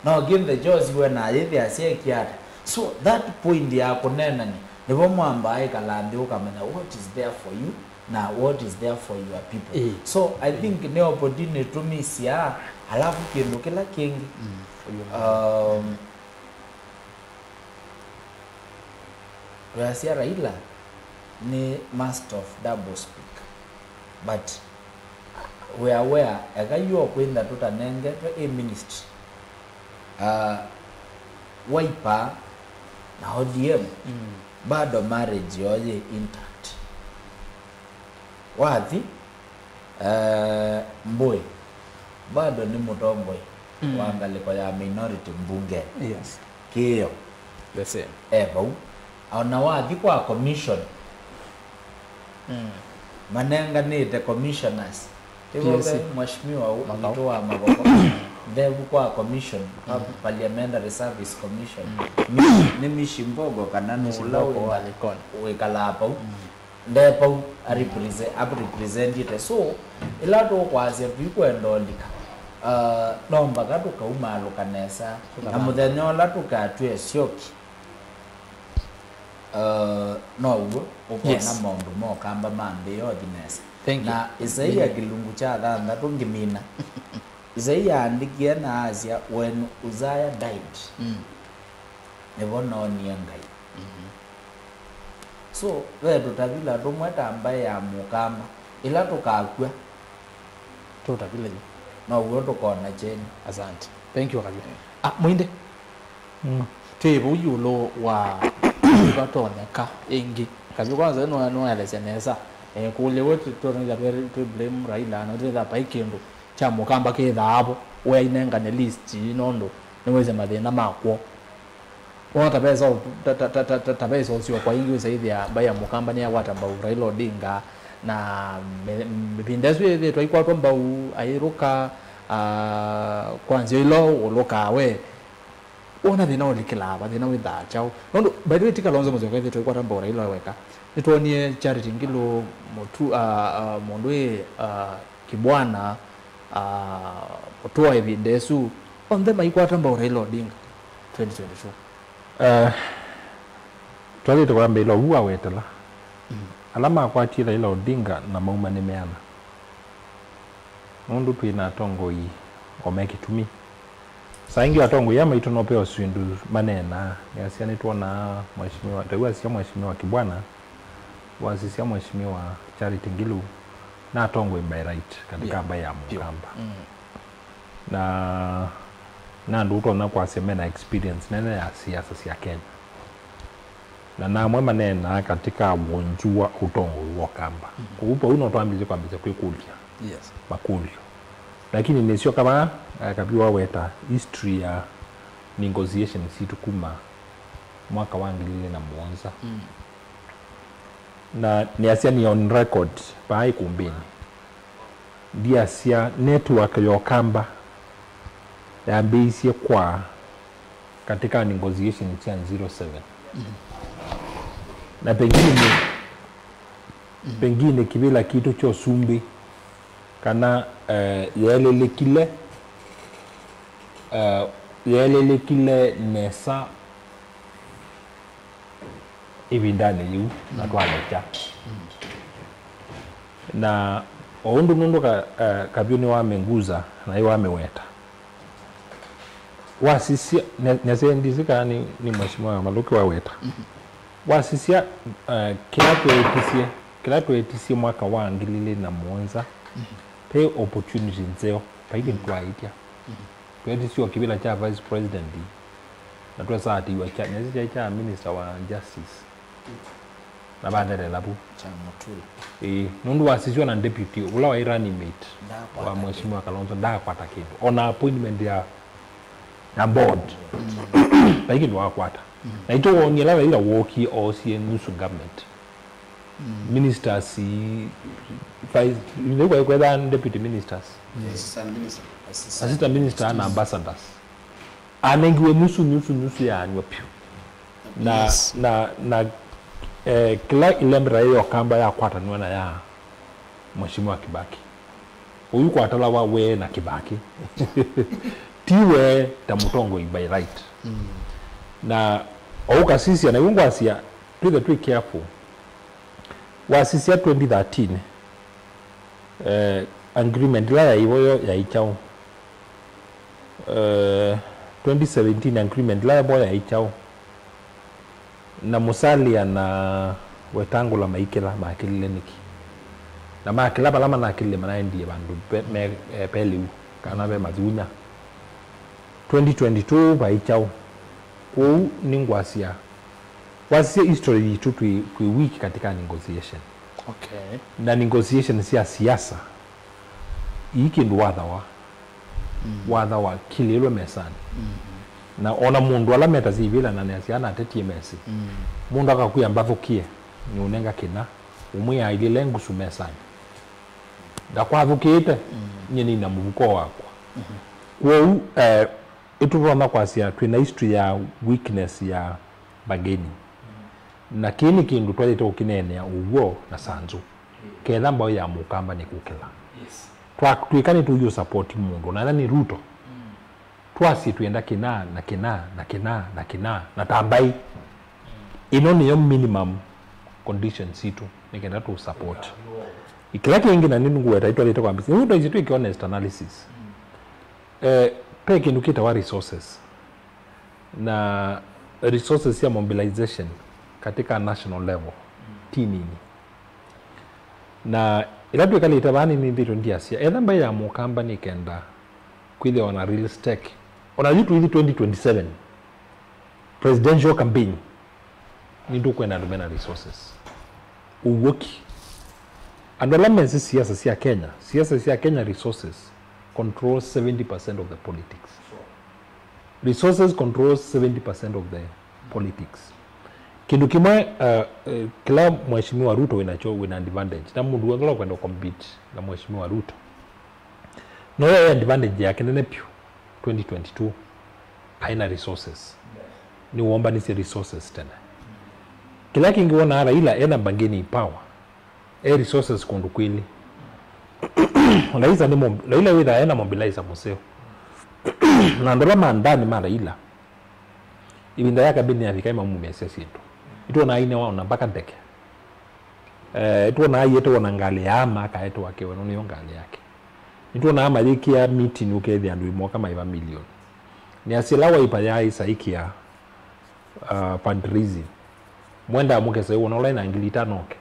No Githe Josie we na ayĩthĩa syekie ata? So that point ya kũneenany'a, nĩvo mwambaa ĩkala nthĩ ũkamanya what is there for you na what is there for your people. Ĩĩ. So I think nĩ opportunity tũmisyaa, alafu kĩndũ kĩla kĩngĩ, mm, um, Twĩasya Raila nĩ master of double speak, but we are aware, eka yu o kwĩntha tũtanengetwe ĩ ministry. Uh, Wiper na O D M, mm, bado marriage yoo yĩ intact. Wathi, eh, Mbũĩ bado nĩ mũtongoi, mm, wa ngalĩko ya minority mbunge. Yes. Kĩĩo. The same. E vau. Ona wathi kwa commission, mm, manenganĩte commissioners. Ĩvo ve Mheshimiwa u- Makau. Witũ wa Mavoko. Ndevu kwa commission, pa- mm, Parliamentary Service Commission. Mm. Nĩ, nĩ Mishi Mbogo kana nĩ Mishi ũla Mbogo wĩ- wa Likoni. Wĩkalaa pau. Mm. Nde pau, a represent, a representĩte. So, ĩla tũkwasya tũikwenda ũlika, uh, no mbaka tũkaumaalũka nesa. Na mũthenya ũla tũkatw'e syoki, uh, now'o ũkona, yes, maũndũ ma Ũkamba mambĩĩa ũthi nesa. Thank you. Na Isaia, mm, kĩlungu kya thanthatũ ngĩmina. Isaia aandĩkie na asya, "When Uzziah died, mm, nĩvo noonie Ngai." Mhm. So, ve tũtavila tũmwe ta mbaĩ ya Mũkamba, ĩla tũkakw'a, tũtavila yu, now'o tũkona kyeni. Asante. Thank you, Kavyo. Ah, Mwinde. Mm. Twĩ vau ĩũlũ wa vatonyeka ĩngĩ. Kavyo kwanza nwa- nwaelesya nesa. Eh, kũlya we tũ- tũ- tũ- tũ blame Raila, na tũtha pai kĩndũ kya Mũkamba kĩthaa vo, we ainengane list ii nũndũ nĩwĩsĩ mathĩna makw'o. Wona ta vesa ũ- ta- ta- ta- ta- ta- ta vesa ũsio kwa ingĩ wĩsa ĩthĩa mbaĩ ya Mũkamba nĩyakwata mbau Raila Odinga, Na mĩ- mĩvinda ĩsu yĩthĩĩtwe aikwatwa mbau, ayĩlũka, ah, kwa nzĩa ila ũlũkaa we, wona thĩna ũlikĩlaa va, thĩna wĩthaa kyaũ? Nũndũ, by the way, ti Kalonzo Musyoka ethĩĩtwe aikwata mbau Raila weka. Nĩtwonie Charity Ngilu, Mũtu- ah, ah, mũndũ ĩ, ah, Kibwana, ah, Mutua ĩvinda ĩsu, onthe maikwata mbau Raila Odinga twenty twenty-two. Eh, twathĩte kwambĩĩla ũu wawetela. Mm. Ala makwatie Raila Odinga na mauma nĩ meana. Nũndũ twĩ na atongoi o me kĩtumi. Saa ingĩ atongoi aa maitũ no ve o syĩndũ maneenaa. Nĩasya nĩtwonaa Mheshimiwa, ta yu asisya Mheshimiwa Kibwana, wasisya Mheshimiwa Charity Ngilu, na atongoi by right katika Yeah. mbaĩ ya Mũkamba. Mm. Na, na andũ ũtonya kwasya mena experience nene ya siasa sya Kenya. Na namwe maneenaa katika wonzu wa ũtongoi wa Ũkamba. Mm. Kwoou vau no twambĩĩsye kwambĩĩsya kwĩkũlya Yes. makũlyo. Lakini nĩsyoka vaa, eh, Kabi waweta history ya negotiations sitũ kuma mwaka wa ngili ilĩ na mũonza. Mm. Na nĩasya nĩ on record vaa ikumbĩnĩ. Ndiasya network ya Ũkamba yambĩĩisye kwa katika negotiation sya zero seven. Mm. Na pengine, pengine kĩvĩla kitũ kya ũsumbĩ kana, eh, yeelĩlĩkile, eh, yeelĩlĩkile nesa ĩvindanĩ yĩu na twalekya. Na o ũndũ nũndũ ka, eh, Kavyũ nĩwamĩnguza na nĩwamĩweta. Wasisya, ne- nese ndisi kana nĩ, nĩ Mheshimiwa Malũki waweta. Wasisya, eh, kĩla tweetisye, kĩla tweetisye mwaka wa ngili ilĩ na mũonza, ve opportunity nzeo, vai kĩndũ twaĩtya. Tweetisye o kĩvĩla kya vice president, na twesaa atĩĩwa kya, nĩsĩ kyaĩ kya minister wa justice. Na vathelela vu. Kya Mutula. Ĩĩ, nũndũ wasisya na deputy, ũla waĩ running mate Ndaakwata wa kĩndũ. Mheshimiwa Kalonzo, ndaakwata kĩndũ. Ona appointment ya, ya board, vai kĩndũ wakwata. Na itũ wonie la Raila wokie oosie nusu government. Ministers, i- vice, nĩ kwa kwetha deputy ministers. Assistant minister. Assistant minister na ambassadors. Anengiwe nusu, nusu, nusu yaanwa piũ. Na, Yes. na, na, eh, kĩla ĩlembeta yĩ ya Ũkamba yakwatanĩwa na ya Mheshimiwa Kibaki. Ũyu kwatalawa we na Kibaki. Ti we ta mũtongoi by right. Mm. Na o ũkasisya, na yu ngwasya, twĩthe twĩ careful. Wasisya twenty thirteen, eh, agreement ĩla yaĩ vo yo yaĩ kyaũ? Eh, twenty seventeen agreement ĩla yĩ vo yaĩ kyaũ? Na Musalia na Wetangula maikĩla, makĩlile nĩkĩ? Na makĩla vala manakĩlile manaendie vandũ ve, me, eh, ve lĩu, kana ve mathunya. Twenty twenty-two vaĩ kyaũ? Kwoou nĩngwasya, wasisya history yitũ twĩ, twĩ weak katika negotiation. Okay. Na negotiation sya siasa, ii kĩndũ wathawa, wathawa kilĩlwe mesanĩ. Na ona mũndũ ala metasya ivĩla na nĩasya anatetie mesĩ. Mũndũ akakwĩa mbathũkĩe, nĩũnenga kĩna, ũmwĩa ailĩle ngusu mesanĩ. Ndakwathũkĩĩte, nyie nĩina mũvuko wakwa. Kwoou, eh, ĩtũtonya kwasya twĩna history ya weakness ya bargaining. Na kĩĩ nĩ kĩndũ twaĩlĩte kũkĩneenea ũw'o na sanzũ. Ketha mbaũ ya Mũkamba nĩkũkĩla. Yes. Twa- twĩka nĩtũiũ support mũndũ, na ĩla nĩ Ruto. Twasye twĩenda kĩna, na kĩna, na kĩna, na kĩna, na ta mbaĩ. Ĩno nĩyo minimum condition sitũ, nĩ kenda tũ support. Kĩla kĩngĩ na nĩngũweta itwaĩlĩte kwambĩsya. Nĩu twaisye twĩke honest analysis. Eh, ve kĩndũ kĩtawa resources. Na resources sya mobilization katika national level ti nini. Na ĩla twĩkalĩte vaa nĩnĩmbĩtwe ndiasya, etha mbaĩ ya Mũkamba nĩ kenda kwĩthĩwa na real stake. Ona yu tũithi twenty twenty-seven presidential campaign, nĩtũkwenda andũ mena resources. Ũw'oki. Andũ ala mesĩ siasa sya Kenya, siasa sya Kenya resources control seventy percent of the politics. Resources control seventy percent of the politics. Kĩndũ kĩmwe, uh, eh, kĩla Mheshimiwa Ruto wĩnakyo, wĩna advantage. Na mũndũ w'onthe ũla ũkwenda compete na Mheshimiwa Ruto, no yoe advantage yake nene vyũ twenty twenty-two, aĩ na resources. Nĩwombanisye resources tene. Kĩla kĩngĩ wonaa Raila ena bargaining power, e resources kũndũ kwĩlĩ. Raila nĩ mob-, Raila wĩthaa ena mobilizer mũseo. Na andũ ala ma ndani ma Raila, ĩvinda ya kambeni yavika, nĩmamumĩasya syĩndũ. Nĩtwonaa ainewa ona mpaka ndeke. Eh, nĩtwonaa aiĩtĩwa na ngalĩ ya ama, akaetewa kĩweno nĩyo ngalĩ yake. Nĩtwonaa mayĩkĩa meeting, ũkethĩa andũ ĩmoka maĩva million. Nĩasya ĩla Wiper yaaĩsa ĩkĩa, uh, fundraising, mwendaa mũkesa wĩw'ona ũla ena ngili itano oke.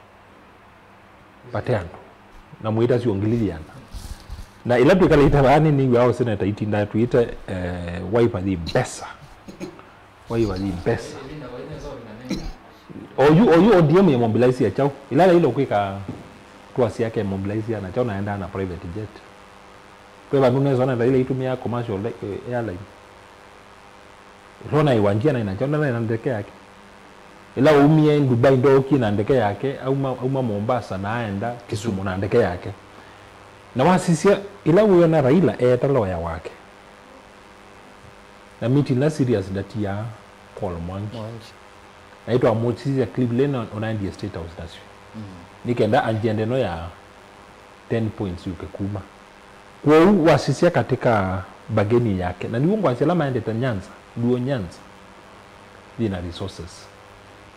Vate andũ. Na mwĩta syo ngili yĩana. Na ĩla twĩkalaĩte vaa nĩnĩw'aa o seneta itindaa twĩte, eh, Wiper yĩ mbesa. Wiper yĩ mbesa. Oyu, oyu O D M ya mobilize ya kyaũ? Ĩla Raila ũkwĩka tour syake mobilize na kyaũ, naendaa na private jet. Ve vandũ nesa ona Raila itũmĩa commercial, eh, airline. Ĩla ona ĩwanjia naĩ na kyaũ, naĩ na ndeke yake. Ĩla waumie Dubai ndookie na ndeke yake, auma, auma Mombasa na aenda Kisumu na ndeke yake. Na wasisya, ĩla wĩona Raila eeta lawyer wake, na meeting ĩla serious ndatiaa Col Mwangi. Mwangi. Na ĩtwamũsisya clip ĩla ũnaendie State House nasyo. Mm. Nĩ kenda agenda ĩno ya ten points yũke kuma. Kwoou wasisya katika bargaining yake, na nĩw'o ngwasya ala maendete Nyanza, Luo Nyanza, yĩna resources.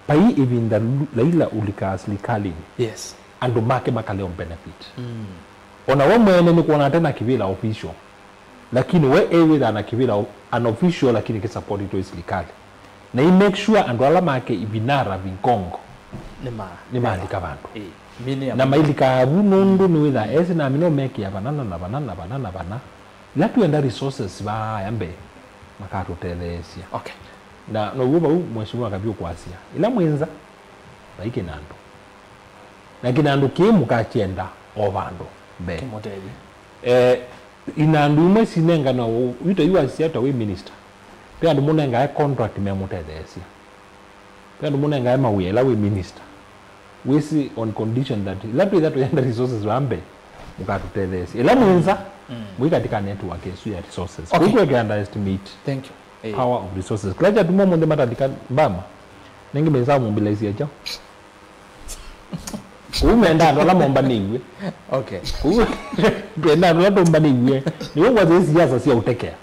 Vai ĩvinda Lu-, Raila ũlikaa silikalĩnĩ, yes, andũ make makalea benefit. Mm. Ona we mwene nĩkwona ate na kĩvĩla official, lakini we ewĩthaa na kĩvĩla o-, unofficial, lakini kĩsupportĩtwe nĩ silikalĩ. Na i make sure andũ ala make ivinara vingongo nĩma-, nĩmalika vandũ. Ĩĩ. Mini ya na mailikaa vu nũndũ nĩwĩthaa esi na amino mekĩa vana na, na vana na vana na vana. Ĩla twenda resources vaaya mbee, makatũtetheesya. Okay. Na now'o vau Mheshimiwa Kavyũ kwasya, ĩla mwĩ nza, vai kĩnandũ. Na kĩnandũ kĩĩ mũkakyenda o vandũ mbee. Kĩmũtethye. Eh, inandũ imwe sinenganawa, yu ta yu wasisya ta wĩ minister. Ve andũ mũnengae contract memũtetheesya. Ve andũ mũnengae mawĩa ĩla wĩ minister. Wĩsĩ on condition that ĩla twĩtha tũyenda resources vaa mbee, mũkatũtetheesya. Ĩla mwĩ nza, mm, mwĩ katika network ĩsu ya resources. Okay. Kũu kweke underestimate, thank you, eh, power of resources. Kĩla kyatuma ũmũnthĩ matalika mbama, nĩngĩ mesa mobilize kyaũ? Kũu menda andũ ala mombanĩiw'e. Okay. Kũu twenda andũ ala tũmbanĩiw'e. Nĩw'o ngwasya siasa sya ũtekea.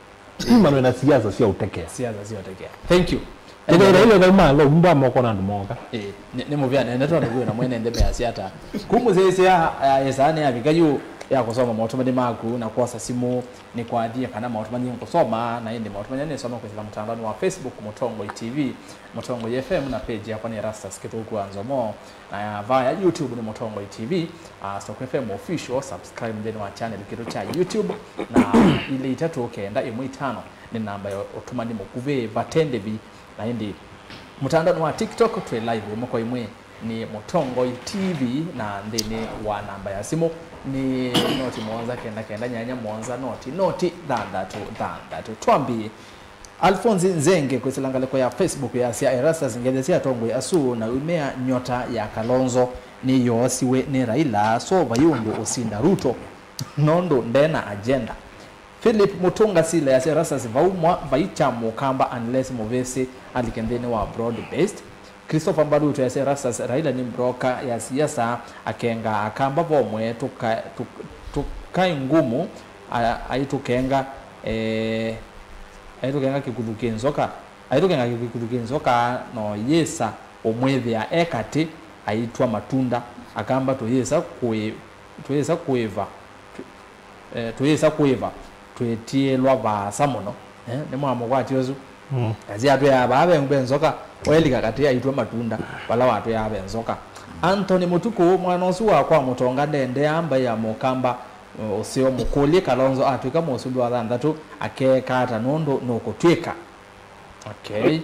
Imanwe na siasa sya ũtekea. Siasa sya ũtekea. Thank you. Ĩthaĩra ile thauma lo mbwa moko na andũ moka. Eh, nĩ, nĩ mũvea nene tondũ kwĩ na mwene ntheme ya siata. Kumũsĩsya, eh, ĩsaa nĩ yavika yu ya kũsoma maũtũmani maku na kwosa simũ nĩ kwathie kana maũtũmani ngũsoma na ĩndĩ maũtũmani nĩsoma kwĩsĩla mũtandaoni wa Facebook Mũtongoi T V, Mũtongoi F M na page yakwa nĩ Erastus Kĩthũku wa Nzomo. Na vaya YouTube nĩ Mũtongoi T V, uh, Stock F M Official, subscribe nthĩnĩ wa channel kitũ kya YouTube, na ilĩ itatũ kenda ĩmwe itano nĩ namba ya ũtũmani mũkuvĩ vate ndĩvi. Na ĩndĩ mũtandaoni wa TikTok twĩ live ĩmwe kwa ĩmwe nĩ Mũtongoi T V, na nthĩnĩ wa namba ya simũ nĩ noti mũonza kenda kenda nyanya mũonza noti noti thanthatũ thanthatũ. Twambie. Alphonse Nzenge kwĩsĩla ngalĩko ya Facebook yasya, Erastus, ngethe sya atongoi asu na umea nyota ya Kalonzo nĩyoosiwe nĩ Raila, so vai ũndũ ũsinda Ruto nũndũ ndena agenda. Philip Mutunga Sila yasya, Erastus, vau mwa vai kya mũkamba unless mũvĩsĩ alike nthĩnĩ wa broad based. Christopher Mbaruto yasya, Erastus, Raila nĩ broker ya siasa, akenga akamba vomwe tũka-, tũ-, tũkae ngumu, a-, aitũkenga, eh, aitũkenga kĩkuthu kĩ nzoka, aitũkenga kĩkuthu kĩ nzoka, no yĩsa ũmwĩthĩa e katĩ, aitwa matunda, akamba tũyĩsa kũĩ-, tũyĩsa kũĩva, tũ-, eh, tũyĩsa kũĩva, twĩtiĩlwa vaasa mũno. Eh, nĩ mwamũkwatyo ũsu. Mm. Kasi atwĩaa vaa ve, ve nzoka, wailika katĩ aitwa matunda, vala watwĩaa ve nzoka. Anthony Mũtukũ, mwana ũsu wa kwa Mũtonga ndendeaa mbaĩ ya Mũkamba, uh, ũseo mũkũlye Kalonzo atw'ĩka mũsumbĩ wa thanthatũ, akeeka ata nũndũ nũkũtw'ĩka? Okay.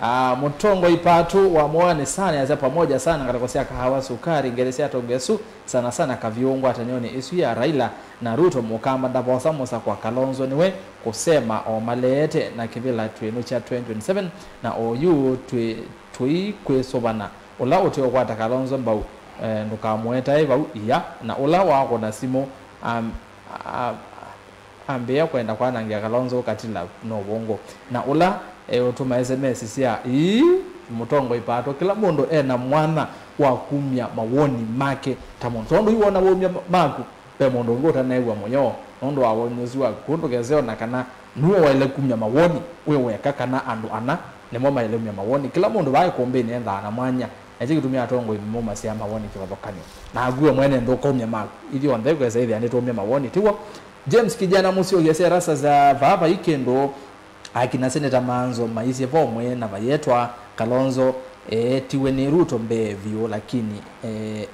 Ah, Mũtongoi Patu wa Mwoani sana yasya, pamoja sana ngalĩko sya Kahawa Sukari, ngethe sya atongoi asu, sana sana Kavyũ ngwatanĩonĩ ĩsu ya Raila Na Ruto Mũkamba ndavosa mũsakwa, Kalonzo nĩwe kũsema o maleete na kĩvĩla twĩnũ kya twenty twenty-seven, na oyu twĩ tũikwĩsũvana ũla ũteũkwata Kalonzo mbau, eh, ndũkamũetae vau ia, na ũla wakũna simũ am- a- ambĩĩa kwenda kwanangĩa Kalonzo ũkatila no ũvũngũ, na ũla, eh, ũtũma S M S sya ii mũtongoi paatwa. Kĩla mũndũ ena mwanya wa kumya mawoni make ta mũndũ, tondũ iwona waumya ma- maku, ve mũndũ ũngĩ ũtaneew'a mũyo nũndũ wa woni ũsu waku. Kwoou ndũkese ona kana nue waĩle kumya mawoni wĩ weka kana andũ ana nĩmo maĩle kumya mawoni. Kĩla mũndũ vaa ĩkũmbĩnĩ endaa na mwanya, na kyo kĩtumi atongoi maumasya mawoni kĩvathũkany'o. Naku we mwene ndũkaumya maku. Ithyonthe kwesa ĩthĩa nĩtũumya mawoni, tiw'o? James Kijana Mũsyoki asya, Erastus, vaa vai kĩndũ akina seneta manzo maisye vomwe na vayetwa Kalonzo eetiwe nĩ Ruto mbee vyũ, lakini, eh,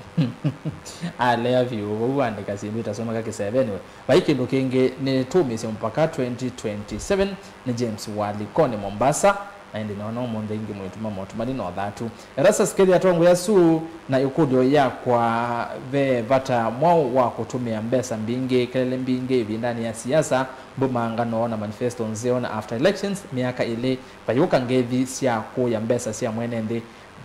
alea vyũ. Vau waandĩka syĩndũ itasomeka kĩseveni we. Vai kĩndũ kĩngĩ nĩtũmĩsye mũvaka twenty twenty-seven. Nĩ James wa Likoni, Mombasa. Na ĩndĩ nona ũmũnthĩ ingĩ mwĩtuma motumani na ũthatu. Erastus, kethĩa atongoi asu na ĩkũlyo yakwa, ve vata mwaũ wa kũtũmĩa mbesa mbingĩ, kelele mbingĩ ĩvindanĩ ya siasa, mbumangano na manifesto nzeo, na after elections, myaka ĩlĩ, vayũka ngethi sya kũya mbesa sya mwene nthĩ,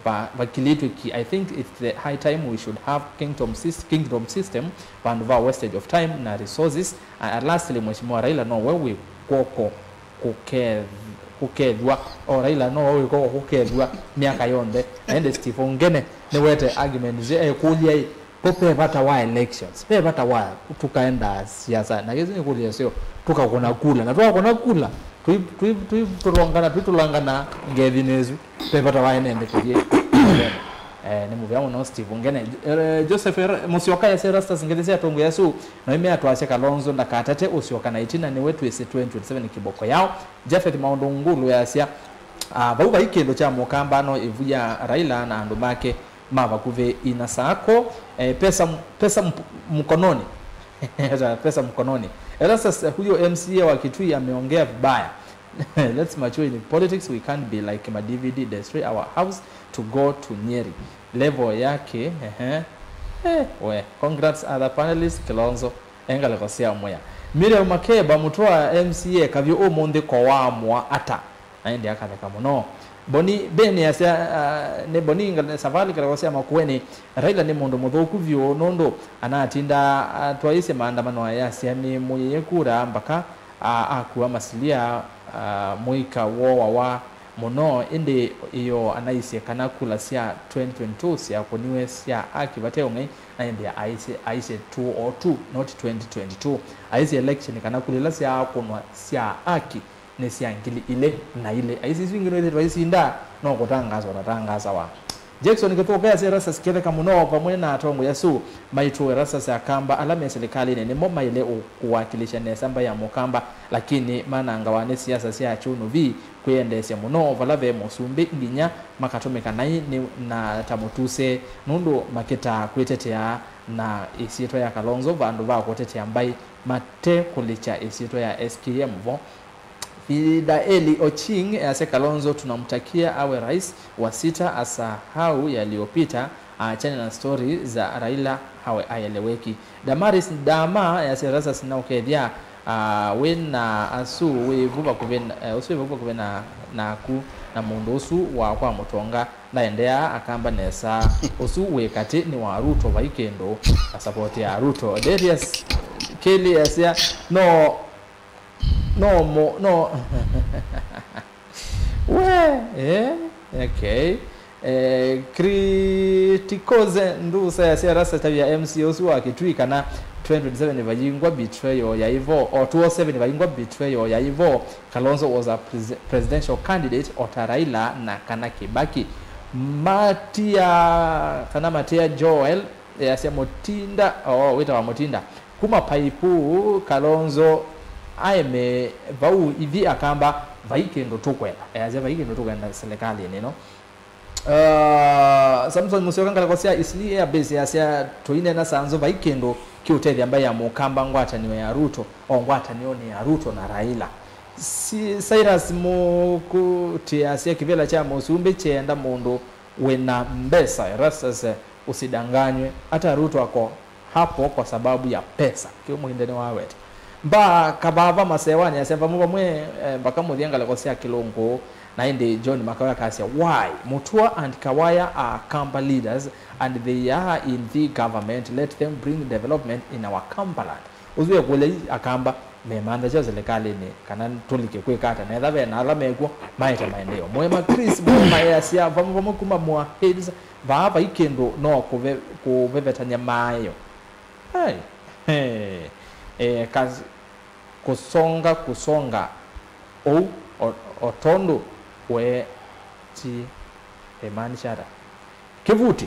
va- vakilĩtw'e ki. I think it's the high time we should have kingdom sys- kingdom system, vandũ va wastage of time na resources. A- lastly, Mheshimiwa Raila nowe wĩ kw'oko kũketh- kũkethw'a. O Raila nowe wĩ kw'oko kũkethw'a myaka yonthe. Na ĩndĩ Steve Ongene nĩwete argument ĩsu, ekũlya ĩ, vo ve vata wa elections, ve vata wa tũkaenda siasa? Na kĩsu nĩ kũlya syo, tũkakũna kula, na twakũna kula, tũi- tũi- tũi- tũlongana, tũitũlangana ngethinĩ ĩsu. Ve vata wa ene nthĩ kũthiĩ. Eh, nĩ mũvea mũno Steve Ngene. Eh, Joseph Er- Musyoka yasya, Erastus, ngethi sya atongoi asu no imeatwasya Kalonzo ndakatate ũsyoka na ĩtina, nĩwe twĩsĩ twenty twenty-seven kĩboko yao. Japheth Maũndũ Ngulu yasya, ah, vau vai kĩndũ kya Mũkamba, no ĩvu ya Raila na andũ make ma vakuvĩ ina sako. Eh, pesa, pesa mp- mkononi. Pesa mkononi. Erastus, huyo M C A wa Kitui ameongea vibaya. Let's mature in politics, we can't be like ma D V D, destroy our house to go to Nyeri. Level yake, ehe. Eh, we, congrats other panelists, Kilonzo. Engaleko sya mwĩa. Miriam Makeba, mũtũa M C A kavyũ ũmũnthĩ ko wa mwa ata? Na ĩndĩ akatheka mũno. Boni, Ben asya, ah, nĩ Boni Ngal- Savali, ngaleko sya Makueni. Raila nĩ mũndũ mũthũku vyũ nũndũ anatinda atwaĩĩsye maandamano ayasya nĩ mũyĩe kura mpaka a- akua masilia, a- mũika wooawa mũno, ĩndĩ ĩyoo anaisye kana kula sya twenty twenty-two syakũniwe sya aki vate ũng'ei, na ĩndĩ aisye, aisye two oh two, not twenty twenty-two. Aisye election kana kula ila syakũnwa sya aki nĩ sya ngili ilĩ na ilĩ. Aisye isu ingĩ no ithĩtwa isinda, no kũtangaaswa tatangasawa. Jackson Kĩthũka yasya Erastus kĩtheka mũno vamwe na atongoi asu maitũ. Erastus, Akamba ala me silikalĩnĩ nĩmo maĩle ũ- kũwakilisha nesa mbaĩ ya Mũkamba, lakini manangawa nĩ siasa sya kyũnũvi kwĩyendeesya mũno vala ve mũsumbĩ nginya makatũmĩka naĩ nĩ na ta mũtuse, nũndũ makĩtaa kwĩtetea na ĩsyĩtwa ya Kalonzo vandũ va kũtetea mbaĩ mate kũlikya ĩsyĩtwa ya S K M vo. Fidaeli Oching easya Kalonzo tunamtakia awe rais wa sita, asahau yaliyopita, aachane na stori za Raila, awe aeleweki. Damaris Dama easya Erastus na ũkethya, ah, wĩ na asu wĩvu vakuvĩ na- eh, ũsu wĩvu vakuvĩ na- naku, na mũndũ ũsu wa kwa mũtonga ndaendeaa Akamba nesa. Ũsu wĩ katĩ nĩ wa Ruto, vai kĩndũ. Na support ya Ruto. Darius Kelly easya no No mo, no. We, eh, okay. Eh, Criticoze Ndusa yasya Erastus tavya M C A ũsu wa Kitui kana twenty twenty-seven vayingwa betrayal ya ivo, o two oh seven vayingwa betrayal ya ivo. Kalonzo was a pres- presidential candidate o ta Raila na kana Kibaki. Matia, kana Matia Joel, yasya Mutinda, oh, wĩtawa Mutinda. Kuma Paipu, Kalonzo aeme vau ithi Akamba, vai kĩndũ tũkwenda. Easya vai kĩndũ tũkwenda silikalĩnĩ ĩno. Uh, Samson Musyoka ngaleko sya Eastleigh Air Base yasya tũinena sanzo vai kĩndũ kĩũtethya mbaĩ ya Mũkamba ngwatanĩo ya Ruto, o ngwatanĩonĩ ya Ruto na Raila. Si- Cyrus Mũkũtĩ asya kĩvĩla kya mũsumbĩ kyenda mũndũ wĩna mbesa. Erastus, usidanganywe. Hata Ruto ako hapo kwa sababu ya pesa. Kĩu mũhĩndĩ nĩwaweta. Mba kavava masewanĩ asya vamwe vamwe, eh, mbaka mũthya ngalĩko sya kĩlũngũ, na ĩndĩ John Makawe akasya, "Why? Mutua and Kawaya are Kamba leaders and they are in the government. Let them bring development in our Kambaland." Ũsu ekũlya i Akamba memantha kyaũ silikalĩnĩ, kana tũlike kwĩka ata, na etha ve na ala mekw'o maete maendeeo. Mũema Chris Mũema easya, vamwe vamwe kuma Moa Hills, vaa vai kĩndũ no kũve-, kũvevetany'a maaĩo. Ai. Hey. Eh, kas-, kũsonga, kũsonga ũu o, o tondũ we ti ĩmaanisha ata? Kĩvuti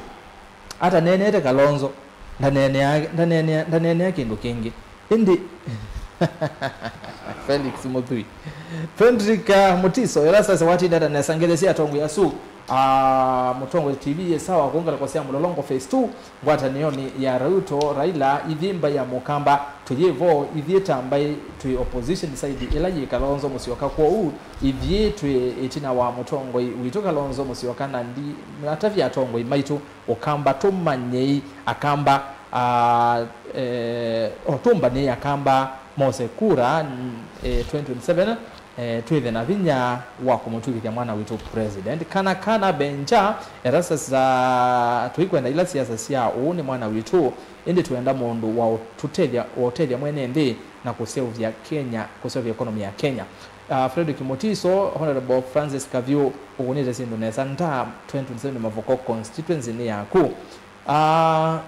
ataneenete Kalonzo, ndaneenea, ndaneenea, ndaneenea kĩndũ kĩngĩ. Ĩndĩ Felix Mũthui. Fredrick, uh, Mutiso, Erastus Watindata nesa ngelesya atongoi asu. Ah, Mũtongoi T V yĩ sawa kũngalĩko sya Mũlolongo phase two, ngwatanĩonĩ ya Ruto, Raila, ithyĩ mbaĩ ya Mũkamba, tũyĩ vo, ithyĩ ta mbaĩ twĩ opposition side ĩla yĩ Kalonzo Musyoka, kwoou ithyĩ twĩ ĩtina wa mũtongoi witũ Kalonzo Musyoka, na ndi-, natavya atongoi maitũ Ũkamba tũmanyei Akamba, ah, eh, o tũmbanĩei Akamba mose kura, n-, eh, twenty twenty-seven, eh, twĩthe na vinya wa kũmũtw'ĩkĩthya mwana witũ president. Kana kana Benja, Erastus, ah, tũikwenda ila siasa sya ũũ nĩ mwana witũ, ĩndĩ twenda mũndũ wa ũtũtethya, wa ũtethya mwene nthĩ na kũseũvya Kenya, kũseũvya economy ya Kenya. Ah, Fredrick Mutiso, Honorable Francis Kavyũ, ũkũnĩte syĩndũ nesa nda twenty twenty-seven Mavoko constituency nĩ yaku. Ah,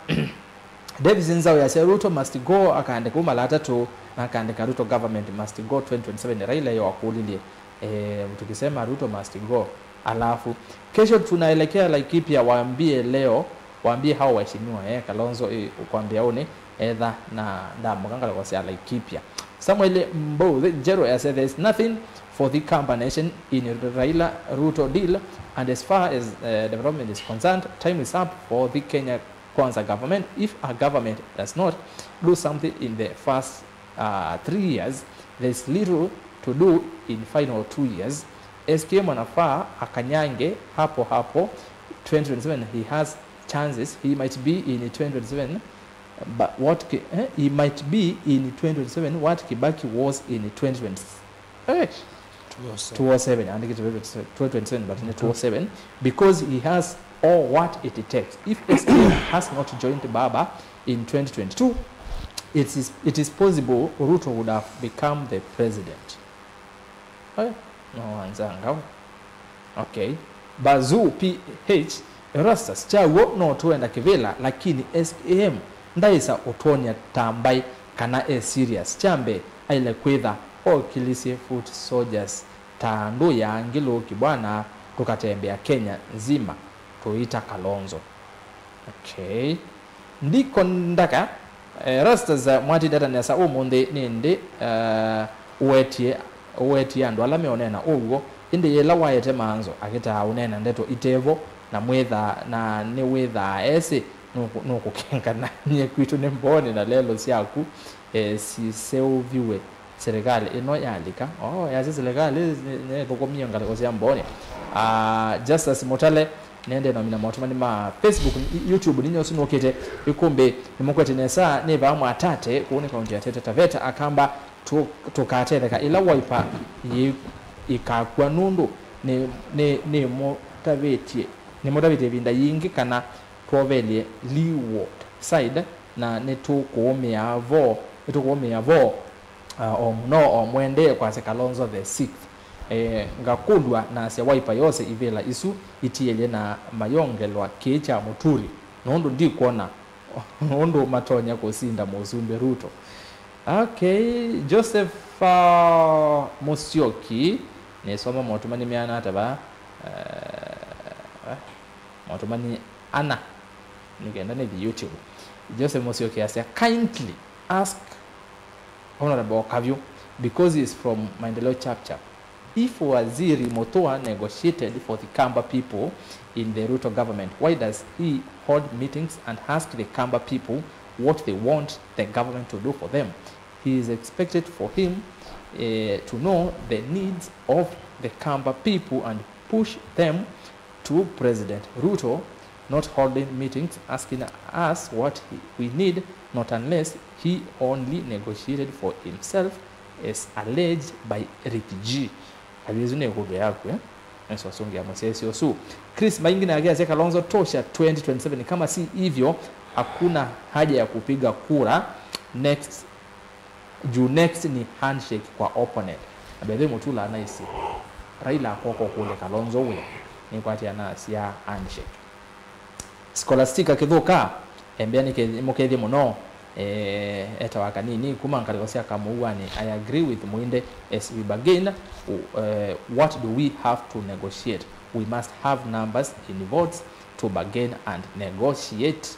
Davis Nzau yasya, "Ruto must go," akaandĩka ũu mala atatũ, na akaandĩka, "Ruto government must go twenty twenty-seven." Raila yo akũlilye, eh, tukisema Ruto must go, alafu kesho tunaelekea Laikipia, waambie leo, waambie hao waheshimiwa, eh, Kalonzo, eh, kwambia ũnĩ, etha na ndamũka ngalĩko sya Laikipia. Samuel Mbuthi Njeru yasya, "There is nothing for the Kamba nation in Raila Ruto deal, and as far as, eh, development is concerned, time is up for the Kenya Kwanza government. If a government does not do something in the first, uh, three years, there's little to do in final two years. S K M anafaa akanyange hapo hapo. Twenty twenty-seven he has chances. He might be in twenty twenty-seven, but what Ki-, eh, he might be in twenty twenty-seven what Kibaki was in twenty twenty." Eh, two oh seven. Andĩkĩte twenty twenty-seven, but nĩ two oh seven, because he has all what it takes. If S K M has not joined Baba in twenty twenty-two, it is, it is possible Ruto would have become the president. Eh, no wanzanga. Okay. Bazu P H, Erastus, kyaw'o no tũenda kĩvĩla, lakini S K M ndaĩsa ũtwony'a ta mbaĩ kana e serious. Kya mbee, aĩle kwĩtha okilisye foot soldiers ta andũ ya ngĩlũ kĩbwana, tũkatembea Kenya nzima tũita Kalonzo. Okay. Ndiko ndaka, eh, Rastas, eh, mwatinda ata nesa ũmũnthĩ nĩndĩ, eh, ũwetie, ũwetie andũ ala meũneena ũw'o, ĩndĩ yĩla waete maanzo akĩtaa ũneena ndeto itevo na mwĩthaa, na nĩwĩthaa esĩ nũkũ-, nũkũkengana nyie kwitũ nĩ mbooni na lelũ syaku, eh, siseũviw'e. Serikali ĩno yalika. Oh, yasya serikali nĩ-, nĩthũkũmie ngalĩko sya mbooni. Ah, Justus Mutale, nende nomina maũtũmani ma Facebook, i-, YouTube, ninyosu nũkĩte ikumbĩ, nĩmũkwete nesa, nĩ vaa Mwatate, kũu nĩ kaunti ya Taita Taveta, akamba, "Tũ-, tũkatetheka ĩla Wiper yĩ-, ĩkakw'a nũndũ nĩ, nĩ, nĩmũtavĩtye, nĩmũtavĩtye ĩvinda yingĩ kana twovelye Leeward side, na nĩtũkũũmĩa vo, nĩtũkũũmĩa vo." Ah, o mũno, o mũendee kwasya Kalonzo the sixth. Eh, ngakũlw'a nasya Wiper yose ivĩla isu itiĩlye na mayongelwa kĩĩ kya Mũturi, nũndũ ndikwona ũndũ matonya kũsinda Mũsumbĩ Ruto. Okay, Joseph, ah, Musyoki, nĩsoma maũtũmani meana ata vaa? Eh, maũtũmani ana, nĩ kenda nĩthi YouTube. Joseph Musyoki asya, "Kindly ask Honorable Kavyũ, because he is from Maendeleo Chap Chap, if Waziri Mutua negotiated for the Kamba people in the Ruto government, why does he hold meetings and ask the Kamba people what they want the government to do for them? He is expected for him, eh, to know the needs of the Kamba people and push them to President Ruto, not holding meetings asking us what he, we need, not unless he only negotiated for himself as alleged by Ricky G. Avizu nĩ ĩkũvĩ yaku, eh? Nĩsosũngĩa mũsyaĩĩsya ũsu. Chris Maingi nake asya Kalonzo tosha twenty twenty-seven, kama si hivyo hakuna haja ya kupiga kura next, juu next ni handshake kwa opponent. Na bethe mũtula anaisi Raila akoka kũlĩ Kalonzo wĩ nĩkwatĩana asya handshake. Scholastica Kithuka, embea nĩ mũkethye mũno, eh, etawa kanini kuma ngalĩko sya Kamũuanĩ. I agree with Mwinde as we bargain, uh, what do we have to negotiate? We must have numbers in votes to bargain and negotiate.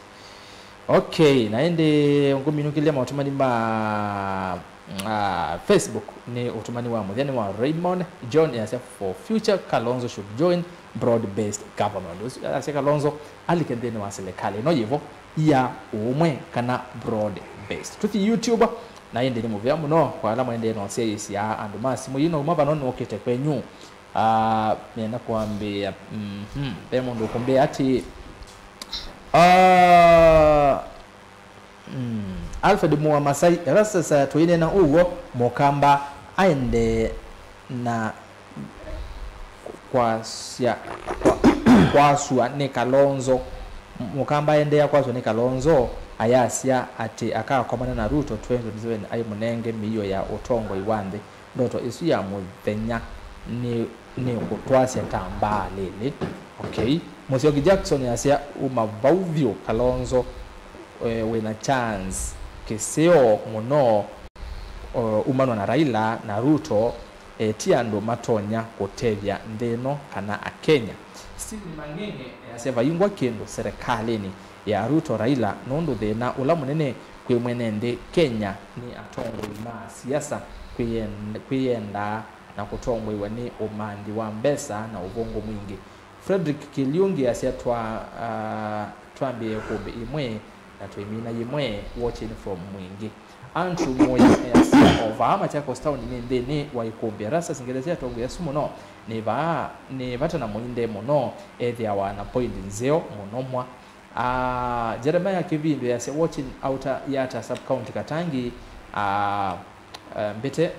Okay, na ĩndĩ ngũminũkĩlya maũtũmani ma, ah, Facebook. Nĩ ũtũmani wa mũthya nĩ wa Raymond John, yasya for future Kalonzo should join broad based government. Ũsu asya Kalonzo alike nthĩnĩ wa silikalĩ ĩno yĩvo ya ũũmwe kana broad based. Tũthi YouTube, na ĩndĩ nĩ mũvea mũno kwa ala mwaendee na ũsyaĩĩsya andũ ma simũ. Yu nauma vano nũkĩte kwenyu. Ah, nĩenda kwambĩa, mhm, ve mũndũ ũkũmbĩa atĩ, ah, mm, Alfred Mua Masai, Erastus, ah, tũineena ũw'o, Mũkamba aendee na kwasya, kwa, kwasw'a nĩ Kalonzo. Mũkamba aendeea kwasw'a nĩ Kalonzo, ayasya atĩ akakomana na Ruto twenty twenty-seven aimũnenge mĩio ya ũtongoi wa nthĩ. Ndoto ĩsu ya mũthenya nĩ, nĩkũtwasya ta mbaa lĩlĩ. Okay. Mũsyoki Jackson asya, uma vau vyũ Kalonzo, eh, wĩna chance kĩseo mũno, eh, umanwa na Raila na Ruto, eh, ti andũ matonya kũtethya nthĩ ĩno kana Akenya. Stephen Mang'eng'e asya, vaingwa kĩndũ serikalĩnĩ ya Ruto Raila nũndũ thĩna ũla mũnene kwĩ mwene nthĩ Kenya nĩ atongoi ma siasa kwĩyen-, kwĩyendaa na kũtongoew'a nĩ ũmanthi wa mbesa na ũvũngũ mwingĩ. Frederick Kĩlyũngĩ asya twa, ah, twambĩĩe ĩkũmbĩ ĩmwe na tũimina yĩmwe, watching from Mwingĩ. Andrew Mũya easya o vaa Machakos Town nĩ nthĩnĩ wa ĩkũmbĩ. Erastus Ngelesya atongoi asu mũno nĩ vaa, nĩ vata na Mũinde mũno, ethĩawa na point nzeo mũno mwa. Ah, Jeremiah Kĩvindũ yasya watching Outer Yatta Sub-County Katangi, ah, eh, mbĩte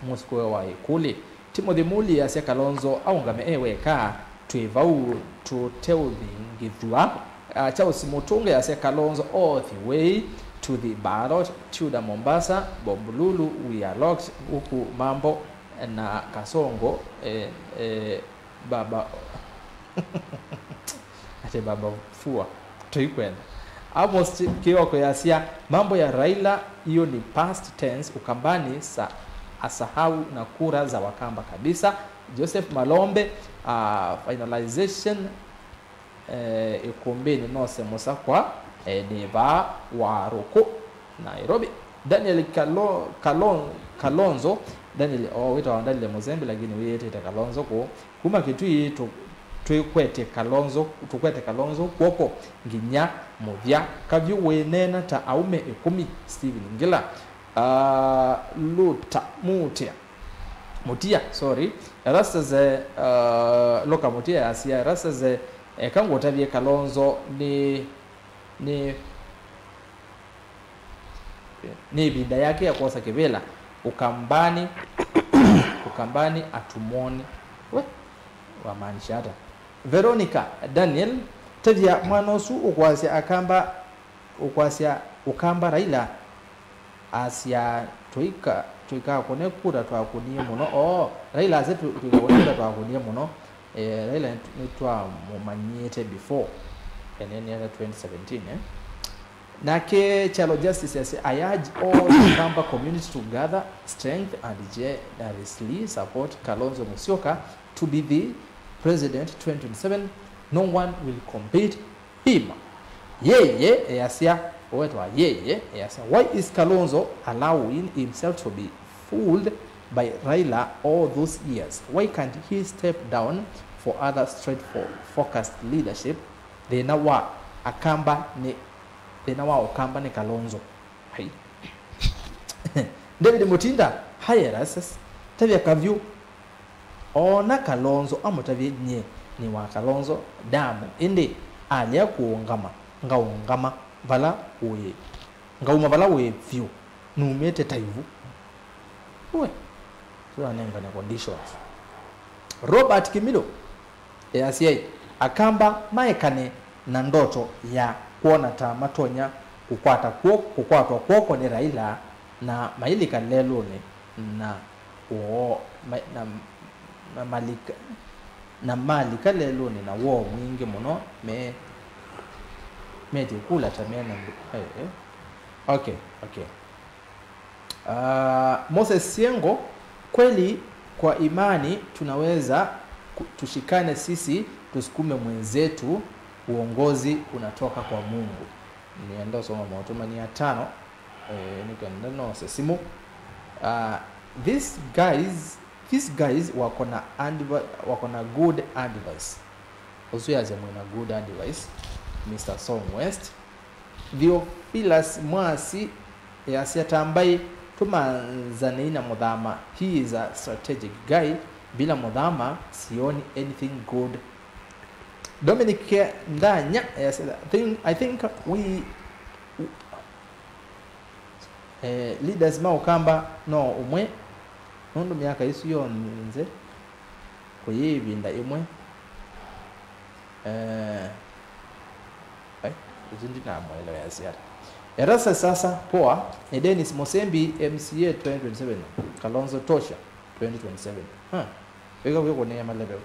mũsukuo wa Ĩkũlĩ. Timothy Muli yasya Kalonzo aũngame e weka, twĩ vau tũteũthingithw'a. Ah, Charles Mũtũnga yasya Kalonzo all the way to the ballot. Tudor Mombasa, Bob Lulu, we are locked. Huku Mambo na Kasongo, eh, eh, Baba ate baba fua. Tũikwenda. Amos Kioko yasya, mambo ya Raila hiyo ni past tense, Ukambani sa asahau na kura za Wakamba kabisa. Joseph Malombe, ah, finalization, eh, ĩkũmbĩnĩ nose mũsakwa, eh, nĩ vaa Warũkũ, Nairobi. Daniel Kalo-, Kalo-, Kalonzo, Daniel, oh, wĩtawa Daniel Muzembe, lakini wĩyĩtĩte Kalonzo kũũ. Kuma Kitui tũ-, twĩkwete Kalonzo, tũkwete Kalonzo kw'oko nginya mũthya. Kavyũ wĩneena ta aũme ĩkũmi, Stephen Ngila. Ah, Luta Mutia. Mutia, sorry. Erastus, eh, uh, Luka Mutia yasya, Erastus, eh, eka ngũtavye Kalonzo nĩ, nĩ, nĩ ĩvinda yake ya kwosa kĩvĩla. Ũkambani, Ũkambani atumoni. We, wamaanisha ata? Veronica Daniel, tavya mwana ũsu ũkwasya Akamba, ũkwasya Ũkamba Raila asya tũika, tũikakũne kura twakũnie mũno. Oo, Raila asya tũ-, tũikakũne kura twakũnie mũno. Eh, Raila nĩtwamũmanyĩte before. Ene nĩ ata twenty seventeen, eh? Nake Kyalo Justice asya, I urge all the Kamba community to gather strength and generously support Kalonzo Musyoka to be the president twenty twenty-seven. No one will compete him. Yeye easya, owetwa yeye easya, why is Kalonzo allowing himself to be fooled by Raila all those years? Why can't he step down for other straight fo-, focused leadership? Thĩna wa Akamba nĩ, thĩna wa Ũkamba nĩ Kalonzo. Hai. David Mutinda, hi Erastus. Tavya kavyũ. Ona Kalonzo amũtavye nyie nĩ wa Kalonzo damu. Ĩndĩ Alea kũũngama, ngaũngama vala ũĩ, ngauma vala ũĩ vyũ, numĩte ta ivu. We, tũanengane conditions. Robert Kimilu easya, Akamba maekane na ndoto ya kwona ta matonya kũkwata kw'o-, kũkwatwa kw'oko nĩ Raila na mailika lelũnĩ na woo, ma-, na, na malika, na malika lelũnĩ na woo mwingĩ mũno me, metye kula ta mena ndu-, eh, eh. Okay, okay. Ah, Moses Siengo, kweli kwa imani tunaweza ku-, tushikane sisi, tusukume mwenzetu, uongozi unatoka kwa Mungu. Nienda usoma Maũtũmani atano, eh, nĩkenda nose simũ. Ah, these guys, these guys wako na advi-, wako na good advice. Ũsu yasya mwĩna good advice, Mister Song West. Theophilus Mwasi easya, Tambai tũmanzanei na Mũthama, he is a strategic guy, bila Mũthama sioni anything good. Dominic Ndanya easya, I think, I think we, eh, leaders ma Ũkamba no ũmwe, nũndũ myaka ĩsu yonthe kũyĩ ĩvinda ĩmwe. Eh, ai, ũsu ndinamũelewa yasya ata. Erastus Sasa, poa, nĩ Dennis Musembi, M C A twenty twenty-seven, Kalonzo tosha, twenty twenty-seven. Huh. Wĩka kwĩkũnĩa maleveu.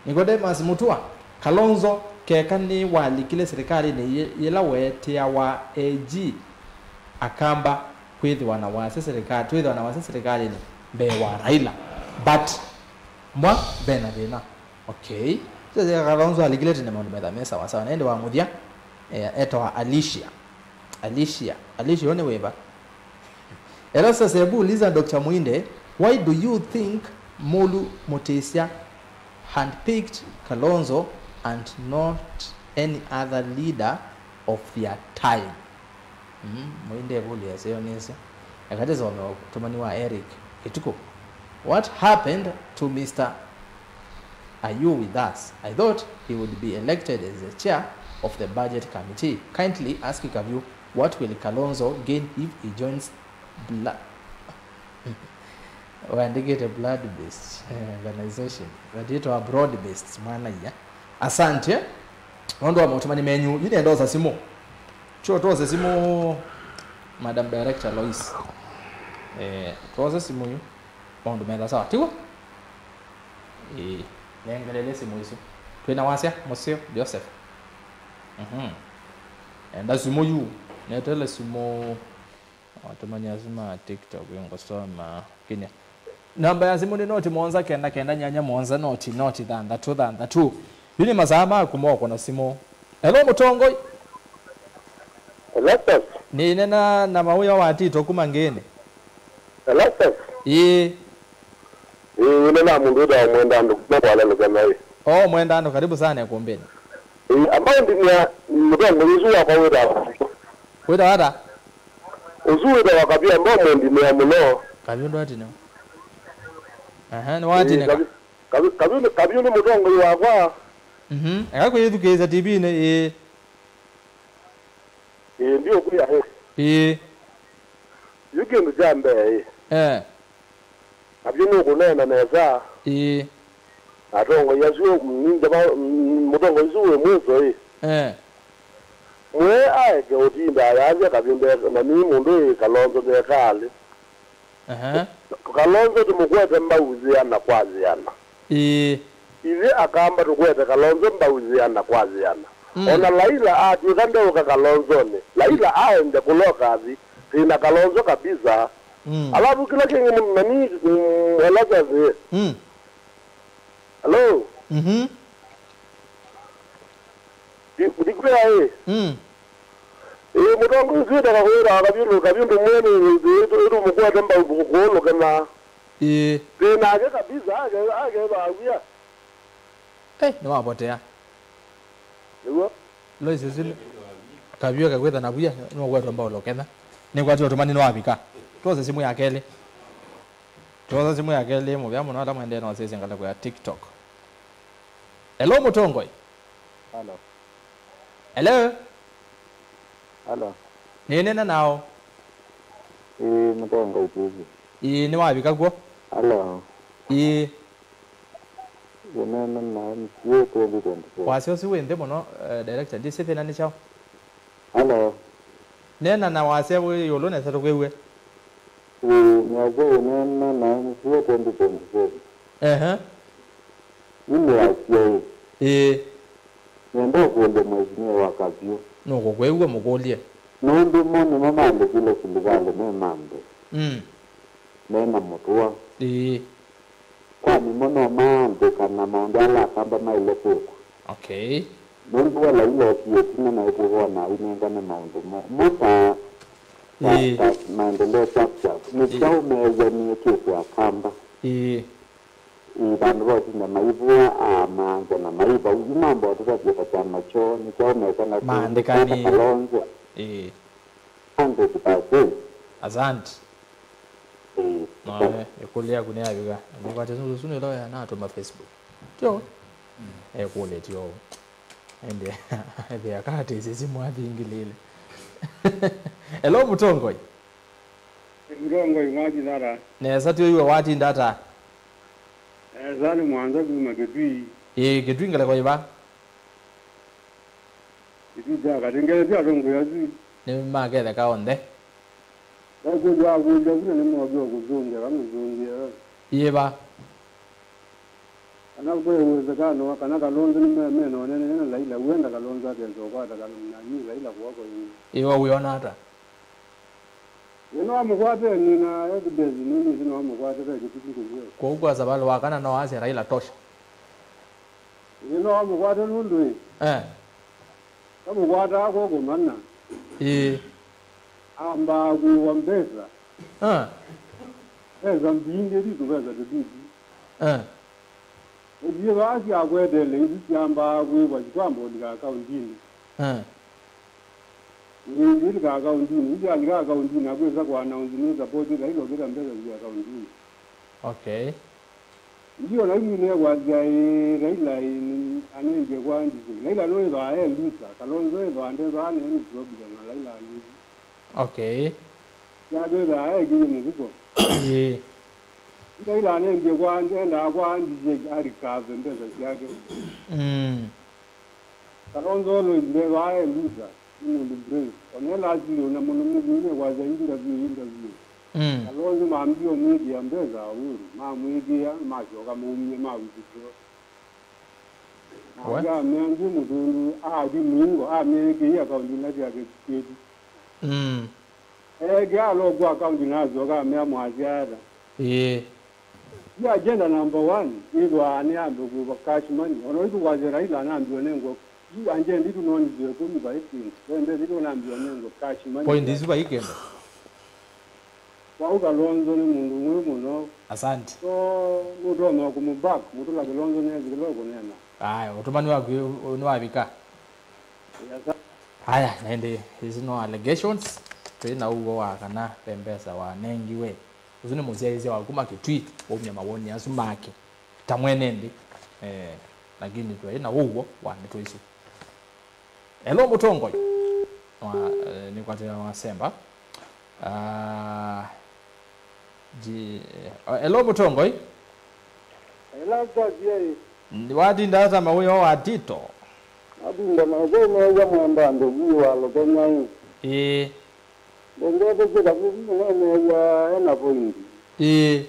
Nicodemus Mutua, Kalonzo keka nĩwalikile serikalĩnĩ yĩ-, yĩla weetĩawa A G Akamba kwĩthĩwa na wasya serikali, twĩthĩwa na wasya serikalĩnĩ mbee wa Raila. But mbwa mbena thĩna. Okay. Sasa Kalonzo alikile tene maũndũ metha me sawa sawa. Na ĩndĩ wa mũthya, eh, etawa Alicia. Alicia. Alicia, ũyũ nĩ wĩva? Erastus, ebu uliza Doctor Muinde, why do you think Mulu Mutisya handpicked Kalonzo and not any other leader of their time? Mm, Muinde ebu uliza yo nĩsĩ. Eka tũsome ũtũmani wa Eric Kĩtukũ. What happened to Mister Are you with us? I thought he would be elected as the chair of the budget committee. Kindly ask Kavyu, what will Kalonzo gain if he joins bla-, waandĩkĩte blood based, eh, organization. But yĩtawa broad based, mwana ia. Asante. Nũndũ wa maũtũmani menyu, yu nĩenda osa simũ. Chuo tuose simũ, Madam Director Lois. Eh, tuose simũ yu. Maũndũ metha sawa, tiw'o? Ĩĩ, nengelele simũ isu. Twĩna wasya, mũseo, Joseph. Mhm. Enda simũ yu, netele simũ. Watumania asu ma TikTok, ngusoma. Kinya. Namba ya simũ nĩ noti mũonza kenda kenda nyanya mũonza noti noti thanthatũ thanthatũ. Yu nĩ masaa maku moko na simũ. Hello, mũtongoi. Erastus. Nĩnena na mawĩa wa Tito kuma Ngĩnĩ. Erastus. Ĩĩ. Ĩĩ, wĩna na mũndũ wĩtawa Mwenda Andũ kuma Kwala Lũkena ĩ. Oh, Mwenda Andũ, karibu sana ĩkũmbĩnĩ. Ĩĩ, amba ũndinĩa mũtongoi ũsu wakwa wĩtawa. Wĩtawa ata? Ũsu wĩtawa Kavyu, amba ũmũndinĩa mũno. Kavyu ndwatinĩwa. Aha, nĩwatinĩka. Ĩĩ, Kavyu, Kavyu, Kavyu nĩ, Kavyu nĩ mũtongoi wakwa. Mhm. Eka kwĩyĩthukĩĩsya T V-inĩ, ĩĩ. Ĩĩ, ndiũkwĩa ĩ. Ĩĩ. Yu kĩndũ kya mbee ĩ. Eh. Kavyu nũkũneena nesa. Ĩĩ. Atongoi asu, ninja ma, mũtongoi ũsu wĩ mwĩso ĩ. Eh. Mwĩe aeke ũtinda ayasya Kavyu nde-, na nĩ mũndũ ĩ Kalonzo ndekalĩ. Aha. Kalonzo tũmũkwete mbau yĩana kwa yĩana. Ĩĩ. Ithyĩ Akamba tũkwete Kalonzo mbau yĩana kwa yĩana. Mm. Ona Laila atw'ĩka ndeũka Kalonzonĩ, Laila aende kũloka athi, twĩ na Kalonzo kabisa. Mm. Alafu kĩla kĩngĩ nĩ mani, mm, ela sasa. Mm. Hello? Mhm. Ndi-, ndikwĩa ĩ. Mm. Ĩĩ, mũtongoi ũsu wĩtawa wĩra wa Kavyũndũ, Kavyũndũ mwene, ĩtũ, ĩtũ mũkwete mbau kũũlũkana. Ĩĩ. Twĩ nake kabisa, ake, ake vawia. Eh, nĩwapotea. Nĩw'o. Lois ũsu nĩ Kavyũ kakwĩtha na via, nĩwakwetwa mbau lũkena. Nĩkwatĩwa tũmani nĩwavika. Twose simũ ya kelĩ. Twosa simũ ya kelĩ, mũvea mũno ala mwendee na ũsĩsya ngalĩko ya TikTok. Hello, mũtongoi. Hello. Hello? Hello. Nĩneena nao? Ĩĩ, Mũtongoi T V. Ĩĩ, nĩwavika kw'o? Hello. Ĩĩ. Ũneena na M C A twenty twenty-four. Wasya ũsu wĩ nthĩ mũno, eh, director, ndĩsĩ thĩna nĩ kyaũ? Hello. Neena na wasya wĩ ĩũlũ nesa tũkwĩw'e. Ĩĩ, nĩasya ũneena na M C A twenty twenty-four. Ehe. Nĩ nĩwasya ĩ. Ĩĩ. Nĩenda ũkũlya Mheshimiwa Kavyũ. Nũkũkwĩw'a mũkũlye. Nũndũ mo nĩmo maandĩkĩle silikalĩ me manthe. Mm. Me na mũtũa. Ĩĩ. Kwa nĩmo no maandĩka na maũndũ ala Akamba maĩle kwĩkwa. Okay. Nũndũ we Laila okie ĩtina na ĩtĩvoa na ainengane maũndũ mo. Mo ta, ta, ĩĩ, ta maendeleo chap chap. Nĩ, ĩĩ, kyaũ meew'anie kĩkwe Akamba? Ĩĩ. Ĩĩ, vandũ va ũtinda maivũa, aa, maanja na maiva. Yu mamba ũtũtavye ta kyama kyoo, nĩ kyaũ mekana maandĩkanie Kalonzo? Ĩĩ. Asante, Kitase. Asante. Ĩĩ. No, eh, ĩkũlyo yaku nĩyavika. Nĩkwatya sũsũ nĩla ya natũma Facebook. Tyo. Mm. Ekũlĩtye ũu. Ende, ethĩa katĩsĩ simũ athingĩlĩle. Hello, Mũtongoi. Mũtongoi, watinda ata? Nesa, twĩw'a watinda ata? Nesa, nĩ Mwanza kuma Kitui. Ĩĩ, Kitui ngeleko yĩva? Kitui kya katĩ, ngelekyo atongoi asu. Nĩmaketheka onthe. Vakũlya akũlya vuna nĩmokie kũsũngĩa, vamũsũngĩe. Yĩva? Kana kwĩ uwezekano wa kana Kalonzo nĩ me-, mena ũnene na Laila, huenda Kalonzo akesa ũkwata kana nani Laila kw'oko ĩngĩ. Ĩwe wĩona ata? Ĩĩ, no amũkwate, nĩ na evidence, nĩ nĩsĩ no amũkwate, ve kĩtuki ngũvio. Kwoou kwa Savalĩ wa kana no asya Raila tosha? Ĩĩ, no amũkwate nũndũ ĩ. Eh. Amũkwataa kw'oko mana. Ĩĩ. Ambaa kũĩwa mbesa. Ah. Mbesa mbingĩ, ti tũmbesa tũtiti. Ah. Ũthiĩ vaa syakwetele isu syambaa kwĩw'a, sitwamba ũlika akauntinĩ. Ah. Ĩĩ, ilika akauntinĩ, isu syalika akauntinĩ, akwĩsa kũanaunsi nũsapoti Raila ũkĩta mbesa syĩ akauntinĩ. Okay. Ndio, na imwine kwasya, ĩĩ, Raila, ĩĩ, anengie kwa Ndiseke. Raila nũĩthwa e loser. Kalonzo ĩthwa ndethwa ne any problem na Raila alũsi. Okay. Syatwĩthaa ekie mũvuko. Ĩĩ. Raila anengie kwa, endaa kwa Ndiseke arikave mbesa syake. Mm. Kalonzo always ndethwaa e loser, nĩ mũndũ brave. Ona ĩla asilĩ na mũno mũthũi nĩkwasya interview, interview. Mm. Kalonzo mambie ũmwĩkĩa mbesa Uhuru, mamwĩkĩa, masyoka maumie, ma withdraw. Na we? Amea ndi mũthũndu, athi mũingo, amĩkĩie akaunti ila syake kĩtu. Mm. Eekĩa aloku akaunti na asyoka amea mwasya ata. Ĩĩ. Yu agenda number one, ĩthwaa nĩ andũ kwĩva cash money. Ona itũ kwasya Raila anambiwa nengwa, yu agenda itũ noni nzĩa ĩkũmi by twenty. Ve mbesa itũ anambiwa nengwa cash money. Point isu vai kenda. Kwau Kalonzo nĩ mũndũ mwĩ mũno. Asante. So, nũtonya kũmũback, mũtũla Kalonzo nĩavikĩla kũneena. Aya, ũtũmani waku nĩwavika. Yes, sir. Aya, na ĩndĩ, isu no allegations, twĩ na ũw'o wa kana ve mbesa wanengiwe. Ũsu nĩ mũsyaĩĩsya wa kuma Kitui waumya mawoni asu make ta mwene nthĩ. Eh, lakini twaĩ na ũw'o wa ndeto isu. Hello, Mũtongoi. Wa, eh, nĩkwatĩĩa wasemba. Ah, ji-, eh, hello, Mũtongoi. Hello, Tatiai. Nĩ watinda ata mawĩoo wa Tito? Natinda na ũthĩnĩĩa mwenda andũ vu wa Lũkenya ĩ. Ĩĩ. Ndengete kĩla vu mũnene ya ena pointi. Ĩĩ.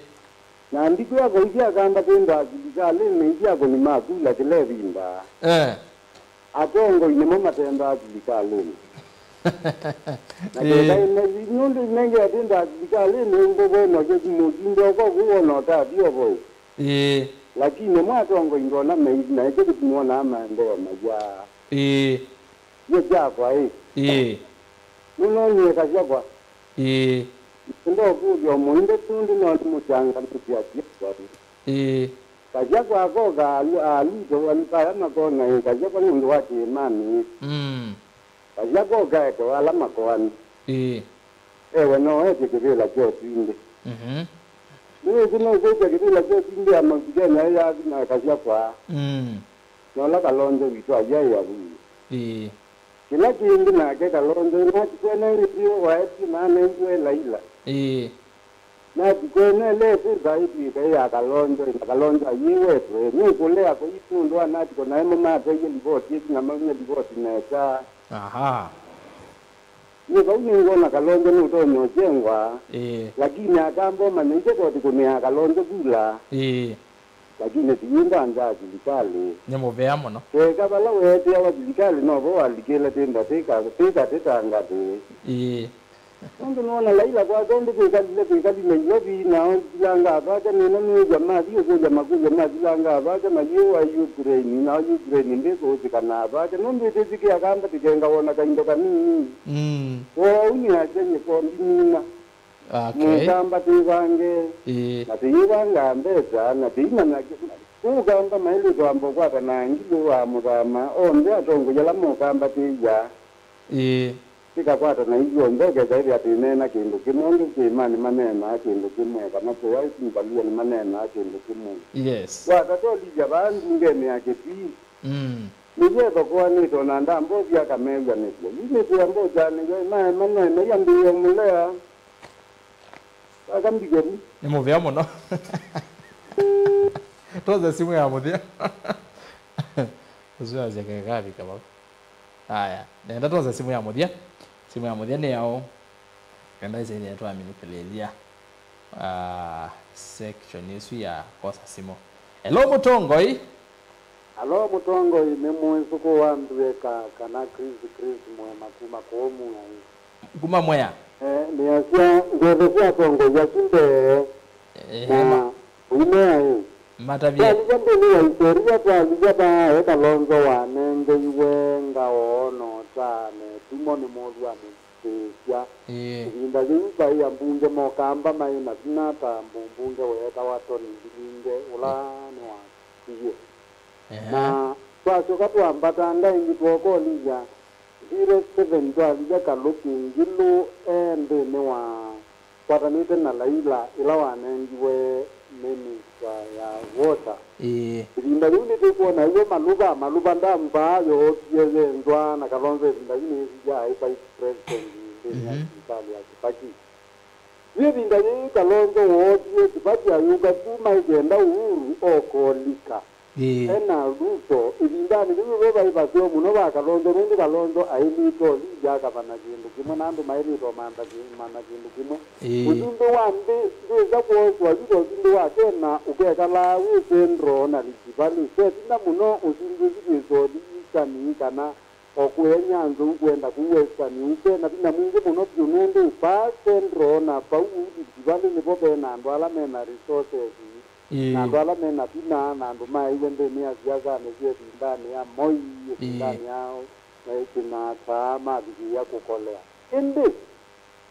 Na ndikwĩa kaisi akamba kwenda silikalĩnĩ isi akũni ma kula kĩla ĩvinda. Eh. Atongoi nĩmo matendaa silikalĩnĩ. Na ĩĩ. Kenda ĩmesi, nũndũ inenge atendaa silikalĩnĩ, ngũvwena kĩthimo kinde oko kũwona ũtathi ovo. Ĩĩ. Lakini mwa atongoi ndona meithi na ĩkyo kĩthimo onaa maendeeo mayaa. Ĩĩ. Ye kyakwa ĩ. Ĩĩ. Nũnonie kasyakwa. Ĩĩ. Ndokũlya ũmũi ndetundi no nĩmũkyangamĩsya asyakwa. Ĩĩ. Kasyakwa akoka alu-, aluto alu-, ala makona ĩ, kasyakwa nũndũ wa kĩĩmanĩ. Mm. Kasyakwa ũkaeke ala makoani. Ĩĩ. Ewe no etye kĩvĩla kyo tindĩ. Mhm. Nĩwĩsĩ no ũkwĩtya kĩvĩla kyo tindĩ ya Mount Kenya ĩ yathi na kasyakwa. Mm. Na ũla Kalonzo witũ ayai avuie. Ĩĩ. Kĩla kĩngĩ nake Kalonzo, Natiko ena ĩtĩ waetie manengiwe Laila. Ĩĩ. Natiko ena ĩla ĩtĩ ĩtwaĩtw'e ĩkaĩ ya Kalonzo, na Kalonzo aiĩwetwe. Nũkũlea kũi nũndũ wa Natiko naĩ mo mateie livoti ĩsu na maumya livoti nesa. Aha. Nĩ vau nĩngwona Kalonzo nũtonya ũkyengwa, ĩĩ, lakini Akamba ũmanye ite koti kũnĩaa Kalonzo kula. Ĩĩ. Lakini ti yu ndanja ya silikalĩ. Nĩ mũvea mũno. Keka vala weetĩawa silikalĩ novo walikĩle tĩ ndatĩka, tĩ katĩ ta ngatĩ. Ĩĩ. Nũndũ nĩwona Laila kwake ndĩ kwĩkalile kwĩkali Nairobi, nao silanga vake nĩna nĩwĩw'a mathi ũkũlya makũlyo ma silanga vake, na yu wa Ukraine, nao Ukraine ndĩkũũsĩkanaa vake, nũndũ ĩtĩsĩkĩa Akamba tĩkenga wona kaindo kanini. Mm. Kwoou nĩasya nyĩkombi nina. Okay. Mũkamba twĩvange, ĩĩ, na tũyĩvangaa mbesa, na tũimanya kĩ-, kũu Kamba maĩlĩtwe amba ũkwatana ngilũ wa mũthama, onthe atongoi ala mũkambatĩĩa. Ĩĩ. Tĩkakwatana ithyonthe, ũkethĩa twĩneena kĩndũ kĩmwe, ũndũ kĩĩmanĩ maneenaa kĩndũ kĩmwe, kana kĩya isu mbaluanĩ maneenaa kĩndũ kĩmwe. Yes. Watata ũlilya vaa mbungenĩ ya Kitui. Mm. Nĩw'o ĩthokoanĩtwe na ndambothi akamew'anĩsya. Yu nĩtwĩa mbotanĩw'a, maema no ĩmeyambĩĩe mũlea. Aka mbigeni. Nĩ mũvea mũno. Twoze simũ ya mũthya. Ũsu asya kekavika vau. Aya, nenda twoze simũ ya mũthya. Simũ ya mũthya nĩ yaũ? Kenda ĩsĩ nĩ twamĩnĩkĩlĩlya, ah, section ĩsu ya kosa simũ. Hello, mũtongoi. Alo mũtongoi, nĩ mũĩsũkũ wa Ndwĩka kana Chris, Chris Mwema kuma kũũ Mwea. Kuma Mwea? Eh, nĩasya ngethe sya atongoi asu mbee. Ehe, na ma-, ũimea ĩ. Matavye. Twalivya nthĩnĩ wa iseria, twalivya vaaĩ Kalonzo wanengeiwe ngao na ũtaa na ĩtumo nĩ mũũlu wa mũthĩĩsya. Ĩĩ. Ĩvinda yĩu vaĩ ambunge mokamba maĩ na vinya ta mũmbunge weetawa Tony Mbilinge, ũla nĩwakwie. Ehe. Na twasyoka twambata anga ĩngĩ twookolilya zero seven twalilya Kalũki Ngilu e nthĩnĩ wa kwatanĩte na Laila ĩla wanengiwe minista ya water. Ĩĩ. Ĩvinda yĩu nĩtũkwona iwe maluva, maluva ndamvaa yookie yenzwa na Kalonzo ĩvinda yĩu nĩĩsisya aĩ vice president nthĩnĩ ya, mhm, silikalĩ ya Kibaki. Yu ĩvinda yĩĩ Kalonzo wookie, Kibaki ayũka kuma ĩkenda Uhuru okolika. Ĩĩ. E na Ruto, ĩvindanĩ yĩu nĩvo vaĩ vaseo mũno va Kalonzo, nũndũ Kalonzo aĩlĩte ũlilya akavana kĩndũ kĩmwe, na andũ maĩlĩte ũmantha kĩ-, mana kĩndũ kĩmwe. Ĩĩ. Ũsumbĩ wa nthĩ ndwĩsa kwoswa yu ta ũsumbĩ wa Kenya ũkekalaa wĩ Central na Rift Valley. Ve vinya mũno ũsumbĩ ũsu kwĩsa ũthi Eastern kana o kũya Nyanza ũu kwenda kũu Western ũu. Ve na vinya mwingĩ mũno vyũ nũndũ vaa Central na vau Rift Valley nĩvo ve na andũ ala me na resources. Ĩĩ. Na andũ ala me na vinya, na andũ maeiwe nthĩnĩ ya siasanĩ sya ĩvindanĩ ya Moi, ĩĩ, ĩvindanĩ ya, eh, Kenyatta, mavikĩĩa kũkolea. Ĩndĩ,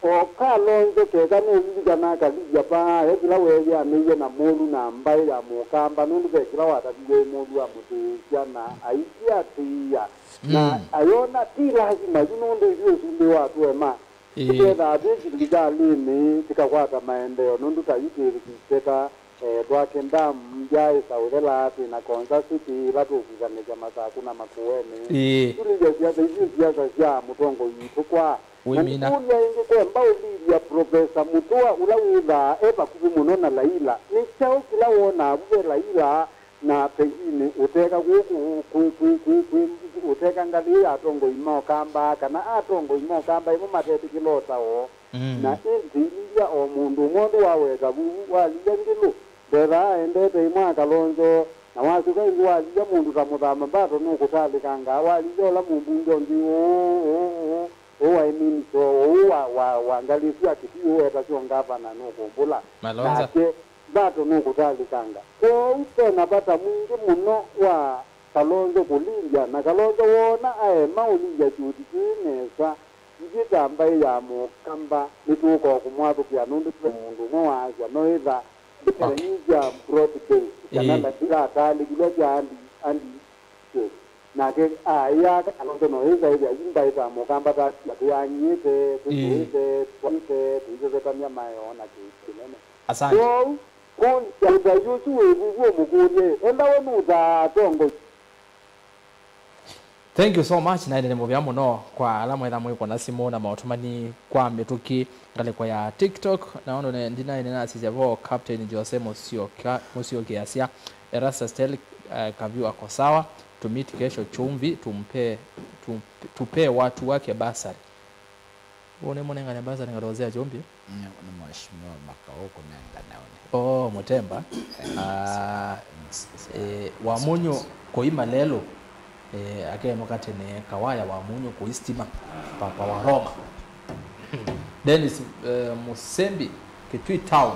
o Kalonzo keka nũlilikanaa akalilya vaa, e kĩla weeyĩanĩie na mũũlu na mbaĩ ya mũkamba, nũndũ ve kĩla wataviw'e ĩ mũũlu wa mũthĩĩsya, na aisiatĩĩa, na, mm, ayona ti lasima yu, nũndũ ithyĩ ũsumbĩ wa tũema, ĩĩ, tũkethaa twĩ silikalĩnĩ, tĩkakwata maendeeo, nũndũ ta yu twĩ Kiteta, eh, twake ndamu ya ĩsaũthela twĩ na Konza City, ĩla tũkusanĩsya Masaku na Makueni. Ĩĩ. Tũlilya siasa isu, siasa sya mũtongoi witũ kwa. Na wĩmina. Nĩkũlya ĩngĩ, kemba ũlilya Professor Mũtũa, ũla wĩthaa e vakuvĩ mũno na Laila, nĩ kyaũ kĩla wonaa vu ve Laila, na pengine ũteka kũ-, kũ-, kũ-, kũ-, kũ-, kũ-, ũteka ngalĩ ya atongoi ma Ũkamba, kana atongoi ma Ũkamba ĩmo matetĩkĩla ũtao. Mm. Na ĩndĩ ililya o mũndũ ũmwe ũndũ waweta vu, walilya Ngilu, ndethaa aendete ĩmwe a Kalonzo, na wasyoka ĩngĩ walilya mũndũ ta Mũthama Mbato nũkũtalĩkangaa, walilya ũla mũmbunge ũngĩ ũũ, ũũ, ũũ, ũũ waĩ minister ũũ wa, wa, wa ngalĩ sya Kitui ũũ wetasyo ngavana nũkũmbũla. Malonza. Nake Mbato nũkũtalĩkanga. Kwoou ve na vata mwingĩ mũno wa Kalonzo kũlilya, na Kalonzo woona aema ũlilya kyuti kĩĩ nesa, ithyĩ ta mbaĩ ya Mũkamba nĩtũũka o kũmwathũkĩa nũndũ twĩ mũndũ ũmwe waasya no ĩtha mbĩanĩsya broad based, kana, ĩĩ, Laila ataalĩkilwe kya ali, ali, nake aĩa Kalonzo no ĩtha ĩthĩa yu mbaĩ ta Mũkamba ta tũyang'ĩte, tũkũĩte, twaĩte, tũisevetany'a maeo na kĩu kĩnene. Asante. Kwoou, kũlya ũtai ũsu wĩ vuvu ũmũkũlye, enda we nũtaa atongoi. Thank you so much, na nĩ mũvea mũno kwa ala mwetha mwĩkũna simũ na maũtũmani kwa mĩtũkĩ ngalĩko ya TikTok. Na ũndũ ne- ndinaĩ nĩnasisya vo Captain Jose Musyoka- Musyoki asya, Erastus, tell uh, Kavyu ako sawa, to meet kesho Chumvi, tumpe, tum, tupe watu wake basari. Ũũ nĩ mũnengane basari ngalĩko sya Chumvi. Nĩ, nĩ Mheshimiwa Makau kũnengane ũnĩ. Oh, Mũtemba. Ah, eh, Wamunyu kũima lelũ, eh, akenũka tene Kawaya Wamunyu kũi stima, papa wa Roma. Dennis, eh, Mũsembi, Kitui Town.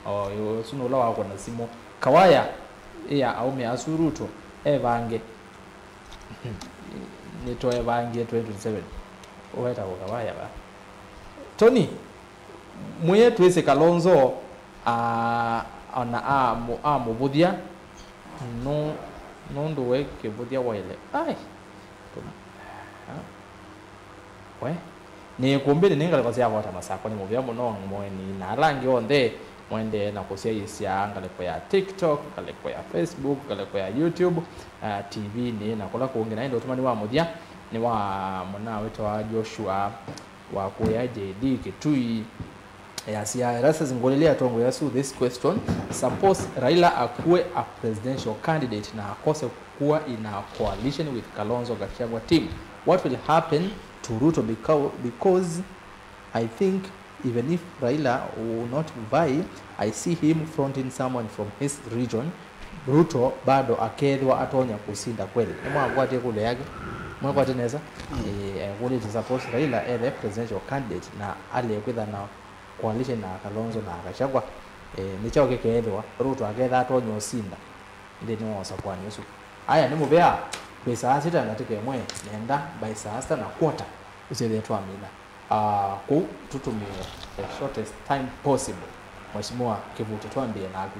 Oh, yu- ũsu nĩ ũla wakũna simũ. Kawaya, ĩa aũme asu Ruto evange. Nĩtwevangie twenty twenty-seven. Ũweta kũkavaya va? Tony, mwĩe twĩsĩ Kalonzo, a- ona amũ- amũvũthya. Nũ- nũndũ we kĩvũthya waile. Ai. Tũ- a- We. Nĩ ĩkũmbĩnĩ nĩ ngalĩko sya Vota Masakwa. Nĩ mũvea mũno Mweni na ala angĩ onthe mũendee na kũsyaĩĩsya ngalĩko ya TikTok, ngalĩko ya Facebook, ngalĩko ya YouTube, uh, T V-nĩ na kũla kũngĩ. Na ĩndĩ ũtũmani wa mũthya nĩ wa mũna wĩtawa Joshua wa kũya J D Kitui. Yasya, Erastus, ngũlĩlye atongoi asu this question. Suppose Raila akue a presidential candidate na akose kuwa in a coalition with Kalonzo Gachagua team, what will happen to Ruto? Because, because I think even if Raila will not vie, I see him fronting someone from his region. Ruto bado akethĩwa atonya kũsinda kweli. Nĩmwakwatĩe ĩkũlyo yake? Mwakwatĩe nesa? Eh, ekũlĩtye, suppose Raila ethe presidential candidate na alee kwĩtha na coalition na Kalonzo na Gachagua, eh, nĩ kyaũ kĩkeethĩwa Ruto aketha atonya ũsinda nthĩnĩ wa ũsakũani ũsu? Aya nĩ mũvea, twĩ saa sita na ndatĩka ĩmwe, nenda by saa sita na quarter ũsyĩthĩe twamina. Ah, kũu tũtũmĩe the shortest time possible. Mheshimiwa Kĩvuti, twambĩe naku.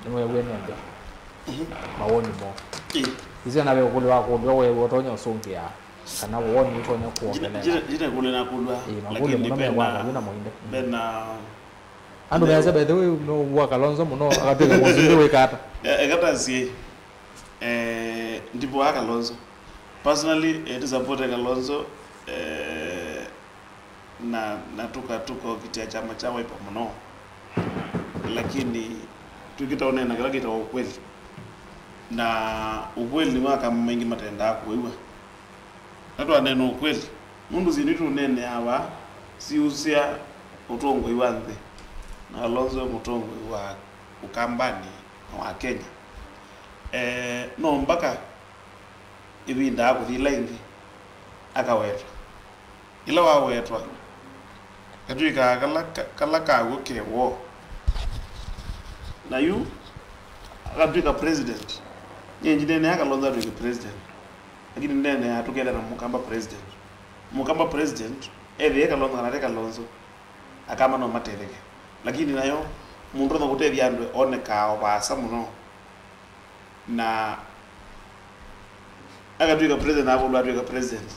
Nĩweew'e nende mawoni moo? Ĩĩ. Ĩsĩ nawe ũkũlyo wa kũlw'a weew'e ũtonya ũsũngĩa kana woni ũtonya kuongelela? Njĩta ĩkũlyo na kũlw'a, ĩĩ, makũlyo mũno mekwaka yu na mũinde. Bena andũ measya, by the way, no wa Kalonzo mũno agatwĩka mũsumbĩ wĩka ata? Ekatasye, eh, ndivũ wa Kalonzo. Personally, eh, ndisapoti Kalonzo, eh, na, na tũka- tũkaũkitĩa kyama kya Wiper mũno, lakini twĩkĩte ũneena kĩla kĩtawa ũkweli, na ũkweli nĩ wa kama maingĩ matendaa kũĩw'a. Na twaneena ũkweli, nũndũ syĩndũ itũneeneaa vaa siusĩa ũtongoi wa nthĩ, na Kalonzo e mũtongoi wa Ũkambanĩ na wa Kenya. Eh, no mbaka ĩvinda akũthi ĩla ĩngĩ akawetwa. Ĩla wawetwa, katw'ĩkaa kala, ka- kala kaw'o ke woo. Na yu akatw'ĩka president. Nyie ndineenea Kalonzo atw'ĩke president, lakini ndineenea tũkethĩa na Mũkamba president. Mũkamba president, ethĩe Kalonzo kana te Kalonzo, Akamba no matetheke. Lakini nayo, mũndũ ũtonya kũtethya andũ onekaa o vaasa mũno. Na akatw'ĩka president, na avũlwa atw'ĩka president,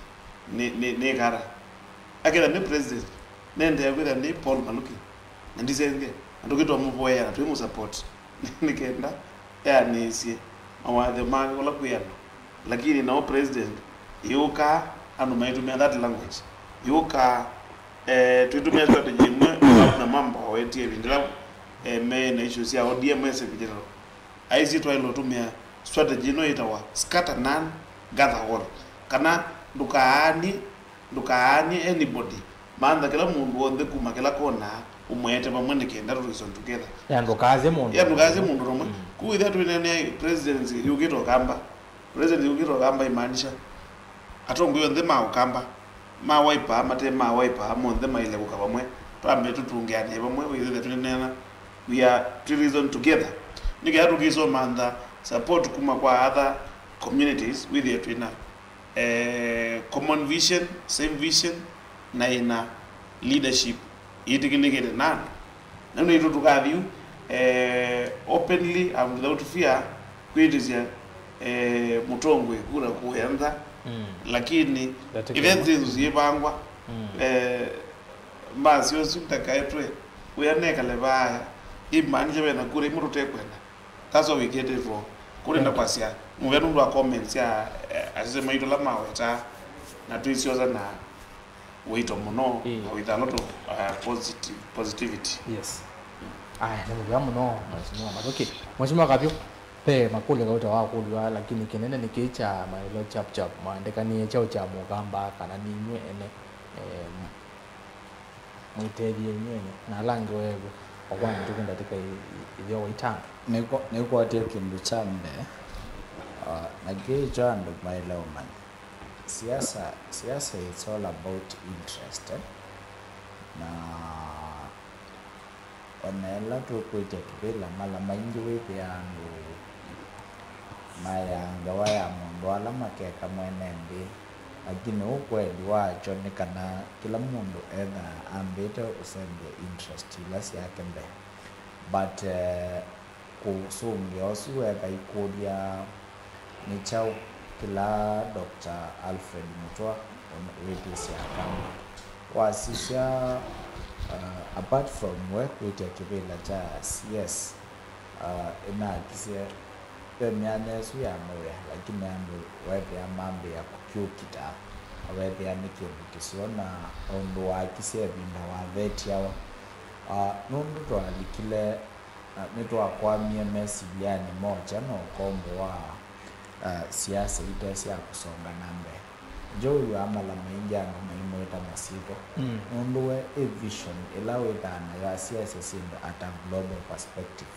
nĩ, nĩ, nĩ kata. Aketha nĩ president, nendee kwĩtha nĩ Paul Maluki. Na ndisenzye, na tũkĩtwa mũvoea, na twĩ mũsupport. Nĩ kenda eanĩsye mawatho make kũla kwĩ andũ. Lakini nao president, yũkaa, andũ maitũmĩa that language. Yũkaa, eh, twĩtũmĩa strategy ĩmwe, na Mambo awetie ĩvinda ĩla, eh, me na issues sya O D M as a general. Aisye twaĩle ũtũmĩa strategy ĩno yĩtawa scatter none, gather all. Kana ndũkaani, ndũkaani anybody. Mantha kĩla mũndũ w'onthe kuma kĩla kona, ũmũete vamwe nĩ kenda to reason together. Ya ndũkaasye mũndũ. Ya ndũkaasye mũndũ nomwe. Mm. Kũu ĩthĩa twĩneenea presidency yũkĩte Ũkamba. Presidency yũkĩte Ũkamba imaanisha atongoi onthe ma Ũkamba, ma Wiper, mate ma Wiper, monthe maĩle kũka vamwe. Twambe tũtũngĩanĩe vamwe, wĩthĩe twĩneena, we are, twĩ reason together. Nĩ kenda tũkĩsomantha support kuma kwa other communities, wĩthĩe twĩna, eh, common vision, same vision, na ĩna leadership yĩtĩkĩlĩkĩte na andũ. Na naitũ tũkathi yu, eh, openly and without fear kwĩtĩsya, eh, mũtongoi kura kũya nza. Mm. Lakini ndatĩka ĩmwe. Events isu syĩvangwa, mm, eh, mbasi ũsu ndakaetwe wĩa nekale vaaya, imaanisha vena kura imwe tũtekwenda. That's what we get it for. Kũrenda kwasya mũvea nũndũ wa comments sya, eh, Asese maitũ ala mawetaa, na twĩsyosa na wĩito mũno, ĩĩ, na with a lot of uh, positive, positivity. Yes. Aya, nĩ mũvea mũno, Mheshimiwa Mathuki. Mheshimiwa Kapyo, ve makũlyo kauta wakũlw'a, lakini kĩnene nĩ kĩĩ kya maelelo chap chap, maandĩkanĩe kyaũ kya Mũkamba kana ninyw'ĩ ene, eh, mwĩtethye inyw'ĩ ene, na ala angĩ weew'e, o kwa mĩtũkĩ ndatĩka ĩ- ĩtheo wa itano. Nĩkwa- nĩkwatie kĩndũ kya mbee, uh, na kĩĩ kyo andũ maĩle ũmanya. Siasa, siasa it's all about interest, eh? Na ona ĩla tũkwĩtya kĩvĩla, mala maingĩ wĩthĩaa andũ mayaa ngewa ya maũndũ ala makeka mwene nthĩ, lakini ũkweli wakyo nĩ kana kĩla mũndũ ethaa ambĩte ũsembya interest ila syake mbee. But eh, kũsũngĩa ũsu weka ĩkũlya, nĩ kyaũ kĩla Doctor Alfred Mutua wĩtĩsye Akamba? Wasisya, uh, apart from we kwĩtya kĩvĩla kya C S, uh, ĩnakisye ve myanya ĩsu ya mawĩa, lakini andũ weethĩa mambĩĩa kũkyũkita, na weethĩa nĩ kĩndũ kĩseo na ũndũ wakisye ĩvinda wavetĩawa. Uh, nũndũ twalikile Na nĩtwakwamie mesilyanĩ mokya na ũkombo wa, uh, siasa ite sya kũsonga na mbee. Joel amala maingĩ andũ maimwĩta masyĩtwa, mm, nũndũ we ĩ vision ĩla wĩthaa nayo asyaĩsye syĩndũ at a global perspective.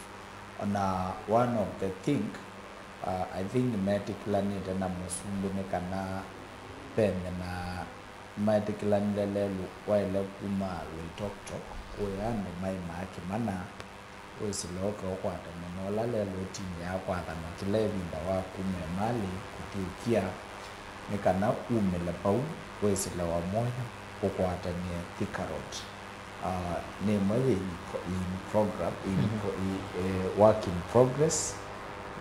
Ona one of the thing, uh, I think metĩkĩlanĩte na mũsumbĩ nĩ kana venye na metĩkĩlanile lelũ waĩle kuma Loitoktok kũya andũ maimaa kĩmana. Wĩsĩle ũke ũkwatany'e na ũla lelũ ũtindĩaa kwathanwa kĩla ĩvinda wa kuma Emali kũtw'ĩkia, nĩ kana umĩle vau wĩsĩle Wamoyo ũkwatany'e Thika Road. Ah, nĩ ĩmwe yĩ in, in program, in, mhm, pro, i, eh, work in progress.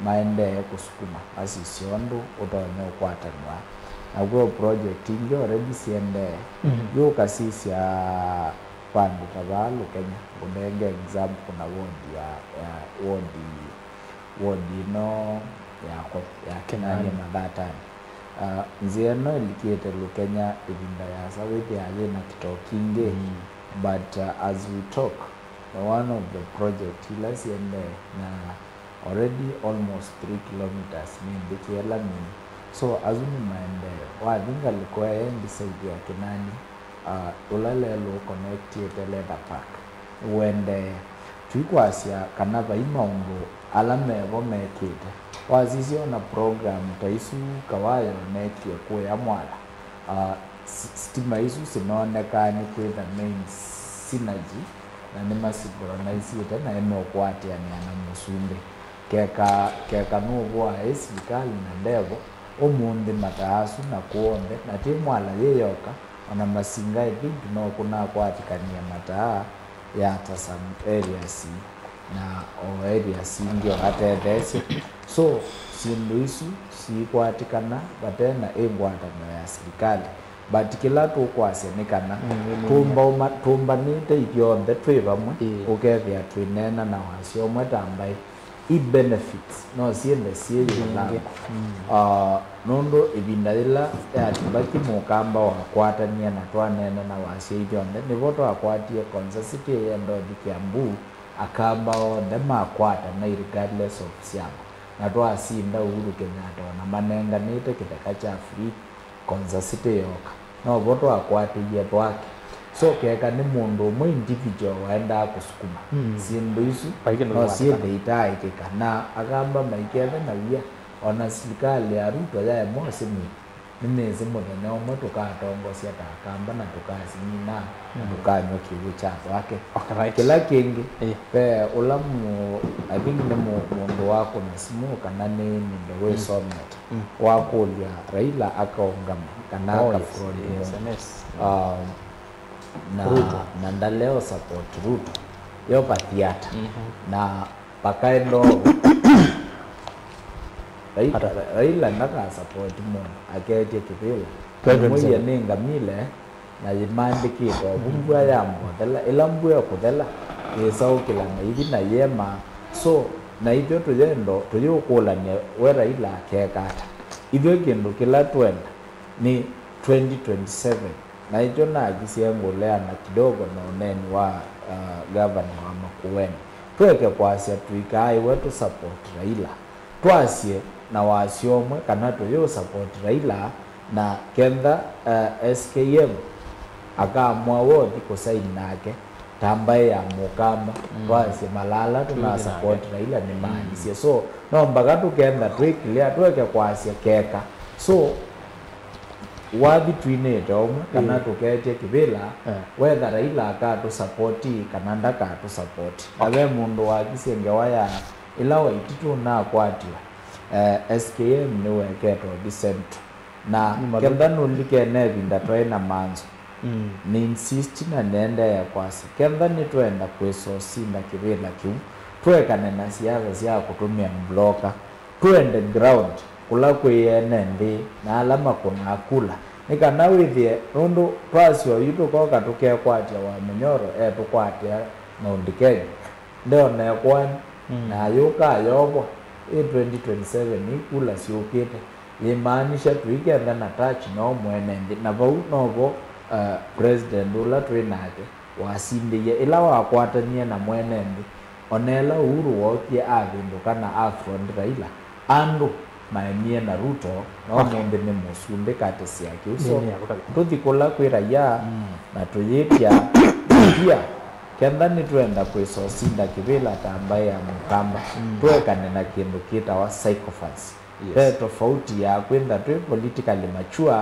Maendee kũsukuma masisye ũndũ ũtonya ũkwatanw'a. Na kwĩ o project ingĩ already siendee. Mhm. Yu ũkasisya vandũ ta vaa Lukenya, ngũnenge example na ward ya, ya ward, ward ĩno yakwa ya Kinani, Kinani. Mathatani. Ah, nzĩa ĩno ĩlikĩte Lukenya ĩvinda yasa wĩthĩaa yĩ na kĩtoo kingĩ, mm, but, uh, as we talk, one of the project ila siendee na already almost three kilometers nĩ mbĩkĩe lami. So asu nĩ maendeeo. Wathi ngalĩko ya ĩngĩ side ya Kinani, uh, ũla lelũ ũconnectĩte Leather Park nĩũendee. Tũikwasya kana vai maũndũ ala mevo mekĩte. Wasisya ona program ta isu Kawaya onekie kũya Mwala, uh, s- stima isu sinoonekaa nĩ kwĩ the main synergy, na nĩmasynchronizeĩte na nĩmeũkũatĩanĩa na mũsumbĩ. Keka, keka nũvũaa ĩ silikalĩ na ndevo, ũmũnthĩ mataa asu na kũũ onthe, na ti Mwala yĩ yoka, ona Masinga, I think, no kũnakwatĩkanie mataa ya ta some areas na o areas ingĩ o atetheesye. So syĩndũ isu siikwatĩkana vate na ĩ ngwatanĩo ya silikalĩ, but kĩla tũkwasya nĩ kana, mm, nĩ, nĩ, tũmbaũma-, tũmbanĩte ithyonthe twĩ vamwe, ĩĩ, ũkethĩa twĩneena na wasya ũmwe ta mbaĩ. I benefits no syĩnthe syĩ yĩlango. Mm. Ah, nũndũ ĩvinda yĩla ya Kibaki Mũkamba wakwatanie na twaneena na wasya ithyonthe, nĩvo twakwatie Konza City ĩyenda ũthi Kiambu, Akamba onthe makwatana regardless of syama, na twasinda Uhuru Kenyatta ona manenganĩte kĩtheka kya free, Konza City yoka. No vo twakwatĩie twake. So keka nĩ mũndũ ũmwe individual waendaa kũsukuma, mm, syĩndũ isu, vai kĩndũ no kĩkwatĩkana, syĩthĩe itaaĩkĩka. Na Akamba maikethe na wia, ona silikalĩ ya Ruto yaema ũsimĩka, nĩnĩsĩ mũthenya ũmwe tũkatongosya ta Akamba na tũkasinina, na, mm, tũkanyw'a kĩw'ũ kya thwake. Okay, right. Kĩla kĩngĩ, eh, ve ũla mũ-, I think nĩ mũ-, mũndũ wakũna simũ kana nĩ nĩndo, mm, wĩsomete, mm, wakũlya Raila akaũngama kana, oh, yes, aka fraud, yes, Mungu. Yes. Um, na, Ruto, na ndaleo support Ruto. Yo pathiata. Mhm. Na pakaenda ũvo. Rai-, Ata- Raila ndakasapoti mũndũ, aketye kĩvĩla. Twende. Mũie nĩ ngamile, na yĩmandĩkĩte ovu, mbua ya mbothela, ĩla mbua ĩkũthela, yĩsaũkĩla na ithi na yĩema. So, na ithyĩ tũyendo, tũyĩũkũlany'a we Raila akeka ata? Ithyĩ kĩndũ kĩla twenda nĩ twenty twenty-seven, na ĩkyo nakisye ngũleana kidogo na ũneeni wa, uh, gavana wa Makueni. Tũeke kwasya tũikaaĩwe tũ support Raila. Twasye na wasyo ũmwe kana tũyũ support Raila, na kenda, uh, S K M akaamua wothi kũsaini nake ta mbaĩ ya Mũkamba, mm, twasye malala tũna support Raila nĩmaanisye. Mm. So, no mbaka tũkenda twĩ clear, tũeke kwasya keka. So, wathi twinĩte ũmwe, kana, mm, tũketye kĩvĩla, eh, whether Raila akatũsapoti kana ndakatũsapoti. Na, okay, ve mũndũ wakisye ngewa ya ĩla Waititu nakwatiwe, eh, S K M nĩweketwe ũthi Central. Na, mm, kenda nũlikene ĩvinda twaĩ na manzo, mm, nĩ insist na nĩendee kwasya, kenda nĩtwenda kwĩsa ũsinda kĩvĩla kĩu, tũekane na siasa sya kũtũmĩa mbloka, tũende ground kũla kwĩ ene nthĩ na ala makũnaa kula, nĩ kana wĩthĩe, nũndũ twasya oyu tũkoka tũkekwatya wa Mũnyoro etũkwatĩa Mount Kenya, ndeonekwa, mm, na yũka yovwa ĩ twenty twenty-seven, ĩ kula syũkĩte, yĩmaanisha tũikenda na touch no mwene nthĩ, na vau novo, uh, president ũla twĩ nake wasindĩie ĩla wakwatanie na mwene nthĩ. Ona ĩla Uhuru wookie avĩndũka na afront Raila, andũ maemie na Ruto, na, okay, ũmũnthĩ nĩ mũsumbĩ katĩ sya kĩu. So, nĩ, nĩ, tũthi kũla kwĩ raia, mm, na tũyĩtya pia, kenda nĩtwenda kwĩsa ũsinda kĩvĩla ta mbaĩ ya Mũkamba, mm, tũekane na kĩndũ kĩtawa sycophants. Yes. Ve tofauti ya kwĩntha twĩ politically mature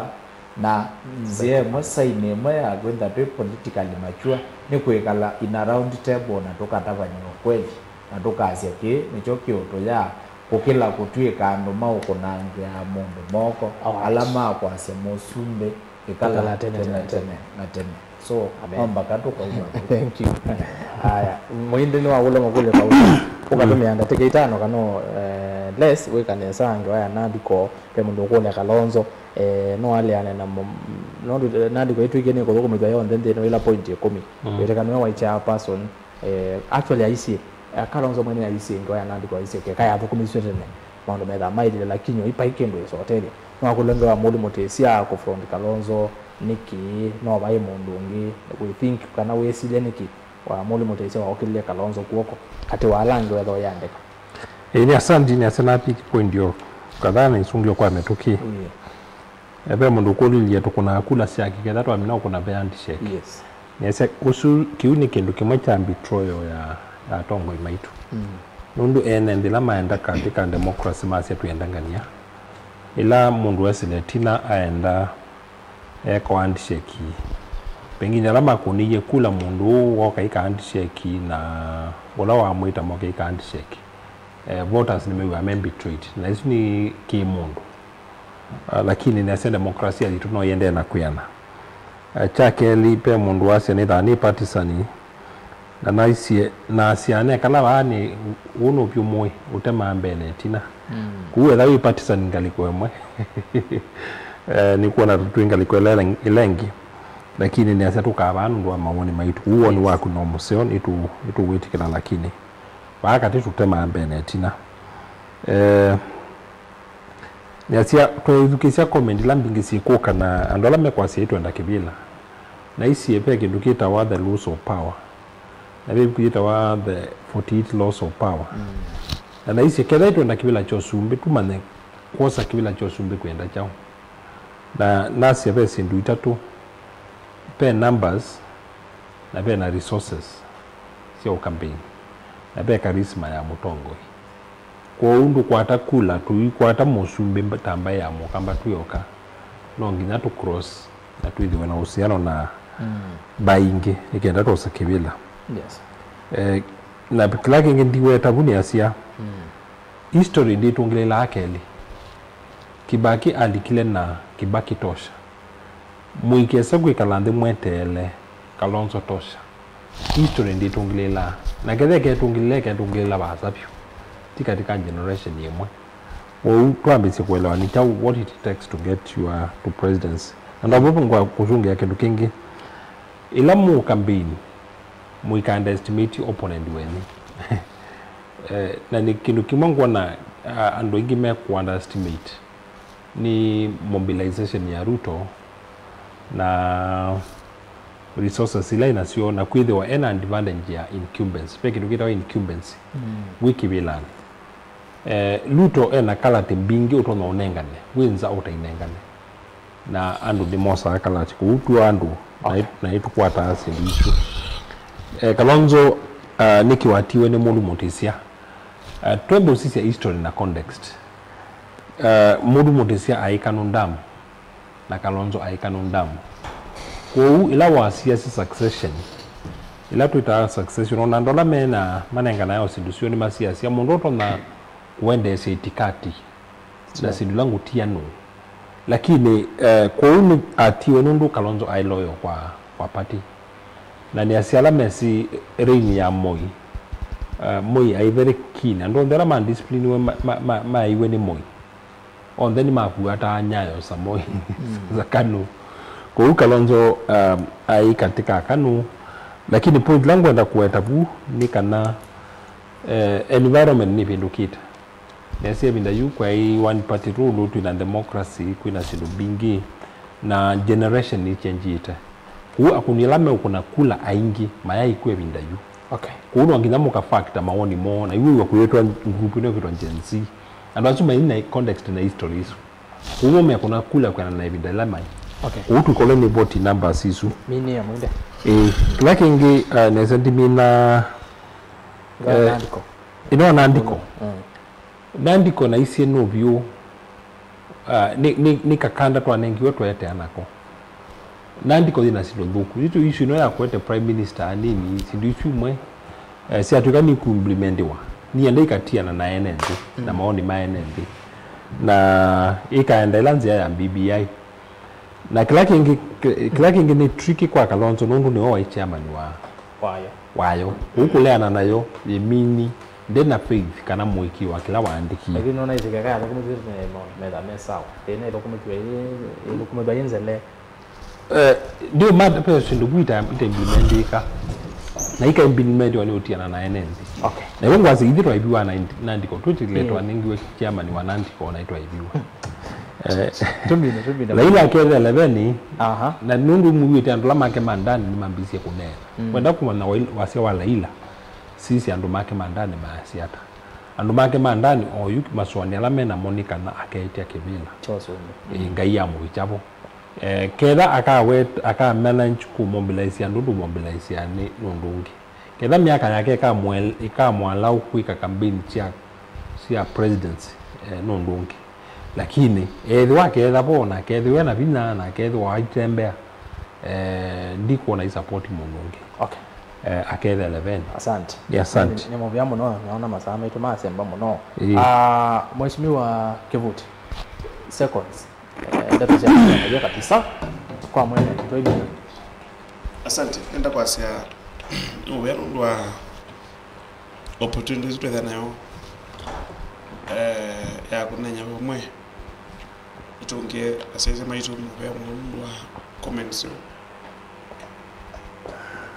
na nzĩa ĩmwe, saini ĩmwe ya kwĩntha twĩ politically mature nĩ kwĩkala in a round table na tũkatavany'a ũkweli na tũkasya kĩĩ nĩkyo kĩũtũyaa kũkĩla kũtw'ĩka andũ maũkũnangĩa mũndũ moko, oh, ala makwasya mũsumbĩ ĩkala tene, tene, tene, tene na tene. So, amen, no mbaka tũkauga. Thank you. Aya, mũindi nĩ wa ũla makũlyo kauta. Ũkatũmĩa ndatĩka itano kana, eh, less, wĩka nesa ngewa ya Nandiko, ve mũndũ ũkũlya Kalonzo, eh, no aleane na mo-, no ndu-, Nandiko ĩtwĩkie nĩ kũthũkũmĩthw'a yonthe nthĩnĩ wa ila point ĩkũmi. Mm. Wĩtĩkano wa chairperson, eh, actually aisye, eh, Kalonzo mwene aisye ngewa ya Nandiko aisye keka yathũkũmĩsw'e tene, maũndũ methaa mailile, lakini oyu vai kĩndũ ĩsotethya. No akũlwe ngewa ya Mũlĩ Mũtĩsya kũ front Kalonzo, nĩkĩ? No vai mũndũ ũngĩ, we think kana wĩsilye nĩkĩ wa Mũlĩ Mũtĩsya waũkĩlilye Kalonzo kw'oko katĩ wa ala angĩ wetha ũyandĩka? Ĩĩ, nĩ asanti, nĩ asya na pick point yo kadhaa na isungi kwa mĩtũkĩ. Ĩĩ. Eve mũndũ ũkũlilye tũkũnaa kula syake ketha twamina ũkũna ve handshake. Yes. Nĩ asya ũsu kĩu nĩ kĩndũ kĩmwe kya betrayal ya, ya atongoi maitũ. Mm. Nũndũ ene nthĩ ĩla maenda katĩ ka democracy masya twĩendangany'a. Ĩla mũndũ wesĩle ĩtina aenda eka handshake. Pengine ala makũnĩie kula mũndũ ũũ woka ika handshake na ũla wamwĩta moke ika handshake. Eh, voters nĩmew'aa me betrayed. Na isu nĩ kĩ mũndũ. Ah, lakini nĩasya demokrasia yitũ no yĩendee na kwĩana. Ah, kya kelĩ, pe mũndũ wasya nĩthaa nĩ partisan, na naisye, nasya, nekala vaa nĩ, ũũ nũvyũ mũĩ, ũtemaa mbee na ĩtina. Mm. Kũu etha wĩ partisan ngalĩko ĩmwe. Eh, nĩkwona twĩ ngalĩko ĩla ĩla ĩngĩ, lakini nĩasya tũkaa vaa nũndũ wa mawoni maitũ. Kũu woni, yes, waku no mũseo, nĩtũ-, nĩtũwĩtĩkĩla, lakini vaa katĩ tũtemaa mbee na ĩtina. Eh, Nĩasya, tweethukĩĩsya comment ila mbingĩ syĩkũka na andũ ala mekwasya ĩtwenda kĩvĩla. Naisye ve kĩndũ kĩtawa the laws of power. Na ve ĩvuku yĩtawa the forty-eight laws of power. Mm. Na naisye, ketha ĩtwenda kĩvĩla kya ũsumbĩ, tũmanye kwosa kĩvĩla kya ũsumbĩ kwĩenda kyaũ. Na nasya ve syĩndũ itatũ, ve numbers, na ve na resources sya ũcampaign, na ve charisma ya mũtongoi. Kwoou ndũkwata kula, tũikwata mũsumbĩ mba-, ta mbaĩ ya Mũkamba twĩ oka. No nginya tũ cross na twĩthĩwe na ũsiano na, mm, mbaĩ ingĩ nĩ kenda twosa kĩvĩla. Yes. Eh, na kĩla kĩngĩ ndiweta vu nĩ asya, mm, history ndĩtũngĩlĩlaa kelĩ. Kibaki alikile na Kibaki tosha. Mũikese kwĩkala nthĩ mweteele Kalonzo tosha. History ndĩtũngĩlĩlaa. Na ketha ĩketũngĩlĩla, ĩketũngĩlĩla vaasa vyũ. Ti katika generation ĩmwe. Ũu twambĩĩsye kũelewa nĩ kyaũ, what it takes to get your, to presidency. Na ndavũvũ ngwa kũsũngĩa kĩndũ kĩngĩ. Ĩla mũ campaign, mũika underestimate opponent wenyu. Eh, na nĩ kĩndũ kĩmwe ngwona, ah, andũ aingĩ me kũ underestimate. nĩ mobilization ya Ruto na resources ila inasyo, na kwĩthĩwa ena advantage ya incumbency. Ve kĩndũ kĩtawa incumbency wĩ kĩvĩlanĩ. Eh, Ruto ena kalati mbingĩ ũtonya ũnengane, wĩ nza ũtainengane. Na andũ nĩmosaa kalati kũu tu andũ, na ĩ- na ĩtũkwataa syĩndũ isu. Eh, Kalonzo, ah, nĩkĩ watiwe nĩ Mũndũ Mũtĩsya? Ah, twende ũsisya history na context. Ah, Mũndũ Mũtĩsya aĩ Kanu Dam, na Kalonzo aĩ Kanu Dam. Kwoou ĩla wasiasya succession, ĩla twĩtaa succession, ona andũ ala mena manenganae o syĩndũ syoo nĩmasiasya mũndũ ũtonya kũendeesya itikati na syĩndũ ila ngũtia nũũ. Lakini, eh, kwoou nĩ atiwe nũndũ Kalonzo aĩ loyal kwa, kwa party. Na nĩasya ala mesĩ reign ya Moi, eh, Moi aĩ very keen. Andũ onthe ala ma discipliniwe ma, ma, ma, maaiwe nĩ Moi. Onthe nĩmakuataa nyayo sya Moi, sya Kanu. Kwoou Kalonzo, um, aĩ katĩ ka Kanu. Lakini point ĩla ngwenda kũweta vu nĩ kana, eh, environment nĩvĩndũkĩte. Nesa ĩvinda yu kwaĩ one party rule, twĩna democracy, kwĩna syĩndũ mbingĩ, na generation nĩchenjĩte. Kwoou akũni ala meũkũna kula aingĩ mayaĩ kw'o ĩvinda yu. Okay. Kwoou no nginya mũka factor mawoni moo, na yu wĩw'a kwĩtwa group ĩno ĩkwĩtwa Gen Z. Andũ asu mai na context na history isu. Kwoou mekũna kula kwĩana na ĩvinda ĩla mai. Okay. Kwoou tũkole nĩ vote numbers isu. Mini ya mwinde. Ĩĩ. Kĩla kĩngĩ, uh, nesa ndimina, eh, Nandĩko. Ĩno Nandĩko. Mm. Nandĩko naisye nũvyũ, ah, nĩ, nĩ, nĩ kakanda twanengiwe twetea nako. Nandĩko yĩna syĩndũ nthũku. Itũ issue ĩno ya kũete Prime Minister anini, syĩndũ isu imwe, eh, syatw'ĩka nĩkũimplementiwa. Nienda ikatiana na ene nthĩ, na maoni ma ene nthĩ. Na ĩkaenda ĩla nzĩa ya B B I. Na kĩla kĩngĩ, kĩ-, kĩla kĩngĩ nĩ tricky kwa Kalonzo, nũndũ nĩwe waĩ chairman wa wayo. Wayo. Kũu kũleana nayo, yĩmini, ndĩ na faith kana mũĩkĩĩo wa kĩla waandĩkie. Lakini nona ĩthĩkeka ya thũkũmĩtwe me, metha me sawa. Ĩna ĩthũkũmĩtwe ĩ, ĩthũkũmĩtwe ĩ nzele. Eh, ndio mada pe syĩndũ vu ita, ita implementika. Na ika implementiwa nĩ ũtiana na ene nthĩ. Okay. Na ĩvo ngwasya ithyĩ twaiviwa na indi-, Nandĩko, twĩtĩle twanengiwe chairman wa Nandĩko na itwaiviwa. Eh, Tũmine, tũmine. Laila akethela veni, aha, na nũndũ mũwĩte andũ ala make ma ndani nĩmambĩĩsye kũneena. Mm. Wenda kũmanya wa-, wasya wa Laila, sisi andũ make ma ndani maasya ata? Andũ make ma ndani oyu masũanĩo ala me namo nĩ kana akeetya kĩvĩla. Kya ũsũngũ. Ĩ, Ngai amũvikya vo. Eh, ketha akawet-, akamanage kũmobilize andũ, ndũmobilize nĩ nũndũ ũngĩ. Ketha myaka yake ĩkamwel-, ĩkamwalaũ kwĩka campaign sya, sya presidency, eh, nũndũ ũngĩ. Lakini, ethĩwa aketha vo, na akethĩwa ena vinya, na akethĩwa aitembea, eh, ndikwona isupport mũndũ ũngĩ. Okay. Eh, akethele veni. Asante. Yeah, asante. Nĩ, nĩ mũvea mũno, naona masaa maitũ masemba mũno. Ĩĩ. Ah, Mheshimiwa Kivuti, seconds. Eh, ndeto sya kũmwĩanĩria kabisa kwa mwene Kitwaini. Asante. Nenda kwasya nĩ mũvea nũndũ wa opportunity ĩsu twĩthĩa nayo, eh, ya kũnenya vamwe nĩtũngĩe asyaĩsya maitũ mũvea mũno nũndũ wa comments syoo.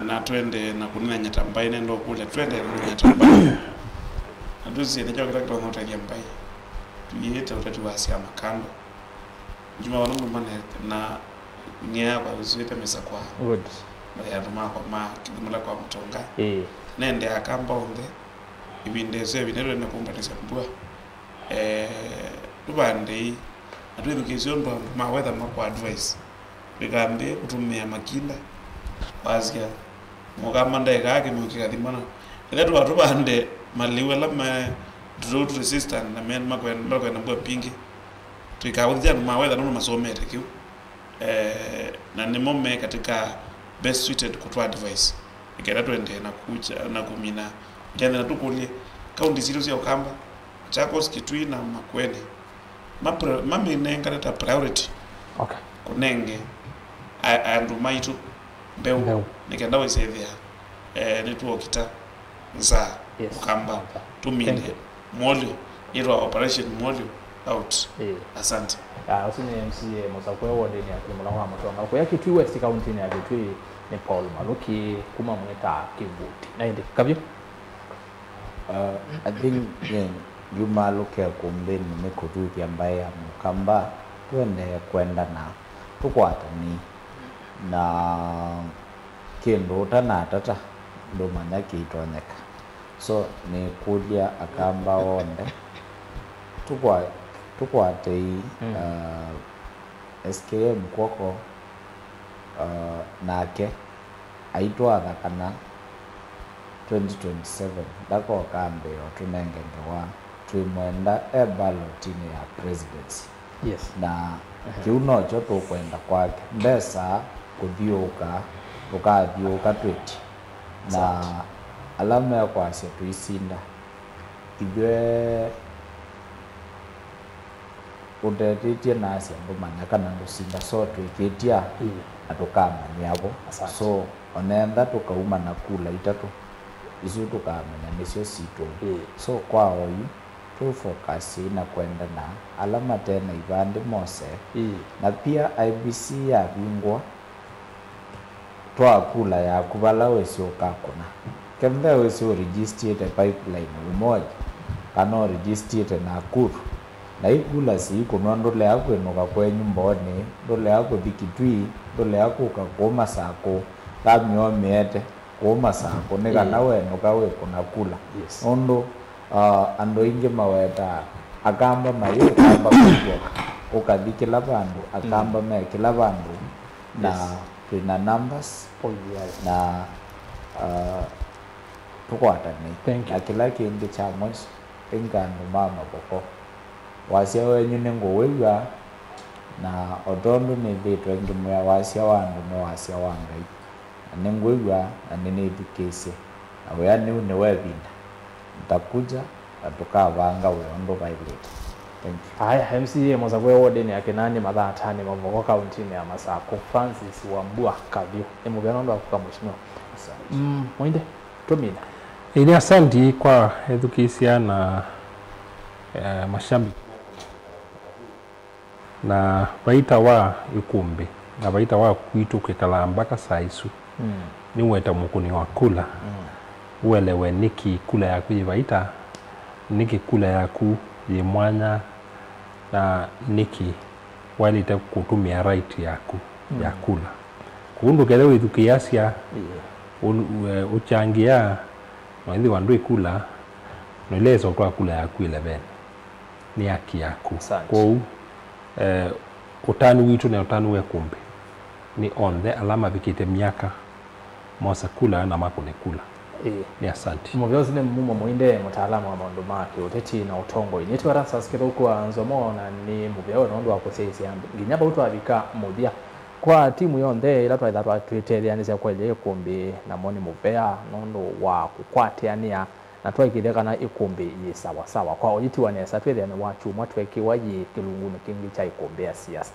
Na twende na kũnenya ta mbaĩ, nenda ũkũlya, twende na kũnenya ta mbaĩ. Na twĩsĩ nĩkyo kĩla kĩtonya ũtethya mbaĩ. Tũiĩte ũteti wa syama kando. Juma wana mumane na ng'ea kwa usiwete mesa kwa. Good. Mali andũ makwa ma kĩthimũla kwa mũtonga. Eh. Nende akamba onthe. Ĩvinda ĩsu ĩvinda ĩrĩ na kumbatisya mbua. Eh, tũvandei, na twĩthukĩĩsye ũndũ andũ ma weather makwa advice. Ndĩkambĩe kũtũmĩa makinda, kwasya, mũkamba ndaĩkaa kĩmũ kĩkathimana. Ĩla tũva tũvande malĩu ala me drought resistant na me makwenda, makwenda mbua mbingĩ. Tũikavũthĩthya andũ ma weather nũndũ masomete kĩu. Eh, na nĩmo me katika best suited kũtwa advice. Nĩkenda tũendee na kucha, na kũmina. Nĩkenda tũkũlye, kaunti sitũ sya Ũkamba, Machakos, Kitui na Makueni, mapra-, mamĩnengane ta priority. Okay. Kũnenge a-, andũ maitũ mbeũ. Mbeũ. Nĩkenda wĩsethĩa, eh, nĩtũokita nza, yes, Ũkamba. Thank you. Tũmine Molio, yĩtwa Operation Molio Out. Ĩĩ. Asante. Ah, ũsu nĩ M C A mũsakũe wodinĩ ya Kĩmũla wa Mũtonga. Kũya Kitui West, kauntinĩ ya Kitui nĩ Paul Maluki, kuma mwĩtaa Kĩvuti. Na ĩndĩ, Kavyo? Uh, I think, yeah, yumalũke kũmbĩnĩ nĩ kũthuthya mbaĩ ya Mũkamba. Tũendee kwendana, tũkwatanei, na kĩndũ ũtanatata ndũmanya kĩitonyeka. So, nĩkũlya Akamba onthe, tũkwa-, tũkwatei, mm, uh, S K M kw'oko, uh, nake aitwatha kana twenty twenty-seven ndakoka mbee o tũnenge ngewa, twĩmwenda e ballotinĩ ya presidency. Yes. Na, ehe, kĩu nokyo tũkwenda kwake. Ndesaa kũthiũũka, tũkathiũũka twĩtye. Na, asante, ala mekwasya tũisinda, ithyĩ ũtetĩtye nasya ndũmanya kana ndũsinda, so twĩkĩtya, mm, na tũkamanyĩa vo. Asante. So, onentha tũkauma na kula itatũ, isu tũkamanya nĩsyo sitũ. Mm. So, kwa oyu, tũfocusei na kwendana, ala mate na ivandĩ mose, mm, na pia I E B C yavingwa, twaa kula yaku vala wĩsĩ ũkakũna. Kethĩwa wĩsĩ ũregistiĩte pipeline Umoja, kana ũregistiĩte Nakuru, na i kula siikũnwa, ndũlea kwĩnũka kwenyu Mbooni, ndũlea kũthi Kitui, ndũlea kũka kũũ Masakũ, thamya ũmĩete kũũ Masakũ, nĩ kana, ĩĩ, wenũka wĩkũna kula. Yes. Nũndũ, ah, andũ aingĩ mawetaa Akamba mayĩ Ũkamba kũtw'oka, ũkathi kĩla vandũ, Akamba, mm, me kĩla vandũ, na, yes, twĩ na numbers, oh, yes, na, uh, tũkwatanei. Thank you. Na kĩla kĩngĩ kya mwisho, ĩngĩ andũ ma Mavoko, wasya wenyu nĩngũwĩw'a, na o tondũ nĩthĩĩtwe ngĩmwĩa, wasya wa andũ nĩ wasya wa Ngai, na nĩngwĩw'a na nĩnĩthukĩĩsye, na wĩanĩu nĩwa ĩvinda. Ntakuja na tũkavanga wĩa ũndũ vaĩlĩte. Thank you. Aya, M C A mũsakũe wodinĩ ya Kĩnani Mathatanĩ Mavoko kauntinĩ ya Masakũ, Francis Wambua Kavyũ. Nĩ mũvea nũndũ wa kũka, Mheshimiwa. Asante. Mm, Mwinde, tũmina. Ĩĩ, nĩ asanti kwa ethukĩĩsya na, eh, mashabiki. Na vaita wa ĩkũmbĩ, na vaita wa kwitũ kwĩkalaa mbaka saa isu, mm, nĩ ũete mũkũni wa kula, mm, ũelewe nĩkĩ kula yaku yĩ vaita, nĩkĩ kula yaku yĩ mwanya, na nĩkĩ waĩlĩte kũtũmĩa right yaku, mm, ya kula. Kwoou ndũkethe wĩthukĩĩasya, ĩĩ, ũ-, ũ-, ũkyangĩa, na ĩthĩwa ndwĩ kula, na ũilesa ũtwaa kula yaku ĩlevenĩ. Nĩ haki yaku. Asante. Kwoou, eh, ũtanu witũ na ũtanu wa ĩkũmbĩ nĩ onthe ala mavikĩte myaka mose kula na makũne kula. Ĩĩ. Nĩ asante. Mũvea ũsu nĩ Mumo Mwinde, mũtaalamu wa maũndũ ma kĩũteti na ũtongoi. Nĩtwĩ Erastus Kĩthũku wa Nzomo, na nĩ mũvea we nũndũ wa kũsyaĩĩsya andũ. Nginya vau twavika mũthya. Kwa timu yonthe ĩla twaĩtha twa-, twĩtetheanĩsya kwelya ĩkũmbĩ, namo nĩ mũvea nũndũ wa kũkwatĩanĩa. Na twaĩkĩĩthya kana ĩkũmbĩ yĩ sawa sawa. Kwa ũyĩtiwa nesa, twĩthĩa nĩ wakyumwa tweekĩwa yĩ kĩlungunĩ kĩngĩ kya ĩkũmbĩ ya siasa.